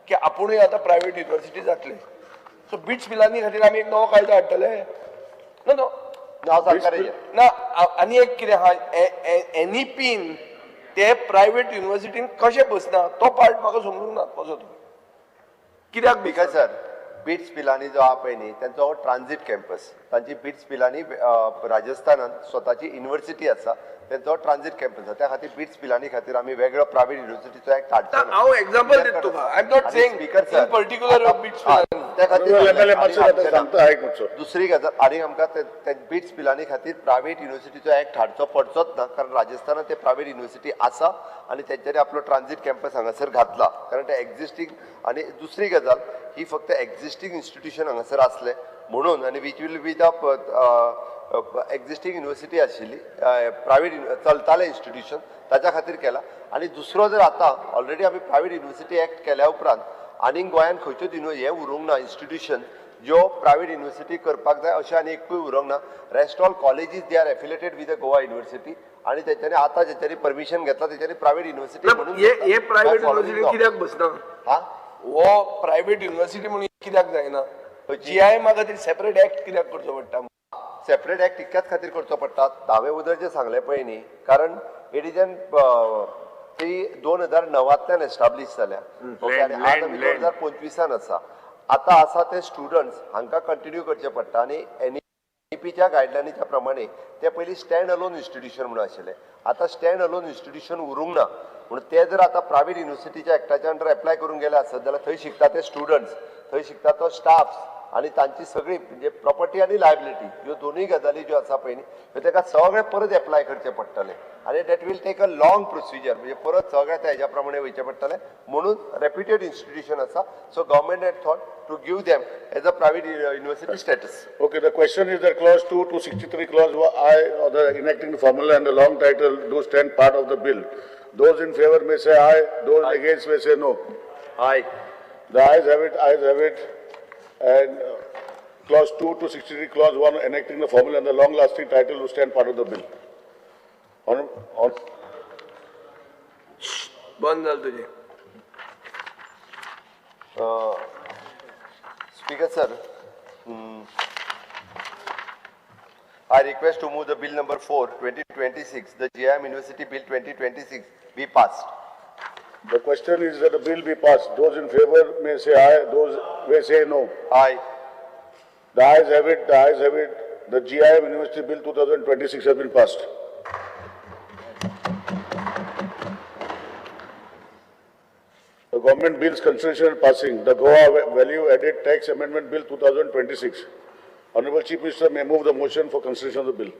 की आपुणूय आतां प्रायवेट युनिवर्सिटी जातले, सो बिट्स पिलानी खातीर आमी एक नवो कायदो हाडटले. नो नो, हांव सारकार ना. आनी एक कितें आहा, एनईपीन ते प्रायवेट युनिवर्सिटीन कशें बसना तो पार्ट म्हाका समजूंक ना, कसो तो कित्याक? Because sir, bits Pilani जो आहा पळय न्ही, तेंचो हो ट्रान्झीट कॅम्पस. तांची बिट्स पिलानी राजस्थानात स्वताची युनिवर्सिटी आसा, तेंचो ट्रान्झीट कॅम्पस आसा. त्या खातीर बिट्स पिलानी खातीर आमी वेगळो प्रायवेट युनिवर्सिटीचो एक्ट हाडचो ना. हांव एक्झाम्पल दिता तुका, I am not saying speaker sir, in particular BITS Pilani. त्या खातीर सांगता, आयक मातसो. दुसरी गजाल, आनी आमकां ते बिट्स पिलानी खातीर प्रायवेट युनिवर्सिटीचो एक्ट हाडचो पडचोच ना, कारण राजस्थानात ते प्रायवेट युनिवर्सिटी आसा आनी तेंच्यांनी आपलो ट्रान्झीट कॅम्पस हांगासर घातला, कारण ते एक्झिस्टींग. आनी दुसरी गजाल, ही फक्त एक्झिस्टींग इन्स्टिट्यूशन हांगासर आसलें म्हणून, आनी which will be the existing university आशिल्ली, प्रायवेट चलतालें इन्स्टिट्यूशन, ताच्या खातीर केला. आनी दुसरो, जर आतां ऑलरेडी आमी प्रायवेट युनिवर्सिटी एक्ट केल्या उपरांत आनीक गोंयांत खंयच्योच हें उरूंक ना इन्स्टिट्यूशन ज्यो प्रायवेट युनिवर्सिटी करपाक जाय अशें आनी एकूय उरूंक ना. Rest all colleges they are affiliated with the Goa University, आनी तेंच्यांनी आतां जेंच्यांनी परमिशन घेतला तेंच्यांनी प्रायवेट युनिवर्सिटी म्हणून हे प्रायवेट युनिवर्सिटी कित्याक बसना? हा, हो प्रायवेट युनिवर्सिटी म्हणून कित्याक जायना? जीआयएमा खातीर सेपरेट एक्ट कित्याक करचो पडटा? सेपरेट एक्ट इतक्याच खातीर करचो पडटा, हांवें उदर जें सांगलें पळय न्ही, कारण it is an ती 2009 एस्टाब्लीश जाल्या, ओके, आनी आज आमी 2025 आसा. आतां आसा ते स्टुडंट्स हांकां कंटिन्यू करचे पडटा. आनी एनईपीच्या गायडलायनीच्या प्रमाणे ते पयलीं स्टँड अलोन इन्स्टिट्यूशन म्हणून आशिल्लें, आतां स्टँड अलोन इन्स्टिट्यूशन उरूंक ना, म्हणून ते जर आतां प्रायवेट युनिवर्सिटीच्या एक्टाच्या अंडर एप्लाय करूंक गेले आसत जाल्यार थंय शिकता ते स्टुडंट्स, थंय शिकता तो स्टाफ्स आनी तांची सगळी म्हणजे प्रॉपर्टी आनी लायबिलिटी ह्यो दोनूय गजाली ज्यो आसा पळय न्ही, ह्यो ताका सगळें परत एप्लाय करचें पडटलें, आनी that will take a long procedure, म्हणजे परत सगळें त्या हेज्या प्रमाणे वयचें पडटलें. म्हणून रेप्युटेड इन्स्टिट्यूशन आसा, so government had thought to give them as a private university status. Okay, the question is that clause 2, 263 clause I, or the enacting the formula and the long title do stand part of the bill. Those in favor may say aye, those against may say no. Aye. The ayes have it, ayes have it. And clause 2, 263 clause 1, enacting the formula and the long lasting title do stand part of the bill. On, on, बंद जालें तुजें. Speaker sir, I request to move the bill number 4, 2026, the GIM University Bill 2026 be passed. The question is that the bill be passed. Those in favor may say aye, those may say no. Aye. The ayes have it, the ayes have it. The GIM University Bill 2026 has been passed. The government bills consideration and passing, the Goa Value Added Tax Amendment Bill 2026. Honorable Chief Minister may move the motion for consideration of the bill.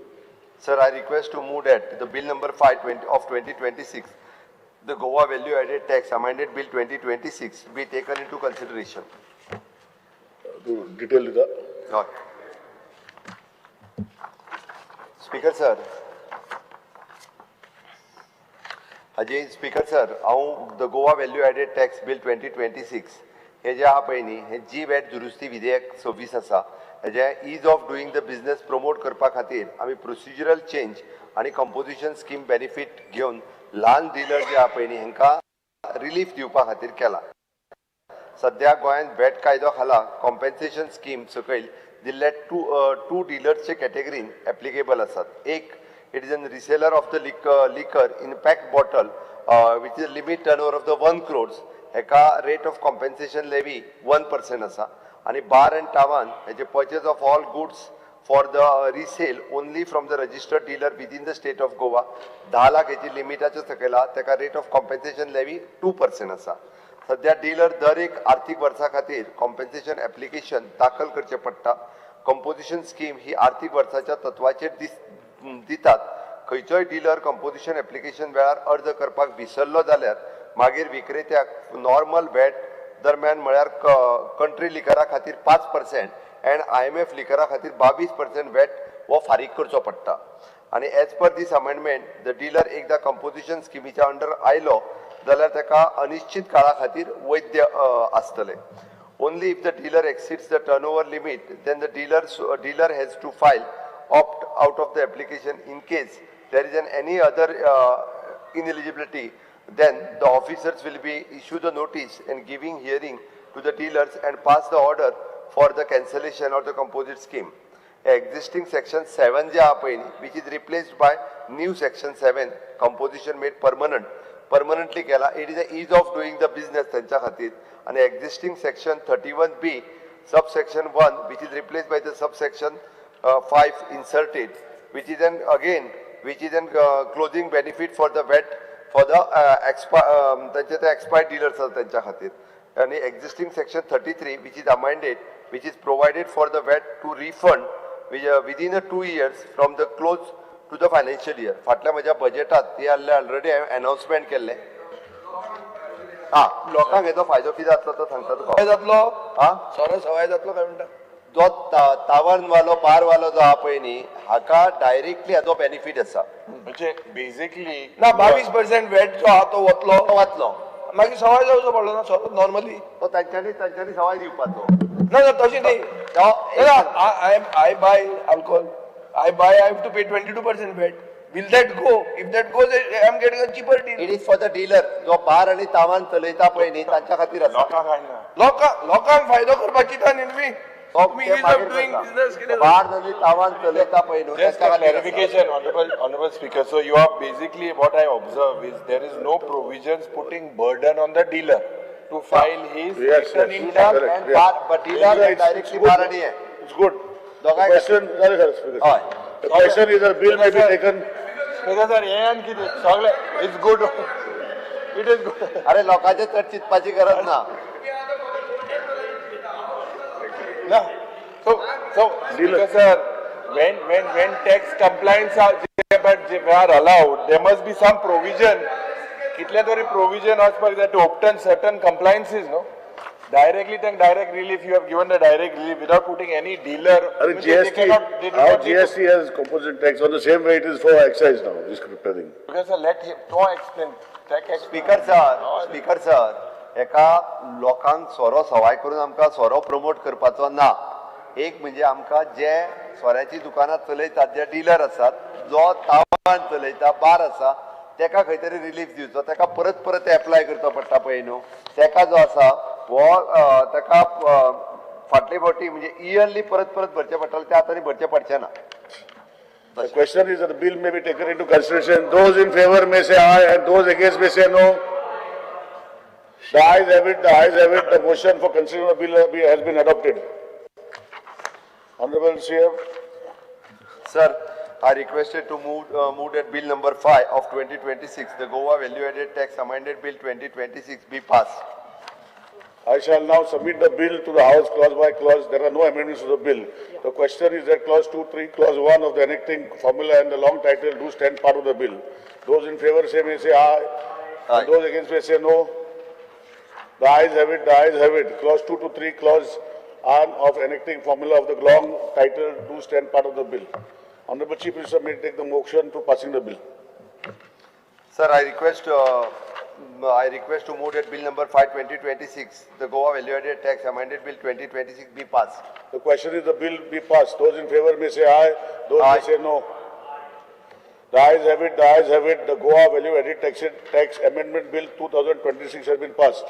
Sir, I request to move that the bill number 5 of 2026, the Goa Value Added Tax Amended Bill 2026 be taken into consideration. To detail the. Speaker sir, Ajay speaker sir, हांव the Goa value added tax bill 2026 हे जे आहा पळय न्ही, हे जी watt दुरुस्ती विधेयक 26 आसा. हेजे ease of doing the business promote करपा खातीर आमी प्रोसिजरल चेंज आनी कंपोजिशन स्कीम बेनिफीट घेवन ल्हान डिलर जे आहा पळय न्ही, हेंकां रिलीफ दिवपा खातीर केला. सध्या गोंयांत वॅट कायदो खाला कॉम्पेन्सेशन स्कीम सकयल दिल्ले टू डिलर्सचे कॅटेगरीन एप्लिकेबल आसात. एक It is an reseller of the liquor in pack bottle which is limit turnover of the 1 crores, हेका rate of compensation levy 1% आसा. आनी बार अँड टावन हेजे purchase of all goods for the resale only from the registered dealer within the state of Goa, 10 lakh हेची लिमिटाच्या सकयल आहा, तेका rate of compensation levy 2% आसा. सध्या डिलर दर एक आर्थीक वर्सा खातीर कॉम्पेन्सेशन एप्लिकेशन दाखल करचें पडटा. कंपोजिशन स्कीम ही आर्थीक वर्साच्या तत्वाचेर दीस दितात. खंयचोय डिलर कंपोजिशन एप्लिकेशन वेळार अर्ज करपाक विसरलो जाल्यार मागीर विक्रेत्याक नॉर्मल व्हॅट दरम्यान, म्हळ्यार कंट्री लिकरा खातीर 5% अँड आयएमएफ लिकरा खातीर 22% व्हॅट हो फारीक करचो पडटा. आनी as per this amendment, the dealer एकदा कंपोजिशन स्किमीच्या अंडर आयलो जाल्यार ताका अनिश्चित काळा खातीर वैध आसतलें. Only if the dealer exceeds the turnover limit, then the dealer has to file opt out of the application. In case there is an any other ineligibility, then the officers will be issue the notice and giving hearing to the dealers and pass the order for the cancellation of the composite scheme. Existing section 7 जे आहा पळय न्ही, which is replaced by new section 7, composition made permanent, permanently केला. It is a ease of doing the business तेंच्या खातीर. आनी existing section 31B subsection 1, which is replaced by the subsection 5 inserted, which is an again which is an closing benefit for the VAT for the तांचे ते expired dealers आसा तेंच्या खातीर. आनी existing section 33, which is amended, which is provided for the VAT to refund within a 2 years from the close to the financial year. फाटल्या म्हज्या बजेटात ती आहले, ऑलरेडी हांवें अनाउन्समेंट केल्लें. हा, लोकांक हेजो फायदो कितें जातलो तो सांगता तुका. सवाय जातलो. हा. सोरो सवाय जातलो काय म्हणटा? जो तावरणवालो, बारवालो जो आहा पळय न्ही, हाका डायरेक्टली हाजो बेनिफीट आसा. म्हणजे बेसिकली ना, 22% वेट जो आहा तो वतलो. तो वतलो. मागीर सवाय जावचो पडलो ना सोरो नॉर्मली? तो तांच्यांनी सवाय दिवपाचो. ना ना, तशें न्ही. तो I buy alcohol. I buy, I have to pay 22% VAT. Will that go? If that goes, I am getting a cheaper deal. It is for the dealer, जो बार आनी तावान चलयता पळय न्ही, तांच्या खातीर आसा. लोकांक काडना. लोकांक फायदो करपाची चिंता न्ही तुमी. तो तुमी ते is of मागीर डुईंग करता. बिझनेस कितें? बार आनी तावान चलयता पळय न्हू, Just तांच्या a खातीर आसा. Clarification, honorable speaker. So you are basically, what I observe is there is no provisions putting burden on the dealer to file his Yes. return in Dealer time. Correct, and yeah. Bar, but dealer It's- it's directly good. Bar आनी हे. It's good. The दोगांय question, sorry, sir, Speaker. हय. The question is, a bill may be taken. Speaker sir, हे आनी कितें सगळें it's good. It is good. अरे, लोकांचे चड चिंतपाची गरज ना. No. So, Speaker sir, when tax compliance are, but they are allowed, there must be some provision. कितले तरी provision आसपाक जाय to obtain certain compliances, no? Directly, then direct relief, you have given the direct relief without putting any dealer. Arey, They GST, cannot, they do how not need to. GST has composite tax, on the same way it is for excise now, this preparing. Because sir, let him, तो explain, tax explain. Speaker sir, speaker sir, एका लोकांक सोरो सवाय करून आमकां सोरो promote करपाचो ना. एक म्हणजे आमकां जे सोऱ्याची दुकानां चलयतात, जे डिलर आसात, जो तावान चलयता, बार आसा, तेका खंय तरी रिलीफ दिवचो. तेका परत परत एप्लाय करचो पडटा पळय न्हू, तेका जो आसा हो तेका फाटले फावटी म्हणजे इयरली परत परत भरचें पडटालें, ते आतां भरचें पडचें ना. The question is that the bill may be taken into consideration. Those in favor may say aye and those against may say no. The ayes have it, the ayes have it. The motion for considering the bill has been adopted. Honorable CM. Sir, I requested to move that bill number 5 of 2026, the Goa Value Added Tax Amended Bill 2026 be passed. I shall now submit the bill to the House clause by clause. There are no amendments to the bill. The question is that clause 2, 3, clause 1 of the enacting formula and the long title do stand part of the bill. Those in favor say may say aye. Aye. And those against may say no. The ayes have it, the ayes have it. Clause 2 to 3, clause 1 of enacting formula of the long title do stand part of the bill. Honorable Chief Minister may take the motion to passing the bill. Sir, I request to move that bill number 5, 2026, the Goa Value Added Tax Amended Bill 2026 be passed. The question is the bill be passed. Those in favor may say aye, those Aye. May say no. The ayes have it, the ayes have it. The Goa Value Added Tax Amendment Bill 2026 has been passed.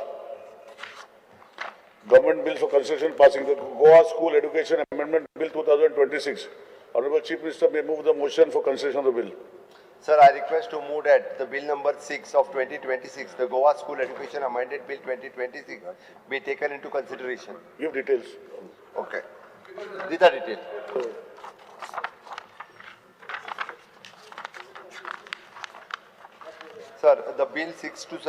Government bills for consideration passing: the Goa School Education Amendment Bill 2026. Honorable Chief Minister may move the motion for consideration of the bill. Sir, I request to move that the bill number 6 of 2026, the Goa School Education Amended Bill 2026, be taken into consideration. Give details. Okay. These are details. Sir, the bill seeks to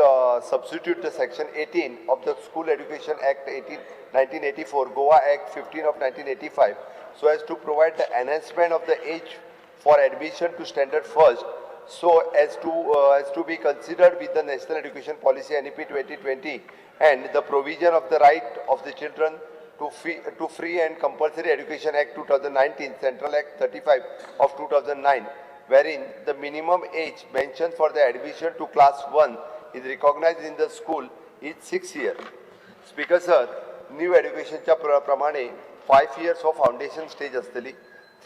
substitute the section 18 of the School Education Act 1984, Goa Act 15 of 1985, so as to provide the enhancement of the age for admission to standard first, so as to be considered with the National Education Policy NEP 2020 and the provision of the right of the children to Free and Compulsory Education Act 2019, Central Act 35 of 2009, wherein the minimum age mentioned for the admission to class 1 is recognized in the school is 6 years. Speaker sir, new education च्या प्रमाणे 5 years for foundation stage आसतली,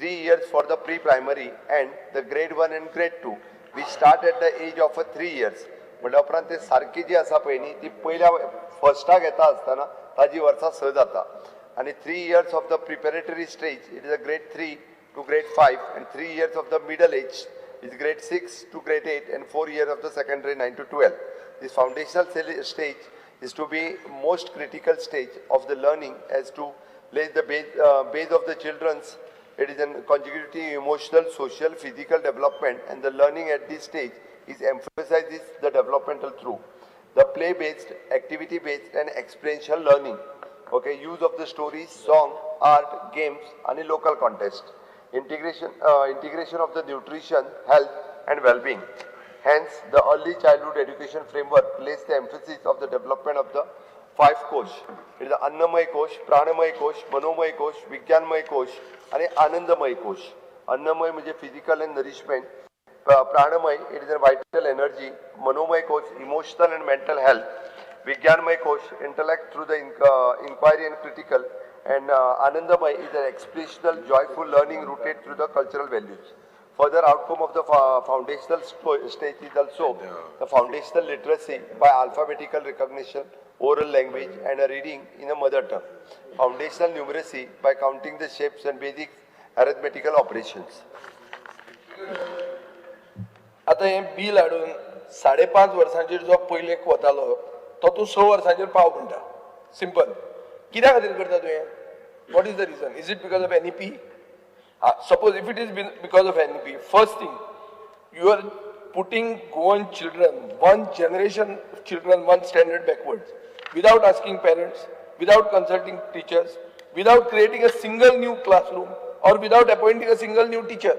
3 years for the pre-primary and the grade 1 and grade 2, which start at the age of 3 years. म्हणल्या उपरांत ते सारकी जी आसा पळय न्ही ती पयल्या फर्स्टाक येता आसतना ताजी वर्सां 6 जाता आनी 3 years of the preparatory stage, it is a grade 3 to grade 5, and 3 years of the middle age is grade 6 to grade 8, and 4 years of the secondary 9 to 12. This foundational stage is to be most critical stage of the learning as to lay the base of the children's, it is an conjugative emotional, social, physical development, and the learning at this stage is emphasizes the developmental through the play-based, activity-based and experiential learning. Okay, use of the stories, song, art, games and local contest. Integration of the nutrition, health and well-being. Hence, the early childhood education framework lays the emphasis of the development of the 5 kosh. It is the Annamay Kosh, Pranamay Kosh, Manomay Kosh, Vigyanmay Kosh and Anandamay Kosh. Annamay means physical and nourishment. Pranamay, it is a vital energy. Manomay Kosh, emotional and mental health. Vigyanmay Kosh, intellect through the inquiry and critical. And Anandamay is an expressional, joyful learning rooted through the cultural values. Further outcome of the foundational stage is also the foundational literacy by alphabetical recognition, oral language and a reading in a mother tongue. Foundational numeracy by counting the shapes and basic arithmetical operations. आता हे bill हाडून 5.5 वर्सांचेर जो पयलेक वतालो तो तूं 6 वर्सांचेर पाव म्हणटा. Simple. कित्या खातीर करता तुवें? What is the reason? Is it because of NEP? Suppose if it is because of NEP, first thing, you are putting Goan children, one generation of children, one standard backwards, without asking parents, without consulting teachers, without creating a single new classroom, or without appointing a single new teacher.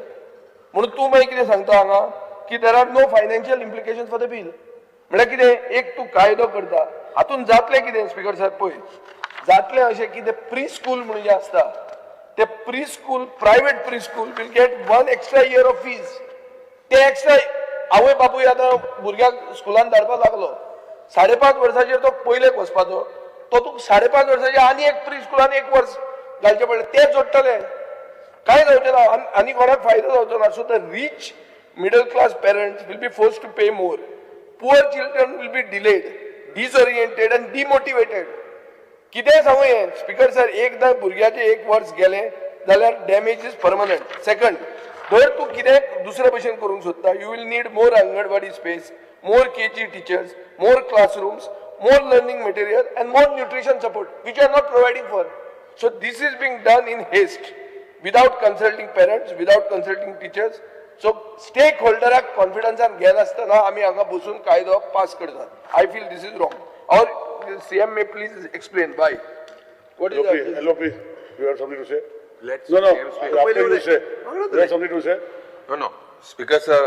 म्हणून तूं मागीर कितें सांगता हांगा की there are no financial implications for the bill. म्हळ्यार कितें, एक तूं कायदो करता, हातून जातलें कितें स्पीकर साहेब पळय, जातलें अशें की ते प्री स्कूल म्हणून जें आसता ते pre school, private pre school will get 1 extra year of fees. ते एक्स्ट्रा आवय बापूय आतां भुरग्याक स्कुलान धाडपाक लागलो, 5.5 वर्सांचेर तो पयलेक वचपाचो, तो तुका 5.5 वर्सांचेर आनी एक प्री स्कुलान 1 वर्स घालचें पडलें, ते जोडटले, कांय जावचें ना आनी कोणाक फायदो जावचो ना. So the rich middle class parents will be forced to pay more, poor children will be delayed, disoriented and demotivated. कितेंय सांगू हें स्पीकर सर, एकदां भुरग्याचें 1 वर्स गेलें जाल्यार डॅमेज is permanent. Second, जर तूं कितें दुसरे भशेन करूंक सोदता, you will need more anganwadi space, more KG teachers, more classrooms, more learning material and more nutrition support, which you are not providing for. So this is being done in haste, without consulting parents, without consulting teachers. So stake होल्डराक कॉन्फिडन्सान घेनासतना आमी हांगा बसून कायदो pass करतात. I feel this is wrong. Aur CM may please explain why. What is the LOP, you have something to say? Let's No, no, CM speak. After you say. You have something to say? No, no. Speaker sir,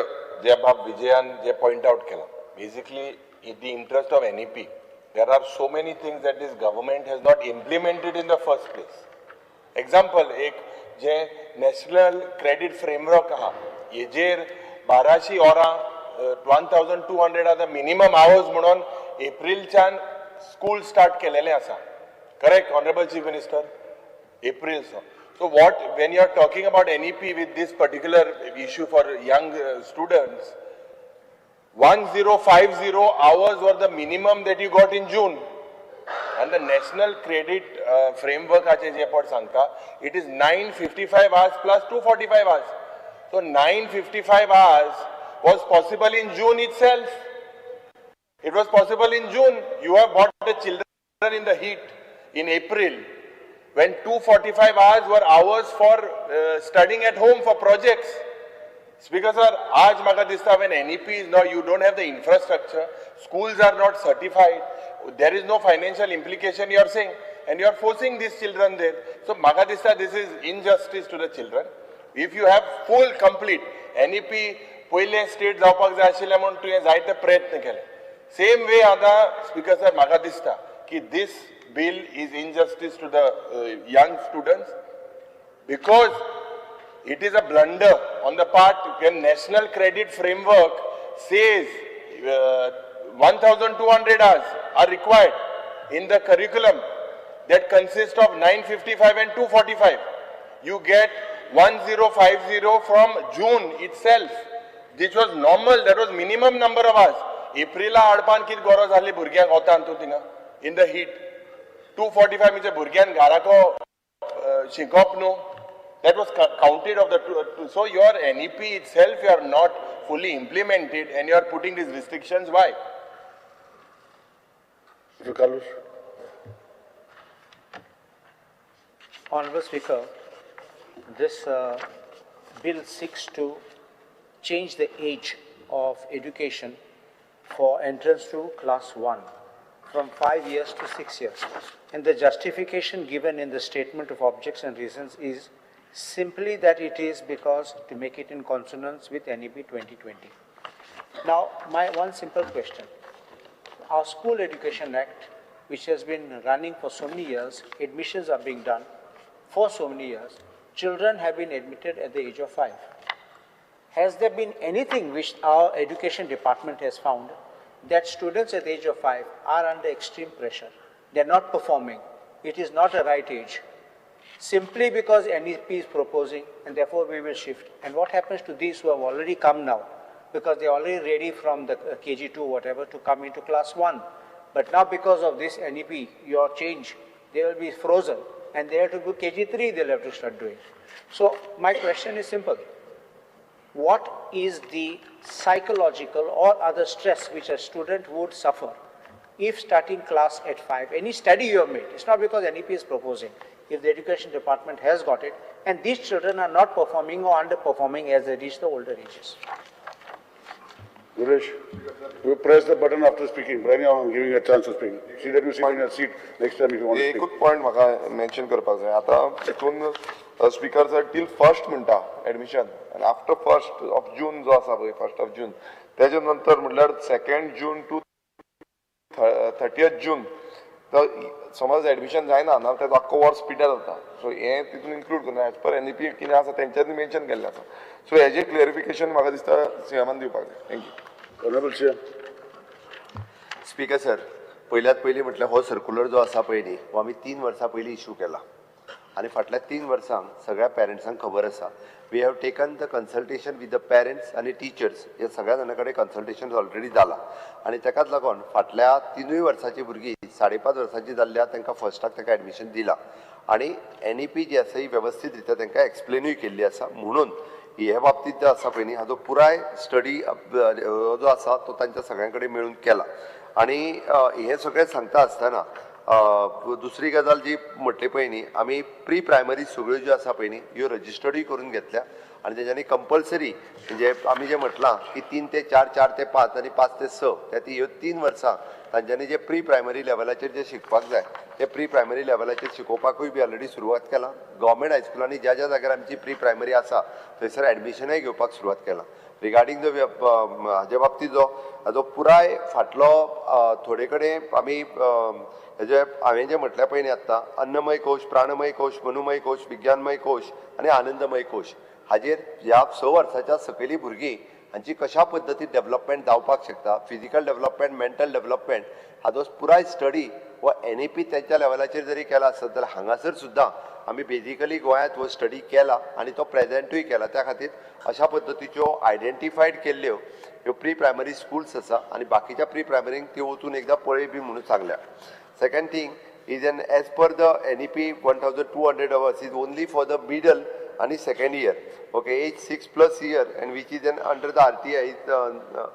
जे बाब विजयान जे point out केला, basically in the interest of NEP, there are so many things that this government has not implemented in the first place. Example, एक जे national credit framework आहा, हेजेर 1200 वरां, 1200 are the minimum hours म्हणून एप्रिलच्यान school start केलेलें आसा. Correct, honourable chief minister? April. So what, when you are talking about NEP with this particular issue for young students, 1050 hours were the minimum that you got in June. आनी the national credit फ्रेमवर्काचे जे पड सांगता, it is 955 hours plus 245 hours. So 955 hours was possible in June itself. It was possible in June. You have brought the children in the heat in April, when 245 hours were hours for studying at home for projects. Speaker sir, आज म्हाका दिसता, when NEP is not, you don't have the infrastructure, schools are not certified, there is no financial implication, you are saying, and you are forcing these children there. So म्हाका दिसता this is injustice to the children. If you have full complete NEP, पयले state जावपाक जाय आशिल्लें म्हणून तुवें जायते प्रयत्न केले. सेम वे आतां, स्पीकर सर, म्हाका दिसता की this bill is injustice to the young students, because it is a blunder on the part when national credit framework says 1200 hours are required in the curriculum that consists of 955 and 245. You get 1050 from June itself, which was normal, that was minimum number of hours. एप्रिला हाडपान कितें गरज आहली भुरग्यांक वतान तूं थिंगा in the heat? 245 म्हणजे भुरग्यान घराको शिकप न्हू. That was counted of the two. So your NEP itself you are not fully implemented and you are putting these restrictions. Why? Mr. Carlos. Honorable Speaker, this bill seeks to change the age of education for entrance to class 1 from 5 years to 6 years. And the justification given in the statement of objects and reasons is simply that it is because to make it in consonance with NEP 2020. Now, my one simple question. Our School Education Act, which has been running for so many years, admissions are being done for so many years, children have been admitted at the age of 5. Has there been anything which our education department has found that students at the age of 5 are under extreme pressure? They're not performing. It is not a right age. Simply because NEP is proposing, and therefore we will shift. And what happens to these who have already come now? Because they're already ready from the KG2 whatever to come into class 1. But now because of this NEP, your change, they will be frozen, and they have to do KG3, they'll have to start doing. So my question is simple. What is the psychological or other stress which a student would suffer if starting class at 5? Any study you have made, it's not because NEP is proposing. If the education department has got it, and these children are not performing or underperforming as they reach the older ages. Guresh, you press the button after speaking. But anyhow, I'm giving you a chance to speak. See that you sit in your seat next time if you want to speak. एकूच point म्हाका mention करपाक जाय आतां हितून, speaker sir, till first म्हणटा admission आनी after first of June जो आसा पळय, फर्स्ट ऑफ जून, तेजे नंतर म्हटल्यार 2nd June to 30th June तर समज एडमिशन जायना ना, तेजो आख्खो वर्स पिड्ड्यार जाता. सो हें तितून इन्क्लूड करना एज पर एनईपी कितें आसा तेंच्यांनी मेन्शन केल्लें आसा. सो हेजें क्लॅरिफिकेशन म्हाका दिसता सीएमान दिवपाक जाय. Thank you. Honorable CM. Speaker sir, पयल्यात पयलीं म्हटल्यार हो सर्कुलर जो आसा पळय न्ही, हो आमी 3 वर्सां पयलीं इशू केला आनी फाटल्या 3 वर्सांक सगळ्या पेरंट्सांक खबर आसा. We have taken the consultation with the parents आनी टिचर्स, ह्या सगळ्या जाणां कडेन कन्सल्टेशन ऑलरेडी जाला आनी ताकाच लागून फाटल्या तिनूय वर्साची भुरगीं 5.5 वर्सांची जाल्ल्या तांकां फर्स्टाक तांकां एडमिशन दिलां आनी एनईपी जी आसा ही वेवस्थीत रित्या तांकां एक्सप्लेनूय केल्ली आसा. म्हणून हे बाबतींत जो आसा पळय न्ही, हाजो पुराय स्टडी जो आसा तो तांच्या सगळ्यां कडेन मेळून केला. आनी हें सगळें सांगता आसतना दुसरी गजाल जी म्हटली पळय न्ही, आमी प्री प्रायमरी सगळ्यो ज्यो आसा पळय न्ही, ह्यो रजिस्टर्डूय करून घेतल्या आनी तेंच्यांनी कंपल्सरी, म्हणजे आमी जें म्हटलां की 3 ते 4, 4 ते 5 आनी 5 ते 6, त्या ती ह्यो 3 वर्सां तांच्यांनी जे प्री प्रायमरी लेवलाचेर जे शिकपाक जाय ते प्री प्रायमरी लेवलाचेर शिकोवपाकूय बी ऑलरेडी सुरवात केला. गव्हर्मेंट हायस्कुलांनी ज्या ज्या जाग्यार आमची प्री प्रायमरी आसा थंयसर एडमिशनय घेवपाक सुरवात केला. रिगार्डींग the हाजे बाबतींत जो हाजो पुराय फाटलो थोडे कडेन आमी हेजे हांवें जें म्हटलें पळय न्ही आत्तां, अन्नमय कोश, प्राणमय कोश, मनोमय कोश, विज्ञानमय कोश आनी आनंदमय कोश, हाजेर ह्या 6 वर्साच्या सकयलीं भुरगीं हांची कशा पद्दतीन डेवलपमेंट जावपाक शकता, फिजिकल डेवलपमेंट, मेंटल डेवलपमेंट, हाजो पुराय स्टडी हो एनईपी तेंच्या लेवलाचेर जरी केला आसत जाल्यार हांगासर सुद्दां आमी बेजिकली गोंयांत हो स्टडी केला आनी तो प्रेजेंटूय केला. त्या खातीर अशा पद्दतीच्यो आयडेंटिफायड केल्ल्यो ह्यो प्री प्रायमरी स्कुल्स आसा आनी बाकीच्या प्री प्रायमरींक त्यो वचून एकदां पळय बी म्हणून सांगल्या. Second thing is an as per the NEP 1200 hours is only for the middle आनी second year. Okay, age 6+ year and which is an under the RTI is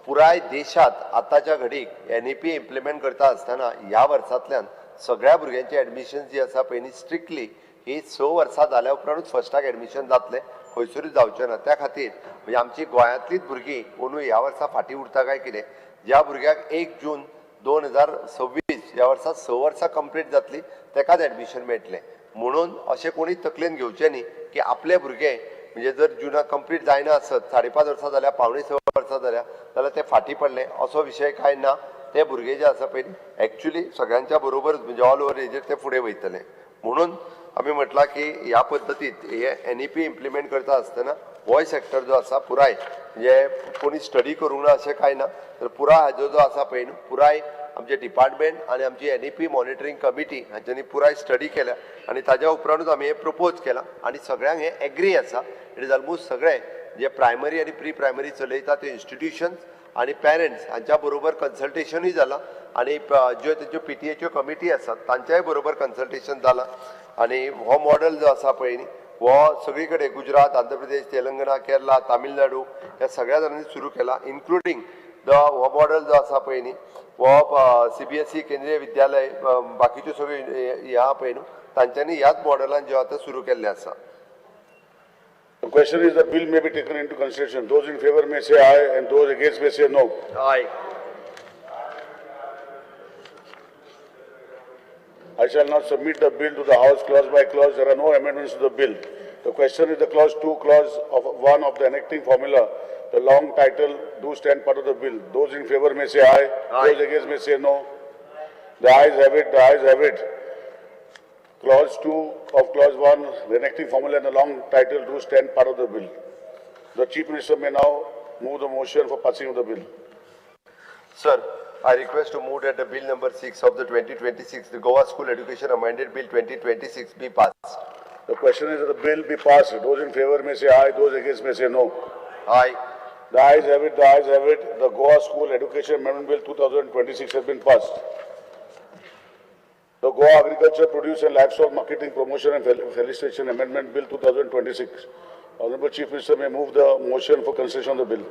पुराय देशात आतांच्या घडीक एनईपी इम्प्लिमेंट करता आसतना ह्या वर्सांतल्यान सगळ्या भुरग्यांची एडमिशन जी आसा पळय न्ही स्ट्रिक्टली ही 6 वर्सां जाल्या उपरांतूच फर्स्टाक एडमिशन जातलें, खंयसरूच जावचें ना. त्या खातीर म्हणजे आमची गोंयांतलीच भुरगीं अंदू ह्या वर्सा फाटीं उरता काय कितें, ज्या भुरग्याक 1 जून 2026 ह्या वर्सा 6 वर्सां कंप्लीट जातली तेकाच एडमिशन मेळटलें. म्हणून अशें कोणी तकलेन घेवचें न्ही की आपले भुरगे म्हणजे जर जुना कंप्लीट जायना आसत, 5.5 वर्सां जाल्या, 5.75 वर्सां जाल्या जाल्यार ते फाटीं पडले असो विशय कांय ना. ते भुरगे जे आसा पळय एक्चुली सगळ्यांच्या बरोबरच म्हणजे ऑल ओवर एजेर ते फुडें वयतले. म्हणून आमी म्हटलां की ह्या पद्दतीत हे एनईपी इम्प्लिमेंट करता आसतना होय सेक्टर जो आसा पुराय म्हणजे कोणी स्टडी करूंक ना अशें कांय ना, तर पुराय हाजो जो आसा पळय न्हू पुराय आमचे डिपार्टमेंट आनी आमची एनईपी मॉनिटरींग कमिटी हांच्यांनी पुराय स्टडी केल्या आनी ताज्या उपरांतूच आमी हें प्रपोज केलां आनी सगळ्यांक हें एग्री आसा. It is almost सगळे जे प्रायमरी आनी प्री प्रायमरी चलयता ते इन्स्टिट्युशन्स आनी पेरंट्स हांच्या बरोबर कन्सल्टेशनूय जालां आनी ज्यो तेंच्यो पीटीएच्यो कमिटी आसात तांच्याय बरोबर कन्सल्टेशन जालां. आनी हो मॉडल जो आसा पळय न्ही हो सगळी कडेन गुजरात, आंध्र प्रदेश, तेलंगणा, केरला, तामिळनाडू ह्या सगळ्या जाणांनी सुरू केला, इन्क्लुडींग the हो मॉडल जो आसा पळय न्ही हो सीबीएसई, केंद्रीय विद्यालय, बाकीच्यो सगळ्यो ह्या आहा पळय न्हू तांच्यांनी ह्याच मॉडलान जें आतां सुरू केल्लें आसा. The question is the bill may be taken into consideration. Those in favor may say aye and those against may say no. Aye. I shall now submit the bill to the House clause by clause. There are no amendments to the bill. The question is the clause 2, clause of 1 of the enacting formula. The long title do stand part of the bill. Those in favor may say aye. Aye. Those against may say no. The ayes have it. The ayes have it. Clause 2 of clause 1, the enacting formula and the long title do stand part of the bill. The Chief Minister may now move the motion for passing of the bill. Sir, I request to move that the bill number 6 of the 2026, the Goa School Education Amended Bill 2026 be passed. The question is that the bill be passed. Those in favor may say aye, those against may say no. Aye. The ayes have it, the ayes have it. The Goa School Education Amendment Bill 2026 has been passed. The Goa Agriculture Produce and Livestock Marketing Promotion and Facilitation Amendment Bill 2026. Honorable Chief Minister may move the motion for consideration of the bill.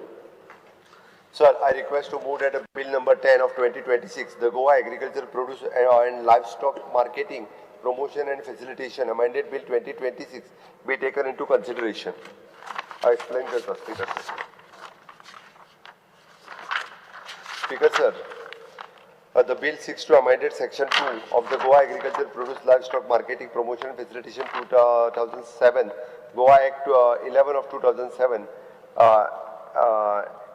Sir, I request to move that bill number 10 of 2026, the Goa Agriculture Produce and Livestock Marketing Promotion and Facilitation Amended Bill 2026 be taken into consideration. I explain this, Speaker. Speaker, sir, the bill seeks to amend Section 2 of the Goa Agriculture Produce Livestock Marketing Promotion and Facilitation 2007, Goa Act 11 of 2007,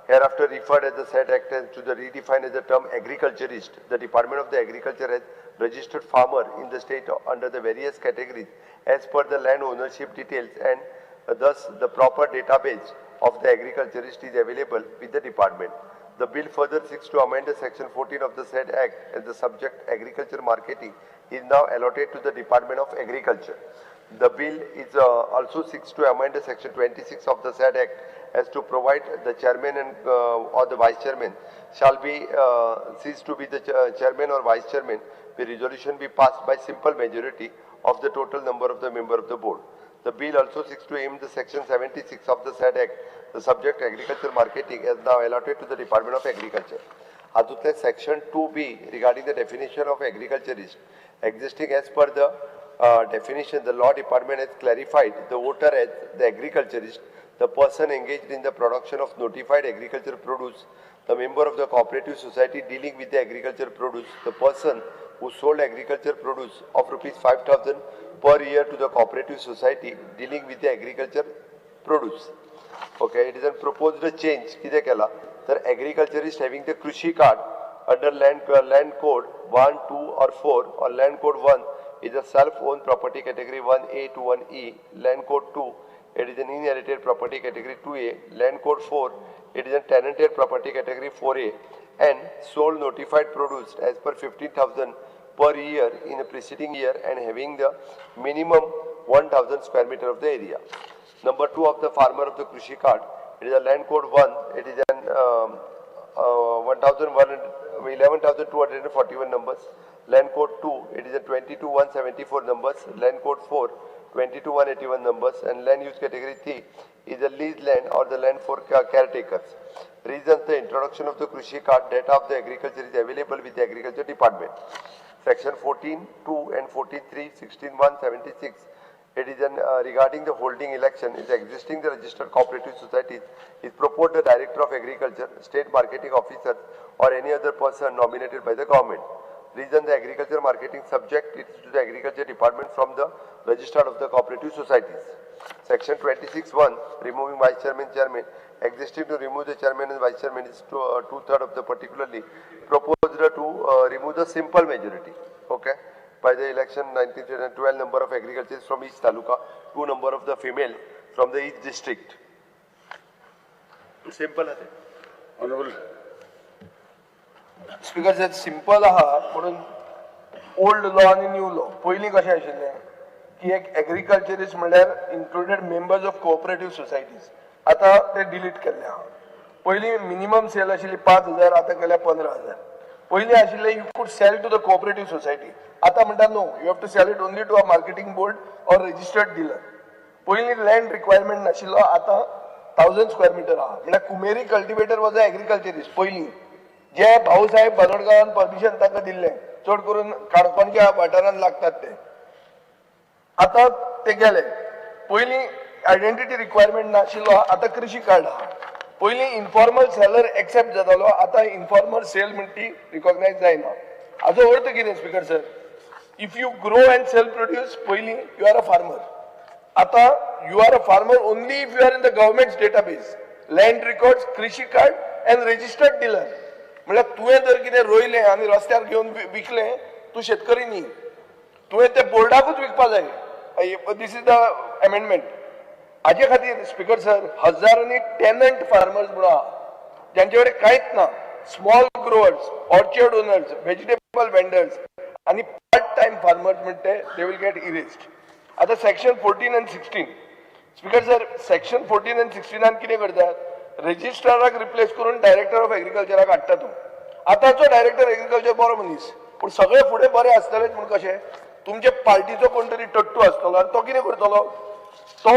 hereafter referred as the said act and to the redefined as the term agriculturist. The Department of the Agriculture has registered farmer in the state under the various categories as per the land ownership details, and thus the proper database of the agriculturist is available with the department. The bill further seeks to amend the Section 14 of the said act as the subject agriculture marketing is now allotted to the Department of Agriculture. The bill is also seeks to amend the Section 26 of the said act as to provide the chairman and or the vice chairman shall be cease to be the chairman or vice chairman. The resolution be passed by simple majority of the total number of the member of the board. The bill also seeks to aim the Section 76 of the said act, the subject agriculture marketing as now allotted to the Department of Agriculture. हातूंतले Section 2B regarding the definition of agriculturist existing as per the definition, the law department has clarified the voter as the agriculturist, the person engaged in the production of notified agriculture produce, the member of the cooperative society dealing with the agriculture produce, the person who sold agriculture produce of rupees 5,000 per year to the cooperative society dealing with the agriculture produce. Okay, it is a proposed change कितें केला तर agriculturist having the Krishi card under land code 1, 2 or 4 or land code 1 is a self-owned property category 1A to 1E, land code 2 it is an inherited property category 2A, land code 4 it is a tenanted property category 4A, and sold notified produce as per 15,000 per year in the preceding year and having the minimum 1,000 square meter of the area. Number 2 of the farmer of the Krishi card It is a land code 1, it is an 11,241 numbers. Land code 2, it is a 22,174 numbers. Land code 4, 22,181 numbers. And land use category 3 is a lease land or the land for caretakers. Reasons: the introduction of the Krushi card, data of the agriculture is available with the agriculture department. Section 14(2) and 14(3), 16(1), 76. It is an regarding the holding election is existing the registered cooperative societies is proposed the director of agriculture, state marketing officer or any other person nominated by the government. Reason: the agriculture marketing subject is to the agriculture department from the registrar of the cooperative societies. Section 26(1), removing vice chairman, chairman, existing to remove the chairman and vice chairman is to 2/3 of the particularly proposed to remove the simple majority. Okay. By the election 1912 number of agriculturists from each taluka, 2 number of the female from the each district. Simple. Honorable Speaker sir, simple आहा म्हणून old law आनी new law. पयलीं कशें आशिल्लें की एक agriculturist म्हणल्यार included members of cooperative societies, आतां ते डिलीट केल्ले आहा. पयलीं मिनिमम सेल आशिल्ली 5,000, आतां केल्या 15,000. पयलीं आशिल्लें you could sell to the cooperative society, आतां म्हणटा no, you have to sell it only to a marketing board or registered dealer. पयलीं लँड रिक्वायरमेंट नाशिल्लो, आतां 1,000 स्क्वेअर मिटर आहा. म्हणल्यार कुमेरी कल्टिवेटर वॉज अ एग्रीकल्चरिस्ट पयलीं, जे भाऊसाहेब बांदोडकारान परमिशन तांकां दिल्लें, चड करून काणकोणच्या वाठारांत लागतात ते, आतां ते गेले. पयलीं आयडेंटिटी रिक्वायरमेंट नाशिल्लो, आतां कृषी कार्ड आहा. पयलीं इनफॉर्मल सेलर एक्सेप्ट जातालो, आतां इनफॉर्मल सेल म्हणटी ती रिकॉग्नायज जायना. हाजो अर्थ कितें Speaker sir, if you grow and sell produce, पयलीं you are a farmer, आतां you are a farmer only if you are in the government's database, land records, Krishi card and registered dealer. म्हणल्यार तुवें जर कितें रोयलें आनी रस्त्यार घेवन विकलें, तूं शेतकरी न्ही, तुवें तें बोर्डाकूच विकपा जाय. This is the amendment. हाजे खातीर स्पीकर सर, हजारांनी टेनंट फार्मर्स म्हणून आहा ज्यांचे कडेन कांयच ना, small growers, orchard owners, vegetable vendors आनी पार्ट टायम फार्मर्स म्हणटे they will get erased. आतां section 14 and 16, Speaker sir, section 14 and 16 कितें करतात, रजिस्ट्राराक रिप्लेस करून डायरेक्टर ऑफ एग्रीकल्चराक हाडटा तूं. आतांचो डायरेक्टर एग्रीकल्चर बरो मनीस, पूण सगळे फुडें बरे आसतलेच म्हूण कशें? तुमचे पार्टीचो कोण तरी टट्टू आसतलो आनी तो कितें करतलो, तो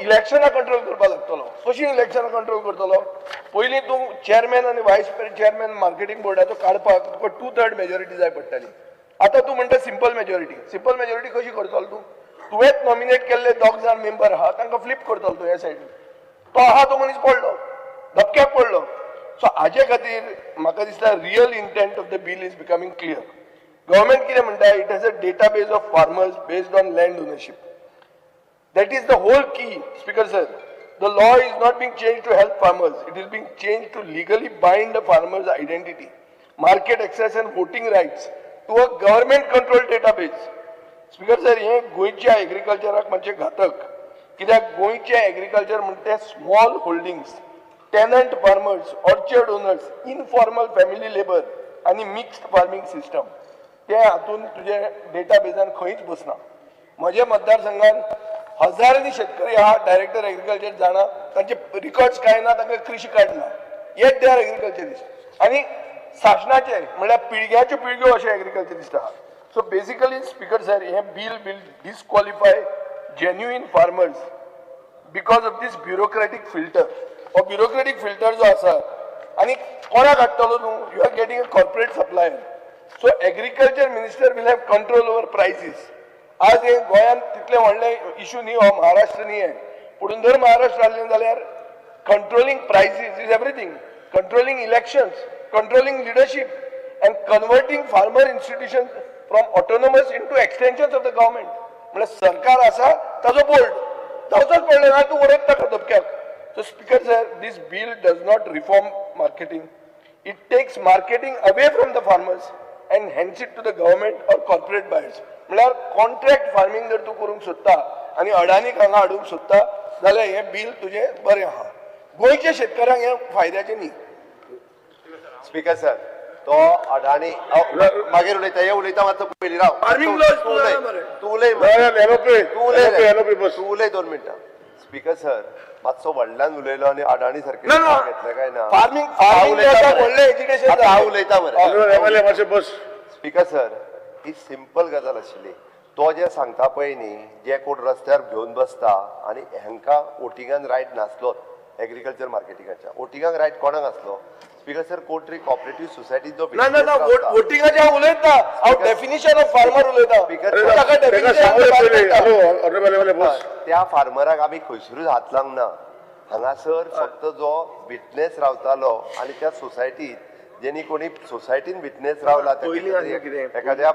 इलेक्शनां कंट्रोल करपाक लागतलो. कशीं इलेक्शनां कंट्रोल करतलो? पयलीं तूं चेअरमॅन आनी वायस चेअरमॅन मार्केटींग बोर्डाचो काडपाक तुका 2/3 मेजॉरिटी जाय पडटाली, आतां तूं म्हणटा सिंपल मेजॉरिटी. सिंपल मेजॉरिटी कशी करतलो तूं? तुवेंच नॉमिनेट केल्ले दोग जाण मेंबर आहा, तांकां फ्लिप करतलो तूं ह्या सायडीन. तो आहा तो मनीस पडलो, धपक्याक पडलो. सो हाजे खातीर म्हाका दिसता real intent of the bill is becoming clear. Government कितें म्हणटा, it has a database of farmers based on land ownership. That is the whole key, Speaker sir. The law is not being changed to help farmers. It is being changed to legally bind the farmers' identity, market access and voting rights to a government controlled database. Speaker sir, हे गोंयच्या एग्रीकल्चराक मातशें घातक. कित्याक गोंयचें agriculture म्हणटे small holdings, tenant farmers, orchard owners, informal family labour आनी mixed farming system. ते हातून तुजे डेटाबेजान खंयच बसना. म्हज्या मतदारसंघात हजारांनी शेतकरी आहा, डायरेक्टर एग्रीकल्चर जाणा, तांचे रिकॉर्ड्स कांय ना, तांकां कृषी कार्ड ना, yet they are agriculturist. आनी सासणाचे म्हणल्यार पिळग्याच्यो पिळग्यो अशे एग्रीकल्चरिस्ट आहा. सो बेसिकली स्पीकर सर, हें bill will disqualify genuine farmers because of this bureaucratic filter. हो ब्युरोक्रेटीक फिल्टर जो आसा, आनी कोणाक हाडटलो न्हू, you are getting a corporate supplier. So agriculture minister will have control over prices. आज हे गोंयांत तितले व्हडले इशू न्ही, हो महाराष्ट्र न्ही आहे. पूण जर महाराष्ट्र आहलें जाल्यार controlling prices is everything, controlling elections, controlling leadership and converting farmer institution from autonomous into extensions of the government. म्हणल्यार सरकार आसा ताजो बोर्ड जावचोच पडलें ना, तूं उडयत ताका धपक्याक. So Speaker sir, this bill does not reform marketing. It takes marketing away from the farmers and hands it to the government or corporate buyers. म्हळ्यार contract farming जर तूं करूंक सोदता आनी अडानीक हांगा हाडूंक सोदता जाल्यार हें बील तुजें बरें आहा. गोंयच्या शेतकारांक हें फायद्याचें न्ही. स्पीकर सर, तो अडाणी मागीर उलयता. हे उलयता मातसो पयलीं राव. Farming laws तूं उलय. मरे. तूं उलय. एलोपी. तूं उलय रे. एलोपी बस. तूं उलय 2 मिनटां. स्पीकर सर, मातसो व्हडल्यान उलयलो आनी अडाणी सारकें ना, ना. घेतलें काय ना? फार्मिंग व्हडलें एजिटेशन. आतां हांव उलयता मरे. एमएलए मातशें बस. स्पीकर सर, ही सिंपल गजाल आशिल्ली. तो जे सांगता पळय न्ही, जे कोण रस्त्यार घेवन बसता आनी हांकां वोटिंगान रायट नासलोच. एग्रीकल्चर मार्केटिंगाच्या वोटिंगाक रायट कोणाक आसलो, स्पीकर सर? कोण तरी कॉपरेटीव सोसायटी जो ना ना ना, वोटिंगाचे हांव उलयता, हांव डेफिनेशन ऑफ फार्मर उलयता. Speaker, ताका ताका definition सांगू of रे पयलीं. farmer. Hello, honourable MLA बस. त्या फार्मराक आमी खंयसरूच हात लावंक ना. हांगासर फक्त जो विटनेस रावतालो आनी त्या सोसायटीत जेणी कोणी सोसायटीन विटनेस रावला, त्या पयलीं आसलें कितें? एखाद्या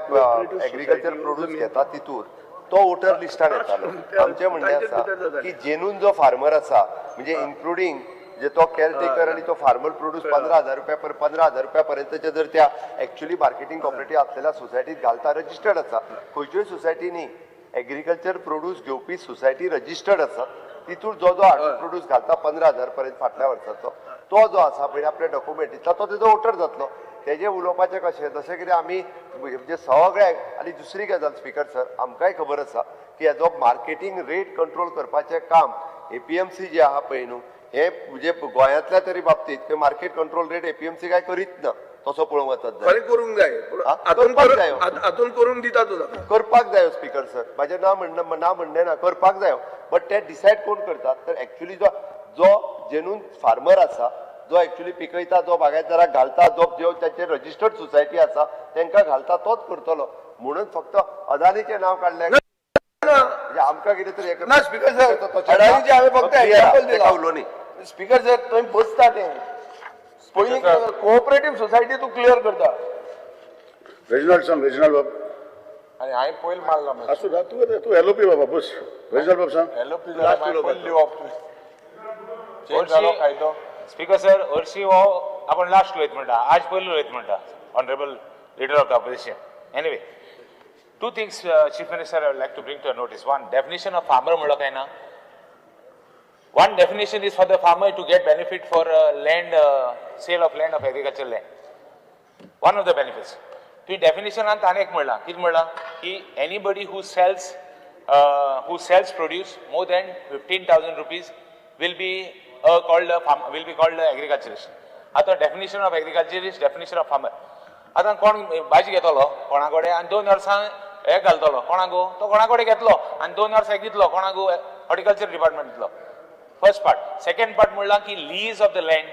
एग्रीकल्चर प्रोड्यूस घेता तितूर तो वोटर लिस्टान येतालो. आमचें म्हणणें आसा की जेन्यून जो फार्मर आसा, म्हणजे इन्क्लुडींग जे तो केअरटेकर आनी तो फार्मर प्रोड्यूस 15,000 रुपया, 15,000 रुपया पर्यंतचे जर त्या एक्च्युअली मार्केटिंग कॉपरेटीव असलेल्या सोसायटीत घालता, रजिस्टर्ड आसा. खंयच्योय सोसायटी न्ही, एग्रीकल्चर प्रोड्यूस घेवपी सोसायटी रजिस्टर्ड आसा. तितूर जो जो प्रोड्यूस घालता 15,000 पर्यंत फाटल्या वर्साचो, तो जो आसा पळय आपल्या डॉक्युमेंटींतलो, तो तेजो वोटर जातलो. तेजें उलोवपाचें कशें? जशें कितें आमी म्हणजे सगळे. आनी दुसरी गजाल स्पीकर सर, आमकांय खबर आसा की हेजो मार्केटींग रेट कंट्रोल करपाचें काम एपीएमसी जे आहा पळय न्हू, हे म्हणजे गोंयांतल्या तरी बाबतीत मार्केट कंट्रोल रेट एपीएमसी काय करीत ना तसो पळोवंक वचत जाल्यार. खरें करूंक जाय पूण हा? हातून करपाक जायो. हातून करूंक दिता तूं ताका. करपाक जायो स्पीकर सर, म्हाजें ना म्हणणं ना म्हणणें ना, करपाक जायो. बट ते डिसायड कोण करतात? तर एक्च्युली जो जो जेन्यून फार्मर आसा, जो एक्च्युली पिकयता, जो बागायतदाराक घालता, जो ज्यो तांचे रजिस्टर्ड सोसायटी आसा तांकां घालता, तोच करतलो. म्हणून फक्त अदानीचें नांव काडलें म्हणजे आमकां कितें तरी हें ना स्पीकर सर, अडानीचें हांवें फक्त एग्जाम्पल दिलां. उलोवनी. स्पीकर सर, थंय बसता तें पयलीं कोऑपरेटीव सोसायटी तूं क्लियर करता. रेजिनॉल्ड सांग, रेजिनॉल्ड बाब. आनी हांवें पयलीं मारला. आसूं ना, तूं तूं एलओपी बाबा, बस. रेजिनॉल्ड बाब सांग. एलओपी पयलीं दिवप, चेंज जालो कायदो. स्पीकर सर, हरशी हो आपण लास्ट उलयत म्हणटा, आज पयलीं उलयत म्हणटा Honourable Leader of the Opposition. Anyway, two things, Chief Minister, I would like to bring to notice. One, definition of farmer म्हणलो काय ना. One definition is for the farmer to get benefit for land, sale of land, of agriculture land, one of the benefits. तुवें डेफिनेशनान ताणें एक म्हणलां, कितें म्हणलां की anybody who sells produce more than ₹15,000 will be called agriculturist. आतां definition of agriculturist, definition of farmer. आतां कोण भाजी घेतलो कोणा कडेन आनी 2 वर्सां हे घालतलो कोणाक, तो कोणा कडेन घेतलो आनी 2 वर्सां एक दितलो कोणाक? हॉर्टिकल्चर डिपार्टमेंट दितलो. First part. सेकंड पार्ट म्हणलां की lease of the land,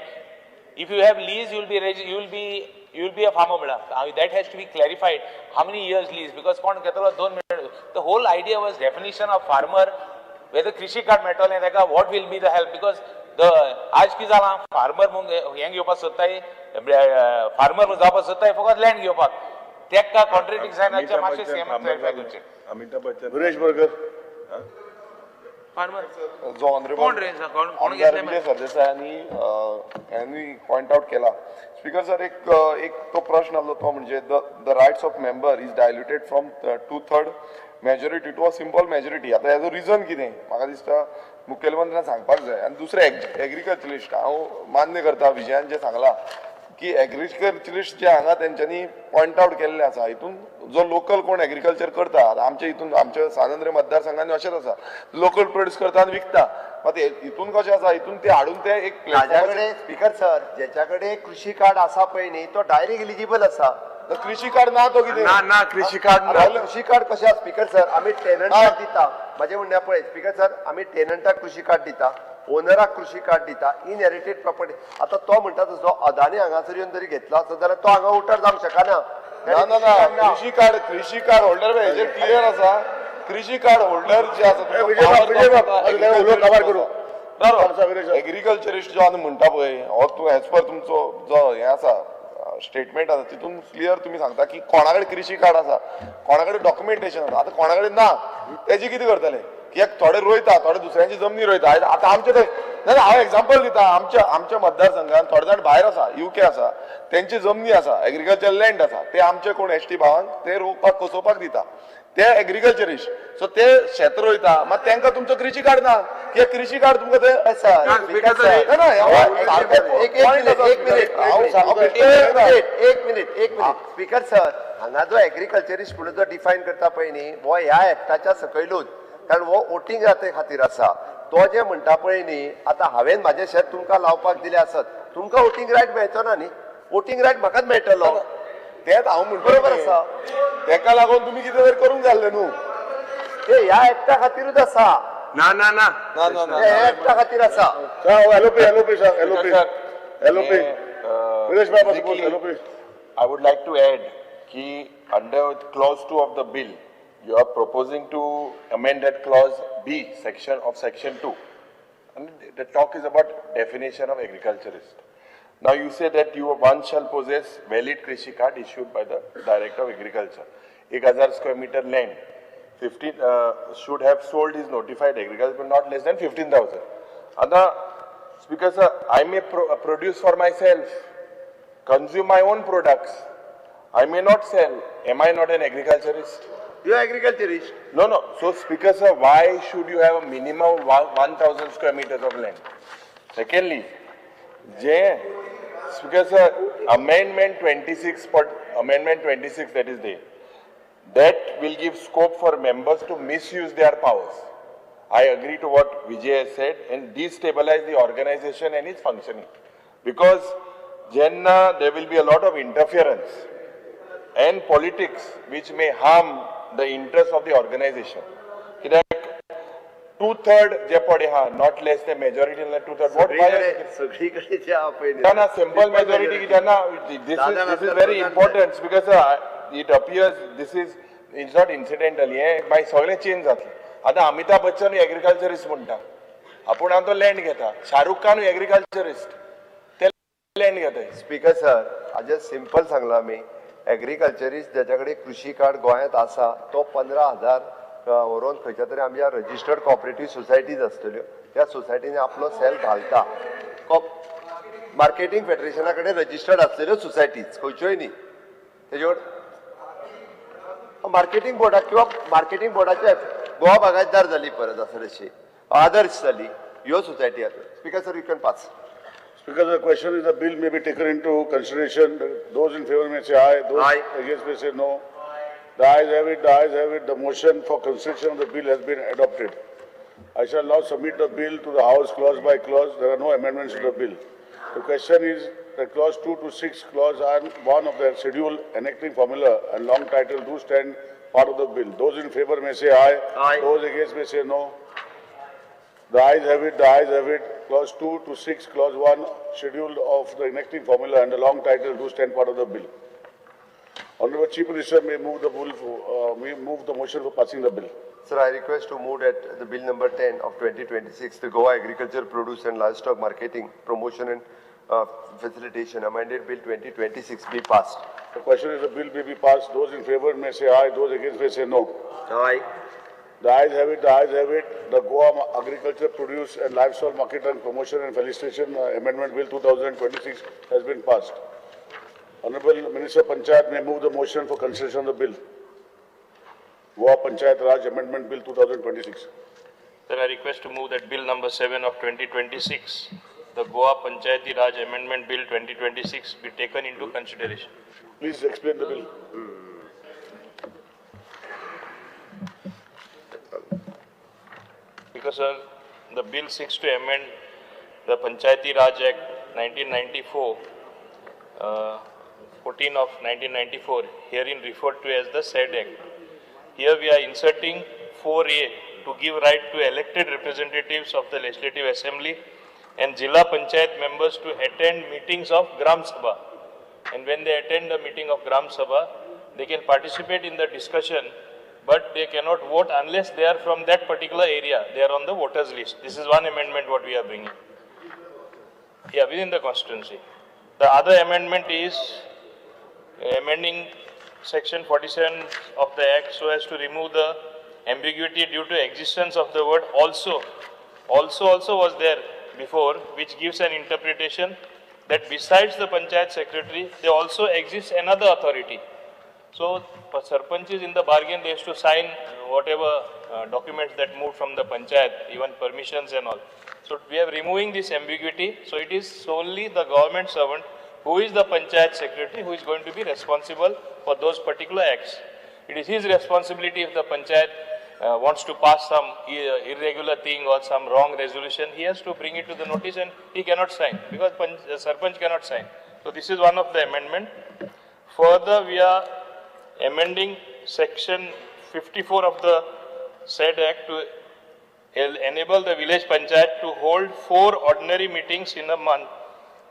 if you have lease, you will be a farmer म्हणला. That has to be clarified, how many years lease, because कोण घेतलो 2 minute. The whole idea was definition of farmer, whether कृषी card मेळटलें ताका, what will be the help, because the आज कितें जालां, farmer म्हूण हें घेवपाक सोदताय, फार्मर म्हूण जावपाक सोदताय फकत लँड घेवपाक. तेका कॉन्ट्रेडिक्ट जायना, मातशें सीएमान क्लॅरिफाय करचें. अमिताभ बच्चन. सुरेश बोरकर. फार्मर जो ऑनरेबल कोण रे? कोण कोण आमदार घेतले? विजय सरदेसाय यांनी पॉइंट आउट केला. स्पीकर सर, एक तो प्रश्न आसलो तो म्हणजे the rights of member is diluted from two third majority to a simple majority. आतां हेजो रिजन कितें, म्हाका दिसता मुखेलमंत्र्यान सांगपाक जाय. आनी दुसरें एग्रीकल्चरिस्ट, हांव मान्य करता विजयान जें सांगलां की एग्रीकल्चरिस्ट जे हांगा तेंच्यांनी पॉयंट आउट केल्ले आसा, हितून जो लोकल कोण एग्रीकल्चर करता, आतां आमच्या हितून आमच्या सांत मतदारसंघांनी अशेंच आसा, लोकल प्रोड्यूस करता आनी विकता. मात हितून कशें आसा, हितून ते हाडून ते एक ताज्या प्लॅटफॉर्माचेर कडेन, स्पीकर सर, ज्याच्या कडेन कृषी कार्ड आसा पळय न्ही, तो डायरेक्ट एलिजिबल आसा. कृषी कार्ड ना तो कितें? ना ना, कृषी कार्ड ना. कृषी कार्ड कशें आसा स्पीकर सर, आमी टेनंटाक दिता. म्हाजें म्हणणें पळय स्पीकर सर, आमी टेनंटाक कृषी कार्ड दिता, ओनराक कृषी कार्ड दिता, इनहेरिटेड प्रॉपर्टी. आतां तो म्हणटा तसो अदानी हांगासर येवन जरी घेतलो आसत जाल्यार तो हांगा वोटर जावंक शकना. ना ना ना, कृषी कार्ड होल्डर हेजेर क्लियर आसा. कृषी कार्ड होल्डर जे आसा, विजय बाब, विजय बाब, उलो काबार करूं. एग्रीकल्चरिस्ट जो आमी म्हणटा पळय, हो तूं एज पर तुमचो जो हें आसा, स्टेटमेंट आसा, तितून क्लियर तुमी सांगता की कोणा कडेन कृषी कार्ड आसा, कोणा कडेन डॉक्युमेंटेशन आसा. आतां कोणा कडेन ना तेजी कितें करतले? कित्याक थोडे रोयता, थोडे दुसऱ्यांची जमनी रोयता. आतां आमचे थंय ना, हांव एग्जाम्पल दिता, आमच्या मतदारसंघात थोडे जाण भायर आसा, युके आसा, तेंची जमनी आसा, एग्रीकल्चर लँड आसा, ते आमचे कोण एसटी भावांक ते रोवपाक कसोवपाक दिता. ते एग्रीकल्चरिस्ट, सो ते शेत रोयता. मात तेंकां तुमचो कृषी कार्ड ना, कित्याक कृषी कार्ड तुमकां ते सर, ना ना, एक एक मिनिट, एक मिनिट, एक मिनिट, एक मिनिट, एक मिनिट. स्पीकर सर, हांगा जो एग्रीकल्चरिस्ट म्हणून जो डिफायन करता पळय न्ही, हो ह्या एक्टाच्या सकयलूच, कारण हो वोटींग जाते खातीर आसा. तो जे म्हणटा पळय न्ही, आतां हांवें म्हाजें शेत तुमकां लावपाक दिलें आसत, तुमकां वोटींग रायट मेळचो ना न्ही, वोटींग रायट म्हाकाच मेळटलो. तेंच हांव म्हणटा, बरोबर आसा. तेका लागून तुमी कितें तरी करूंक जाय आसलें न्हू. ते ह्या एक्टा खातीरूच आसा. ना ना ना. ना ना ना. ते ह्या एक्टा खातीर आसा. LOP, LOP sir, LOP. LOP. Viresh Baba, suppose LOP. I would like to add ki under clause 2 of the bill, you are proposing to amend that clause B section of section 2. And the talk is about definition of agriculturist. Now you say that you one shall possess valid Krishi card issued by the Director of Agriculture. 1000 square meter land, 15 should have sold his notified agriculture, but not less than 15,000. Other Speaker sir, I may produce for myself, consume my own products. I may not sell. Am I not an agriculturist? You agriculturist. No, no. So, Speaker sir, why should you have a minimum 1,000 square meters of land? Secondly, Speaker sir, Amendment 26, Amendment 26 that is there, that will give scope for members to misuse their powers. I agree to what Vijay has said and destabilize the organization and its functioning. Because Jenna, there will be a lot of interference and politics which may harm the interest of the organization. 2/3 जे पडे हा, not less than majority, 2/3. What why? सगळीकडे जे आहा पळय ना ना, simple majority कित्याक ना, this is very important because it appears this is, it's not incidental. हें मागीर सगळें चेंज जातलें. आतां अमिताभ बच्चन एग्रीकल्चरिस्ट म्हणटा, आपूण आतां तो लँड घेता. शाहरुख खान एग्रीकल्चरिस्ट, ते लँड घेता. स्पीकर सर, हाजें सिंपल सांगलां आमी, एग्रीकल्चरिस्ट ज्याच्या कडेन कृशी कार्ड गोंयांत आसा तो 15,000 व्हरोन खंयच्या तरी आमच्या रजिस्टर्ड कॉपरेटीव सोसायटीज आसतल्यो, त्या सोसायटीनी आपलो सेल घालता. मार्केटींग फेडरेशना कडेन रजिस्टर्ड आसलेल्यो सोसायटीज खंयच्योय न्ही, तेजे मार्केटींग बोर्डाक किंवा मार्केटींग बोर्डाच्या गोवा बागायतदार जाली, परत आसा तशी आदर्श जाली, ह्यो सोसायटी आसा. Speaker sir, you can pass. Speaker, the question is the bill may be taken into consideration. Those in favor may say aye, those aye. Against may say no. The ayes have it, the ayes have it. The motion for consideration of the bill has been adopted. I shall now submit the bill to the House clause by clause. There are no amendments to the bill. The question is that clause 2 to 6, clause 1 of the schedule enacting formula and long title do stand part of the bill. Those in favor may say aye. Aye. Those against may say no. The ayes have it, the ayes have it. Clause 2 to 6, clause 1, schedule of the enacting formula and the long title do stand part of the bill. Honorable Chief Minister may move the bill for, may move the motion for passing the bill. Sir, I request to move that the bill number 10 of 2026, the Goa Agriculture Produce and Livestock Marketing Promotion and Facilitation Amended Bill 2026 be passed. The question is the bill may be passed. Those in favor may say aye, those against may say no. Aye. The ayes have it, the ayes have it. The Goa Agriculture Produce and Livestock Marketing Promotion and Facilitation Amendment Bill 2026 has been passed. Honorable Minister Panchayat may move the motion for consideration of the bill. Goa Panchayat Raj Amendment Bill 2026. Sir, I request to move that bill number 7 of 2026, the Goa Panchayati Raj Amendment Bill 2026 be taken into consideration. Please explain the bill. Because sir, the bill seeks to amend the Panchayati Raj Act 1994, 14 of 1994, herein referred to as the said Act. Here we are inserting 4A to give right to elected representatives of the Legislative Assembly and Jilla Panchayat members to attend meetings of Gram Sabha. And when they attend the meeting of Gram Sabha, they can participate in the discussion, but they cannot vote unless they are from that particular area. They are on the voters list. This is one amendment what we are bringing. Yeah, within the constituency. The other amendment is amending section 47 of the Act so as to remove the ambiguity due to existence of the word also. Also, also was there before, which gives an interpretation that besides the Panchayat Secretary, there also exists another authority. So, sarpanches in the bargain, they used to sign whatever documents that moved from the Panchayat, even permissions and all. So, we are removing this ambiguity. So, it is solely the government servant who is the Panchayat Secretary who is going to be responsible for those particular acts. It is his responsibility if the Panchayat wants to pass some irregular thing or some wrong resolution, he has to bring it to the notice and he cannot sign because Sarpanch cannot sign. So this is one of the amendment. Further, we are amending section 54 of the said act to enable the village panchayat to hold 4 ordinary meetings in a month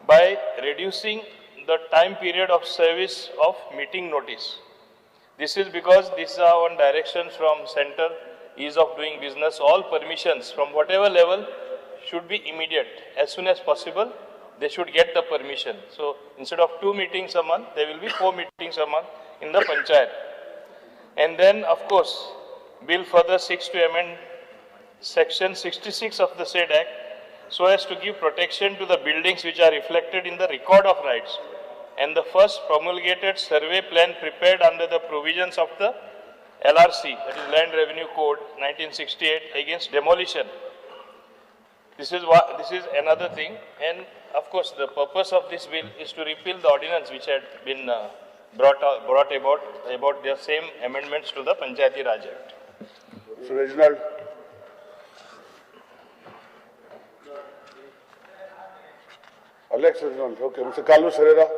by reducing the time period of service of meeting notice. This is because these are on directions from center, ease of doing business, all permissions from whatever level should be immediate. As soon as possible, they should get the permission. So instead of 2 meetings a month, there will be 4 meetings a month in the panchayat. And then, of course, bill further seeks to amend section 66 of the said act so as to give protection to the buildings which are reflected in the record of rights and the first promulgated survey plan prepared under the provisions of the LRC, that is Land Revenue Code 1968, against demolition. This is another thing, and of course the purpose of this bill is to repeal the ordinance which had been brought about the same amendments to the Panchayati Raj Act. Mr. Reginald. Alex Reginald, okay. Mr. Carlos Herrera.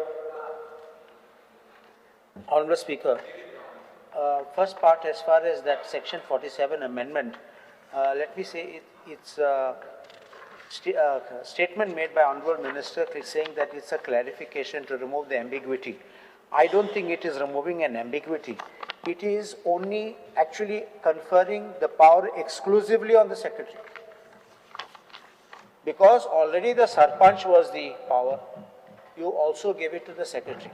Honorable Speaker, first part, as far as that section 47 amendment, let me say it's a statement made by Honorable Minister saying that it's a clarification to remove the ambiguity. I don't think it is removing an ambiguity. It is only actually conferring the power exclusively on the secretary. Because already the Sarpanch was the power, you also gave it to the secretary.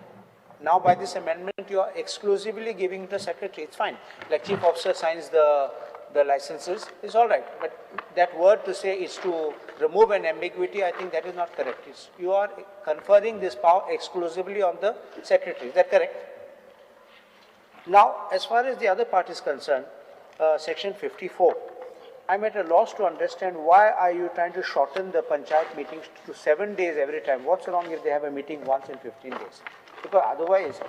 Now by this amendment, you are exclusively giving it to the secretary. It's fine. Like chief officer signs the licenses, it's all right. But that word to say is to remove an ambiguity, I think that is not correct. You are conferring this power exclusively on the secretary. Is that correct? Now, as far as the other part is concerned, section 54, I'm at a loss to understand why are you trying to shorten the panchayat meetings to 7 days every time. What's wrong if they have a meeting once in 15 days? Because otherwise,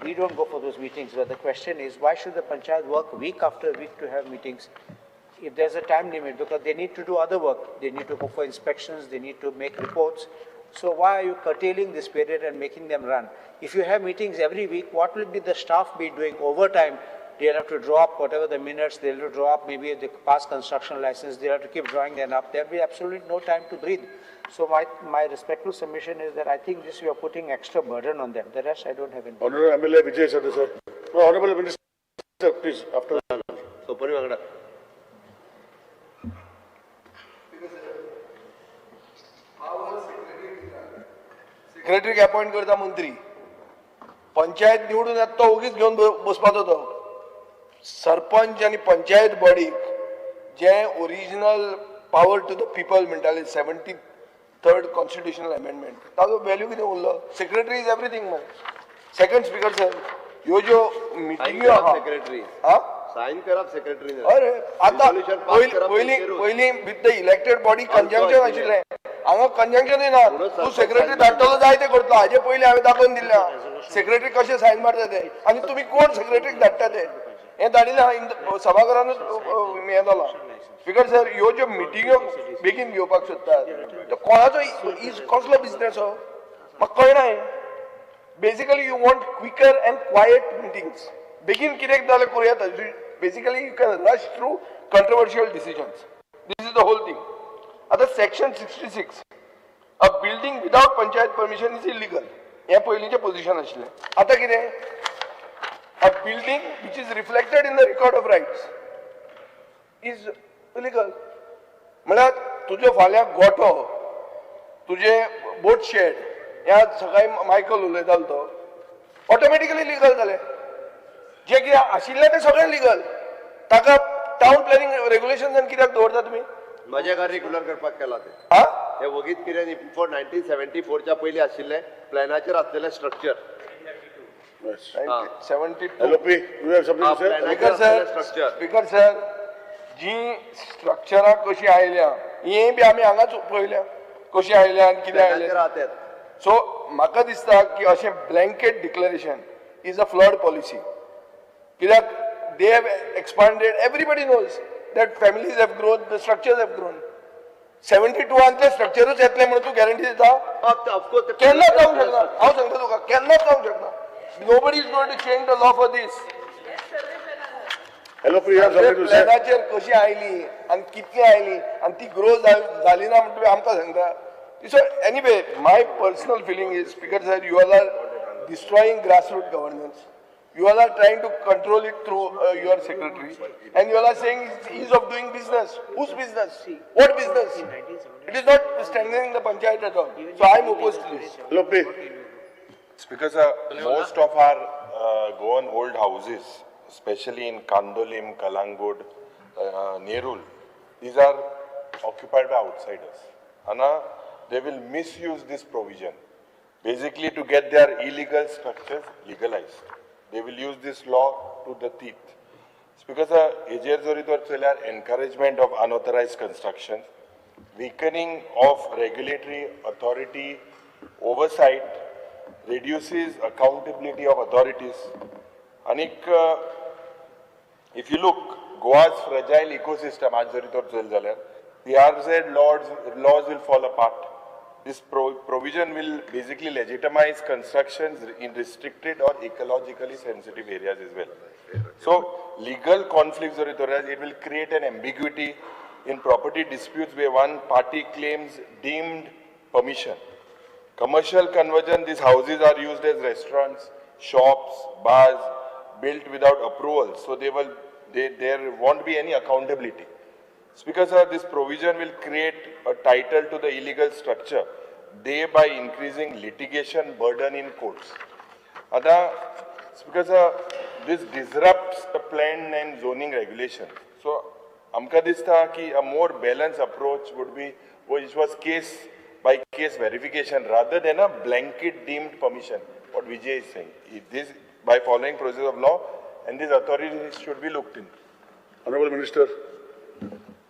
we don't go for those meetings. But the question is, why should the panchayat work week after week to have meetings if there's a time limit? Because they need to do other work. They need to go for inspections. They need to make reports. So why are you curtailing this period and making them run? If you have meetings every week, what will be the staff be doing overtime? They'll have to draw up whatever the minutes, they'll have to draw up maybe the past construction license, they'll have to keep drawing them up. There'll be absolutely no time to breathe. So my respectful submission is that I think this we are putting extra burden on them. The rest I don't have any. Honorable MLA Vijay Sardesai. No, Honorable Minister, please, after. सेक्रेटरीक appoint करता मंत्री, पंचायत निवडून येता तो ओगीच घेवन बसपाचो तो. सरपंच आनी पंचायत बॉडीक जे original power to the people म्हणटाले 73rd constitutional amendment, ताजो व्हॅल्यू कितें उरलो? सेक्रेटरी is everything मरे. सेकंड स्पीकर सर, ह्यो ज्यो मिटिंग्यो आहा, सेक्रेटरी सायन करप सेक्रेटरी. अरे आतां पयलीं with the elected body conjunction आशिल्लें, हांगा कंजंक्शनूय ना. तूं सेक्रेटरी धाडटलो जाय तें करतलो. हाजे पयलीं हांवें दाखोवन दिल्लें सेक्रेटरी कशें सायन मारता तें आनी तुमी कोण सेक्रेटरीक धाडटा तें. हें धाडिल्लें सभाघरानूच हें जालां. स्पीकर सर, ह्यो ज्यो मिटिंग्यो बेगीन घेवपाक सोदतात तो कोणाचो is कसलो बिजनेस हो म्हाका कळना. हें basically you want quicker and quiet meetings. बेगीन कितें जाल्यार करूं येता. Basically you can rush through controversial decisions. This is the whole thing. आतां section 66, a building without panchayat permission is illegal. हें पयलींचें पोजिशन आशिल्लें. आतां कितें, a building which is reflected in the record of rights is illegal. म्हळ्यार तुजो फाल्यां गोठो, तुजें बोट शेड, ह्या सकाळी मायकल उलयतालो तो ऑटोमॅटिकली लिगल जालें. जें कितें आशिल्लें तें सगळें लिगल. ताका टावन प्लॅनिंग रेग्युलेशन्सान कित्याक दवरता तुमी? म्हज्या घर रेग्युलर करपाक केला तें. हे वगीत कितें न्ही, बिफोर 1974च्या पयलीं आशिल्लें प्लॅनाचेर आसलेलें structure. 72. LOP, you have something to say? Speaker sir, speaker sir, जी स्ट्रक्चरां कशीं आयल्या हें बी आमी हांगाच पळयल्या कशीं आयल्या आनी कितें आयलें. सो म्हाका दिसता की अशें blanket declaration is a flawed policy. कित्याक They have expanded. Everybody knows that families have grown, the structures have grown. 72आंतले स्ट्रक्चरूच येतले म्हणून तूं गॅरंटी दिता? ऑफकोर्स. केन्नाच जावंक शकना. हांव सांगता तुका, केन्नाच जावंक शकना. Nobody is going to change the law for this. Hello, you have something to say? प्लॅनाचेर कशी आयली आनी कितली आयली आनी ती ग्रो जाली ना म्हणून तुमी आमकां सांगता. So anyway, my personal feeling is, Speaker sir, you all are destroying grassroot governance. You all are trying to control it through your secretary, and you all are saying it's ease of doing business. Whose business? What business? It is not strengthening the panchayat at all. So I am opposed to this. Hello, please. Speaker sir, most of our Goan old houses, especially in Candolim, Calangute, Nerul, these are occupied by outsiders. Anna, they will misuse this provision, basically to get their illegal structures legalized. They will use this law to the teeth. Speaker sir, हेजेर जरी तर चल्यार encouragement of unauthorized construction, weakening of regulatory authority oversight, reduces accountability of authorities. आनीक if you look, Goa's fragile ecosystem, आज जरी तर चोयलें जाल्यार CRZ laws will fall apart. This provision will basically legitimize constructions in restricted or ecologically sensitive areas as well. So legal conflicts जरी तर, it will create an ambiguity in property disputes where one party claims deemed permission. Commercial conversion, these houses are used as restaurants, shops, bars, built without approval. So there won't be any accountability. Speaker sir, this provision will create a title to the illegal structure, thereby increasing litigation burden in courts. Ada, Speaker sir, this disrupts the plan and zoning regulation. So, आमकां दिसता की a more balanced approach would be, which was case by case verification rather than a blanket deemed permission. What Vijay is saying, if this by following process of law, and these authorities should be looked into. Honorable Minister.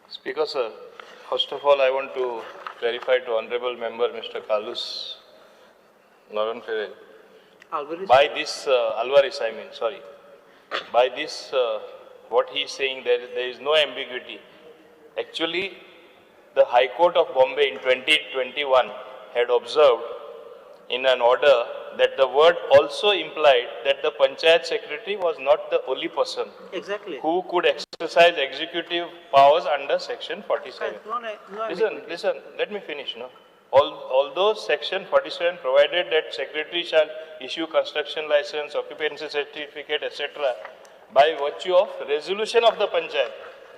Speaker sir, first of all, I want to clarify to Honorable Member Mr. Carlos Noronha Ferreira. By this, Alvares, I mean, sorry. By this, what he is saying, there is no ambiguity. Actually, the High Court of Bombay in 2021 had observed in an order that the word also implied that the Panchayat Secretary was not the only person Exactly. who could exercise executive powers under Section 47. No, Listen, let me finish. No? Although Section 47 provided that Secretary shall issue construction license, occupancy certificate, etc., by virtue of resolution of the Panchayat,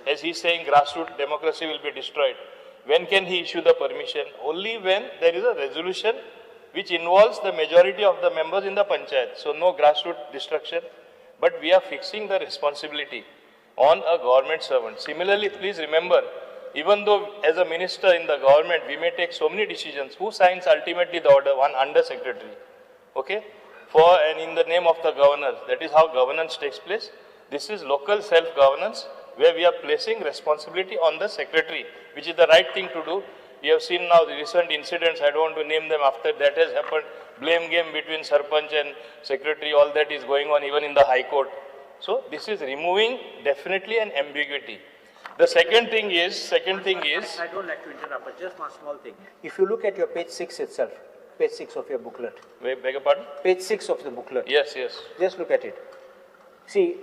as he is saying, grassroots democracy will be destroyed. When can he issue the permission? Only when there is a resolution which involves the majority of the members in the Panchayat. So no grassroots destruction, but we are fixing the responsibility on a government servant. Similarly, please remember, even though as a minister in the government, we may take so many decisions, who signs ultimately the order? One under secretary, okay? For and in the name of the governor. That is how governance takes place. This is local self-governance where we are placing responsibility on the secretary, which is the right thing to do. We have seen now the recent incidents, I don't want to name them, after that has happened, blame game between Sarpanch and secretary, all that is going on even in the High Court. So this is removing definitely an ambiguity. The second thing is, I don't like to interrupt, but just one small thing. If you look at your page 6 itself, page 6 of your booklet. Wait, beg your pardon? Page 6 of the booklet. Yes, yes. Just look at it. See,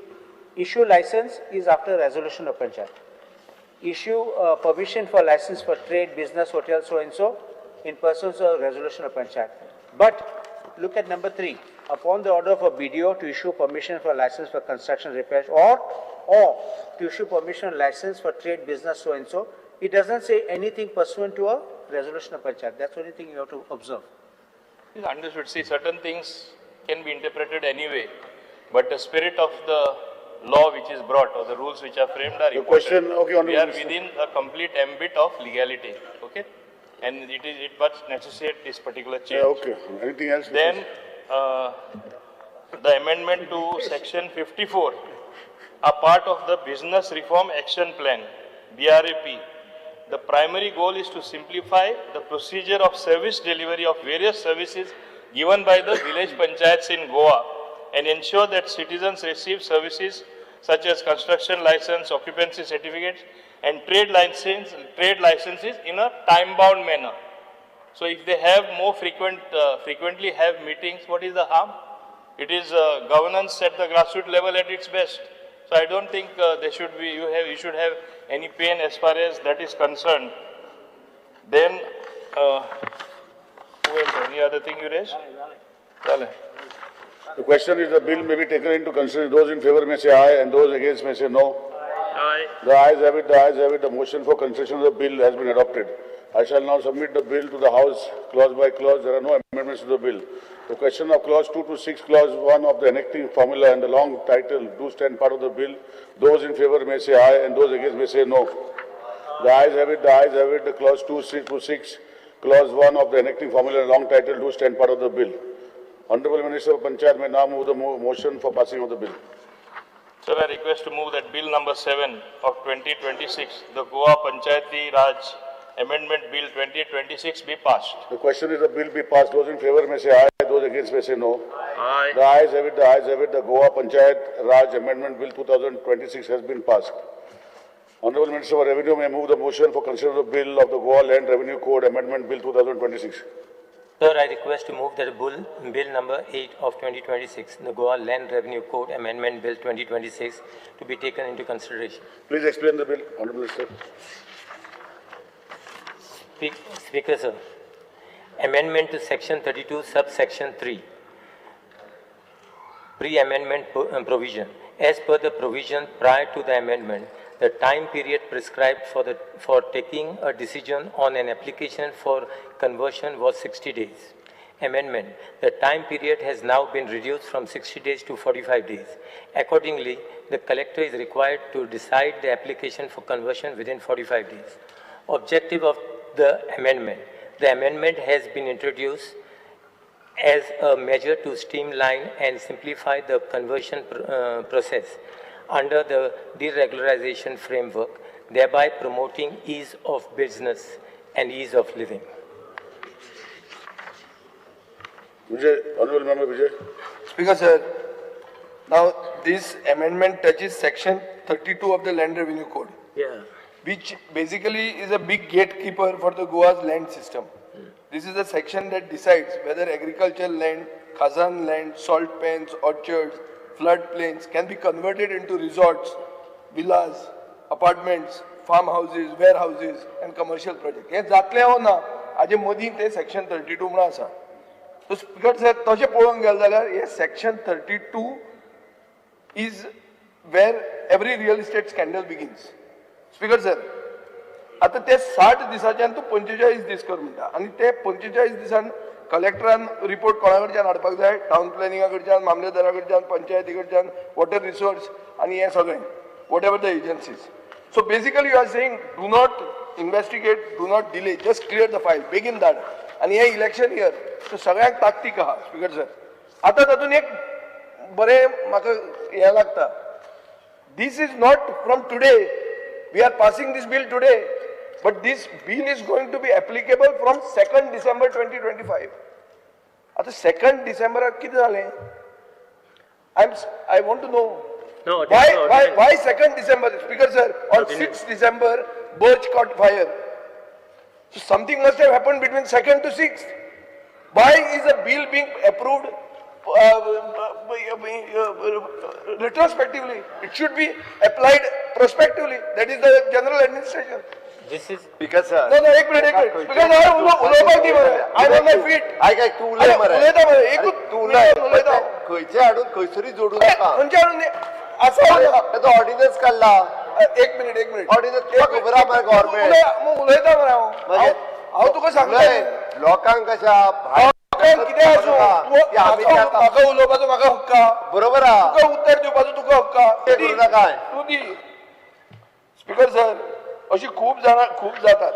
issue license is after resolution of Panchayat. Issue permission for license for trade, business, hotel, so and so, in persons of resolution of Panchayat. But look at number 3. Upon the order of a BDO to issue permission for license for construction repairs or to issue permission license for trade, business, so and so, it doesn't say anything pursuant to a resolution of Panchayat. That's the only thing you have to observe. It's understood. See, certain things can be interpreted anyway, but the spirit of the law which is brought or the rules which are framed are The important. question, okay, we are Minister. within a complete ambit of legality, okay? And it must necessitate this particular change. Yeah, okay. Anything else? Then the amendment to section 54, a part of the Business Reform Action Plan, BRAP. The primary goal is to simplify the procedure of service delivery of various services given by the village panchayats in Goa and ensure that citizens receive services such as construction license, occupancy certificates, and trade licenses in a time-bound manner. So if they have more frequently have meetings, what is the harm? It is governance at the grassroots level at its best. So I don't think they should be, you should have any pain as far as that is concerned. Then, who else? Any other thing you raised? Chale. The question is the bill may be taken into consideration. Those in favor may say aye and those against may say no. Aye. The ayes have it, the ayes have it. The motion for consideration of the bill has been adopted. I shall now submit the bill to the House clause by clause. There are no amendments to the bill. The question of clause 2 to 6, clause 1 of the enacting formula and the long title do stand part of the bill. Those in favor may say aye and those against may say no. The ayes have it, the ayes have it. The clause 2, 6 to 6, clause 1 of the enacting formula and long title do stand part of the bill. Honorable Minister of Panchayat may now move the motion for passing of the bill. Sir, I request to move that Bill number 7 of 2026, the Goa Panchayati Raj Amendment Bill 2026 be passed. The question is the bill be passed. Those in favor may say aye, those against may say no. Aye. The ayes have it, the ayes have it. The Goa Panchayat Raj Amendment Bill 2026 has been passed. Honorable Minister for Revenue may move the motion for consideration of the bill of the Goa Land Revenue Code Amendment Bill 2026. Sir, I request to move that Bill number 8 of 2026, the Goa Land Revenue Code Amendment Bill 2026, to be taken into consideration. Please explain the bill, Honorable Minister. Speaker, sir, amendment to Section 32, subsection 3, pre-amendment provision. As per the provision prior to the amendment, the time period prescribed for taking a decision on an application for conversion was 60 days. Amendment. The time period has now been reduced from 60 days to 45 days. Accordingly, the collector is required to decide the application for conversion within 45 days. Objective of the amendment. The amendment has been introduced as a measure to streamline and simplify the conversion process under the deregularization framework, thereby promoting ease of business and ease of living. Vijay, Honorable Member Vijay. Speaker, sir, now this amendment touches section 32 of the Land Revenue Code. Yeah. Which basically is a big gatekeeper for the Goa's land system. This is a section that decides whether agricultural land, khazan land, salt pans, orchards, flood plains can be converted into resorts, villas, apartments, farmhouses, warehouses and commercial projects. हे जातलें वो ना हाजे मदीं ते section 32 म्हणून आसा. So speaker sir, तशें पळोवंक गेलें जाल्यार हे section 32 is where every real estate scandal begins. Speaker sir, आतां ते 60 दिसाच्यान तूं 45 दीस कर म्हणटा आनी ते 45 दिसान कलेक्टरान रिपोर्ट कोणा कडच्यान हाडपाक जाय? टावन प्लॅनिंगा कडच्यान, मामलेदारा कडच्यान, पंचायती कडच्यान, वॉटर रिसोर्स आनी हें सगळें, whatever the agencies. So basically you are saying do not investigate, do not delay, just clear the file, बेगीन धाड. आनी हें इलेक्शन इयर, सो सगळ्यांक ताकतीक आहा. स्पीकर सर, आतां तातूंत एक बरें म्हाका हें लागता, this is not from today. We are passing this bill today, but this bill is going to be applicable from 2nd December 2025. आतां 2nd December कितें जालें? I want to know. No, why 2nd December? Speaker sir, on 6th December, Birch caught fire. So something must have happened between 2nd to 6th. Why is a bill being approved retrospectively? It should be applied prospectively. That is the general administration. This is Speaker sir. No, एक minute, एक minute. Speaker sir, उलोवपाक दी मरे. I'm on my feet. आयक आयक, तूं उलय मरे. उलयता मरे. एकूच तूं उलय. उलयता. खंयचे हाडून खंयसरूय जोडूं नाका. खंयचे हाडून आसा. तो ऑर्डिनन्स काडला. एक मिनिट, एक मिनिट. ऑर्डिनन्स तुका खबर आहा मरे गव्हर्मेंट. उलयता मरे हांव. हांव तुका सांगता. लोकांक कशा कितें आसूं, म्हाका उलोवपाचो म्हाका हक्क आहा. बरोबर आहा. तुका उत्तर दिवपाचो तुका हक्क आहा. तूं दी. स्पीकर सर, अशी खूब जाणां खूब जातात.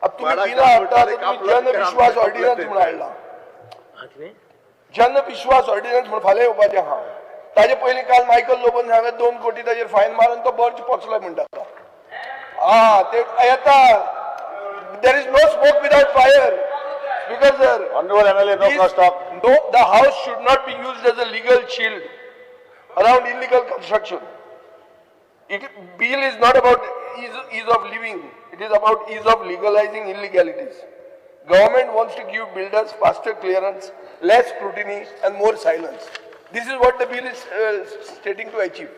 आतां तुमी बिलां हाडटात, तुमी जनविश्वास ऑर्डिनन्स म्हूण हाडला. जनविश्वास ऑर्डिनन्स म्हूण फाल्यां येवपाचें आहा. ताजे पयलीं काल मायकल लोबोन सांगलें 2 कोटी ताजेर फायन मारून तो बर्च पोचलो म्हणटा. आं, ते येता. There is no smoke without fire. Speaker sir, Honorable MLA, no cross talk. No, the house should not be used as a legal shield around illegal construction. It bill is not about ease of living, it is about ease of legalizing illegalities. Government wants to give builders faster clearance, less scrutiny and more silence. This is what the bill is stating to achieve.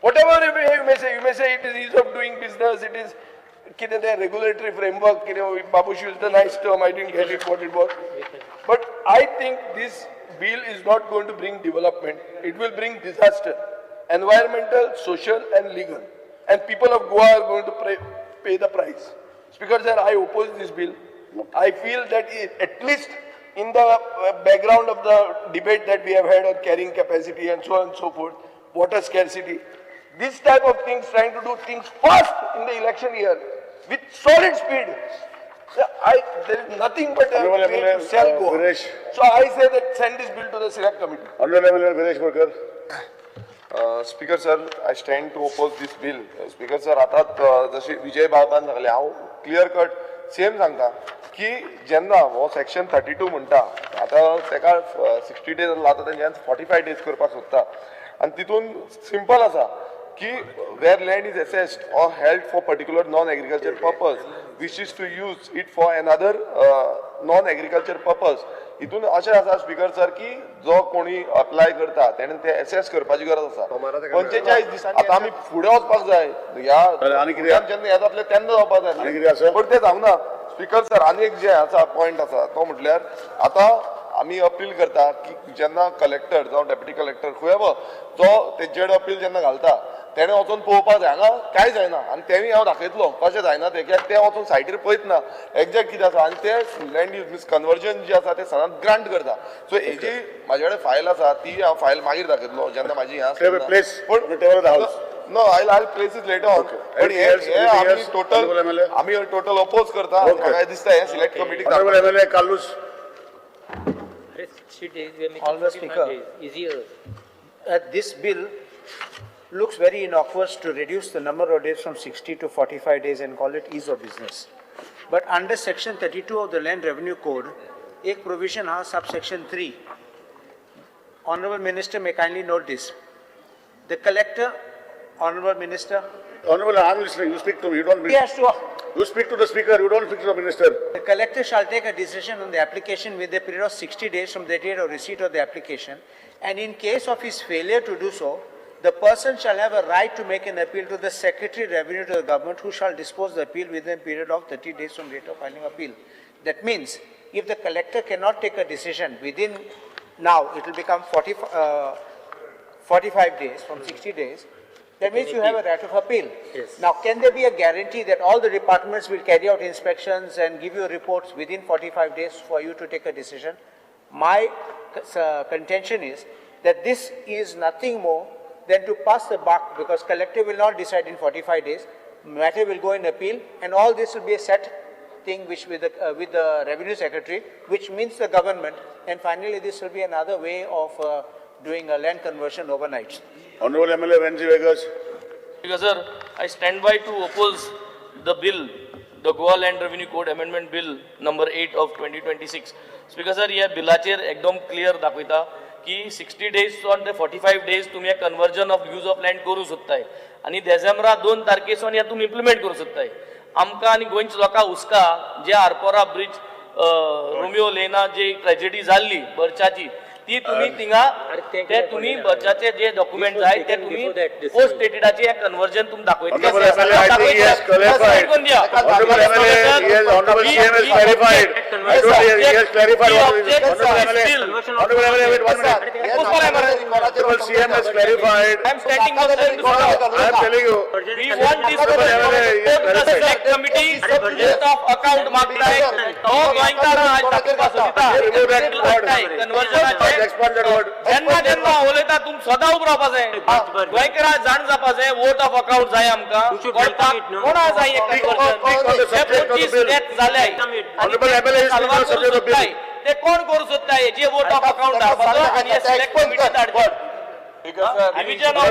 Whatever you may say, you may say it is ease of doing business, it is कितें तें regulatory framework, कितें Babush used the nice term, I didn't get it what it was. But I think this bill is not going to bring development, it will bring disaster, environmental, social and legal. And people of Goa are going to pay the price. Speaker sir, I oppose this bill. I feel that at least in the background of the debate that we have had on carrying capacity and so on and so forth, water scarcity, this type of things, trying to do things fast in the election year with solid speed, there is nothing but a way to sell Goa. So I say that send this bill to the select committee. Honorable MLA Viresh Borkar. Speaker sir, I stand to oppose this bill. Speaker sir, आतां जशी विजय बाबान सांगलें, हांव clear cut same सांगता की जेन्ना हो section 32 म्हणटा, आतां तेका 60 डेज आसलो, आतां तेंच्यान 45 डेज करपाक सोदता. आनी तितून सिंपल आसा की where land is assessed or held for particular non agriculture purpose wishes to use it for another non agriculture purpose. हितून अशें आसा स्पीकर सर की जो कोणी अप्लाय करता तेणें ते एसेस करपाची गरज आसा. 45 दिसांनी आतां आमी फुडें वचपाक जाय, ह्या जेन्ना हें जातलें तेन्ना जावपाक जाय, पण तें जावंक ना. स्पीकर सर, आनी एक जें आसा पॉयंट आसा तो म्हटल्यार आतां आमी अपील करता की जेन्ना कलेक्टर जावं डेप्युटी कलेक्टर हुएवर जो तेजेड अपील जेन्ना घालता तेणें वचून पळोवपाक जाय. हांगा कांय जायना आनी तेंय हांव दाखयतलो कशें जायना तें, कित्याक तें वचून सायटीर पळयतना एग्जॅक्ट कितें आसा आनी ते लँड यूज मिन्स कन्वर्जन जें आसा तें सदांच ग्रांट करता. सो हेजी म्हाजे कडेन फायल आसा, ती हांव फायल मागीर दाखयतलो जेन्ना म्हाजी हें आसता. No, I'll place it later on. But हे आमी टोटल आमी टोटल अपोज करता. म्हाका दिसता हें select committee. Honorable MLA Carlos. Honorable Speaker, this bill looks very innocuous to reduce the number of days from 60 to 45 days and call it ease of business. But under section 32 of the Land Revenue Code, ek provision has subsection 3. Honorable Minister may kindly note this. The collector, Honorable Minister. Honorable, I am listening. You speak to me. You don't. He has to. You speak to the speaker. You don't speak to the minister. The collector shall take a decision on the application with a period of 60 days from the date of receipt of the application, and in case of his failure to do so, the person shall have a right to make an appeal to the Secretary Revenue to the government, who shall dispose the appeal within a period of 30 days from date of filing appeal. That means, if the collector cannot take a decision within now, it will become 45 days from 60 days. That means you have a right of appeal. Yes. Now, can there be a guarantee that all the departments will carry out inspections and give you reports within 45 days for you to take a decision? My contention is that this is nothing more than to pass the buck, because collector will not decide in 45 days. Matter will go in appeal, and all this will be a set thing which with the revenue secretary, which means the government, and finally this will be another way of doing a land conversion overnight. Honorable MLA Venzi Viegas. Because sir, I stand by to oppose the bill, the Goa Land Revenue Code Amendment Bill number 8 of 2026. Speaker sir, ह्या बिलाचेर एकदम clear दाखयता की 60 days on ते 45 days तुम्ही conversion of use of land करूं सोदताय आनी देसेंबरा 2 तारखेसून ह्या तुमी इम्प्लिमेंट करूं सोदताय. आमकां आनी गोंयच्या लोकांक हुस्का जे आरपोरा ब्रिज रोमियो लेना जी ट्रेजेडी जाल्ली बर्चाची, ती तुम्ही थिंगा ते तुम्ही बर्चाचे जे डॉक्युमेंट जाय ते तुम्ही पोस्ट डेटेडाचे हे कन्वर्जन तुम्ही दाखयतले. अकाउंट मागताय तो गोंयकारां आज दाखोवपाक सोदिता कन्वर्जनाचे. जेन्ना जेन्ना उलयता तुम सदां उबो रावपा जाय. गोंयकारां जाण जावपा जाय, वोट ऑफ अकाउंट जाय आमकां, कळपाक कोणा जाय हें कन्वर्जन. हे 25 डेथ जाले ते कोण करूं सोदता हेजे वोट ऑफ अकाउंट धाडपाचो आनी हे सिलेक्ट कमिटी धाडचे. Revision of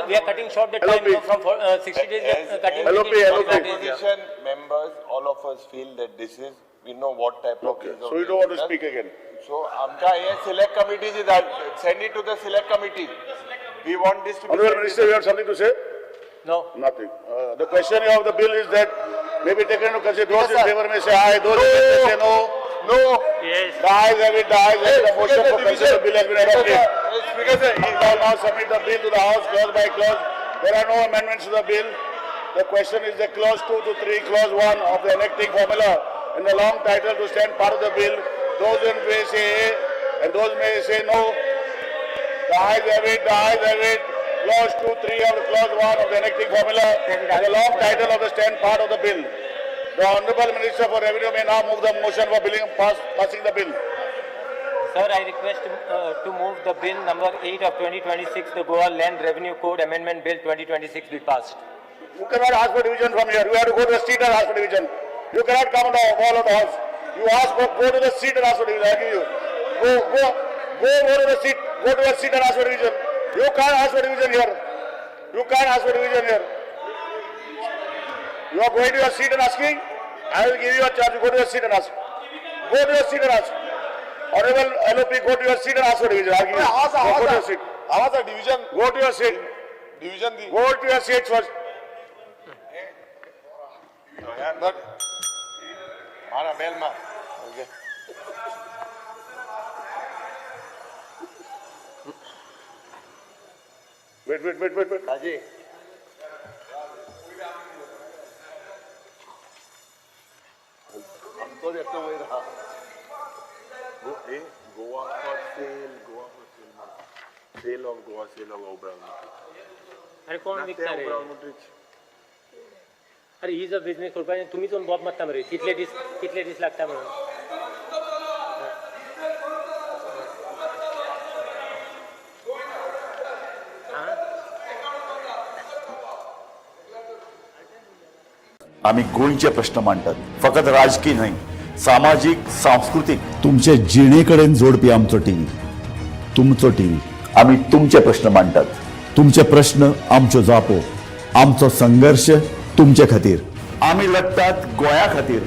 We are cutting short the time from 60 days. We are cutting LOP, LOP. Opposition members, all of us feel that this is, we know what type of. Okay, so you don't want to speak again. So, amka ye select committee ji, send it to the select committee. We want this to be Honorable Minister, you have something to say? No. Nothing. The question of the bill is that may be taken into consideration. Those in favor may say aye, those in favor may say no. No. Yes. The ayes have it, the ayes have it. The motion for consent of the bill has been adopted. Speaker sir, We shall now submit the bill to the House clause by clause. There are no amendments to the bill. The question is the clause 2 to 3, clause 1 of the enacting formula and the long title to stand part of the bill. Those in may say aye and those may say no. The ayes have it, the ayes have it. Clause 2, 3 of the clause 1 of the enacting formula and the long title of the stand part of the bill. The Honorable Minister for Revenue may now move the motion for billing, passing the bill. Sir, I request to move the bill number 8 of 2026, the Goa Land Revenue Code Amendment Bill 2026 be passed. You cannot ask for division from here. You have to go to the seat and ask for division. You cannot come on the wall of the house. You ask, go to the seat and ask for division. I give you. Go to the seat. Go to your seat and ask for division. You can't ask for division here. You can't ask for division here. You are going to your seat and asking? I will give you a charge. Go to your seat and ask. Go to your seat and ask. Honorable LOP, go to your seat and ask for division. I will give you. Go to your seat. आवाज division. Go to your seat. Division the. Go to your seat first. मारा बेल मार. Okay. Wait, wait, wait, wait, wait. Raji. आमचो एकटो वयर आहा. Goa for sale, Goa for sale. Sale of Goa, sale of Oberoi. अरे कोण विकता रे? Oberoi. अरे is a business करपाचें तुमीच येवन बोब मारता मरे कितले दीस कितले दीस लागता म्हणून. आमी गोंयचे प्रश्न मांडटात, फकत राजकी न्हय, सामाजीक, सांस्कृतीक, तुमचे जिणे कडेन जोडपी आमचो टीव्ही, तुमचो टीव्ही. आमी तुमचे प्रश्न मांडटात, तुमचे प्रश्न आमच्यो जापो, आमचो संघर्श तुमचे खातीर. आमी लढटात गोंया खातीर.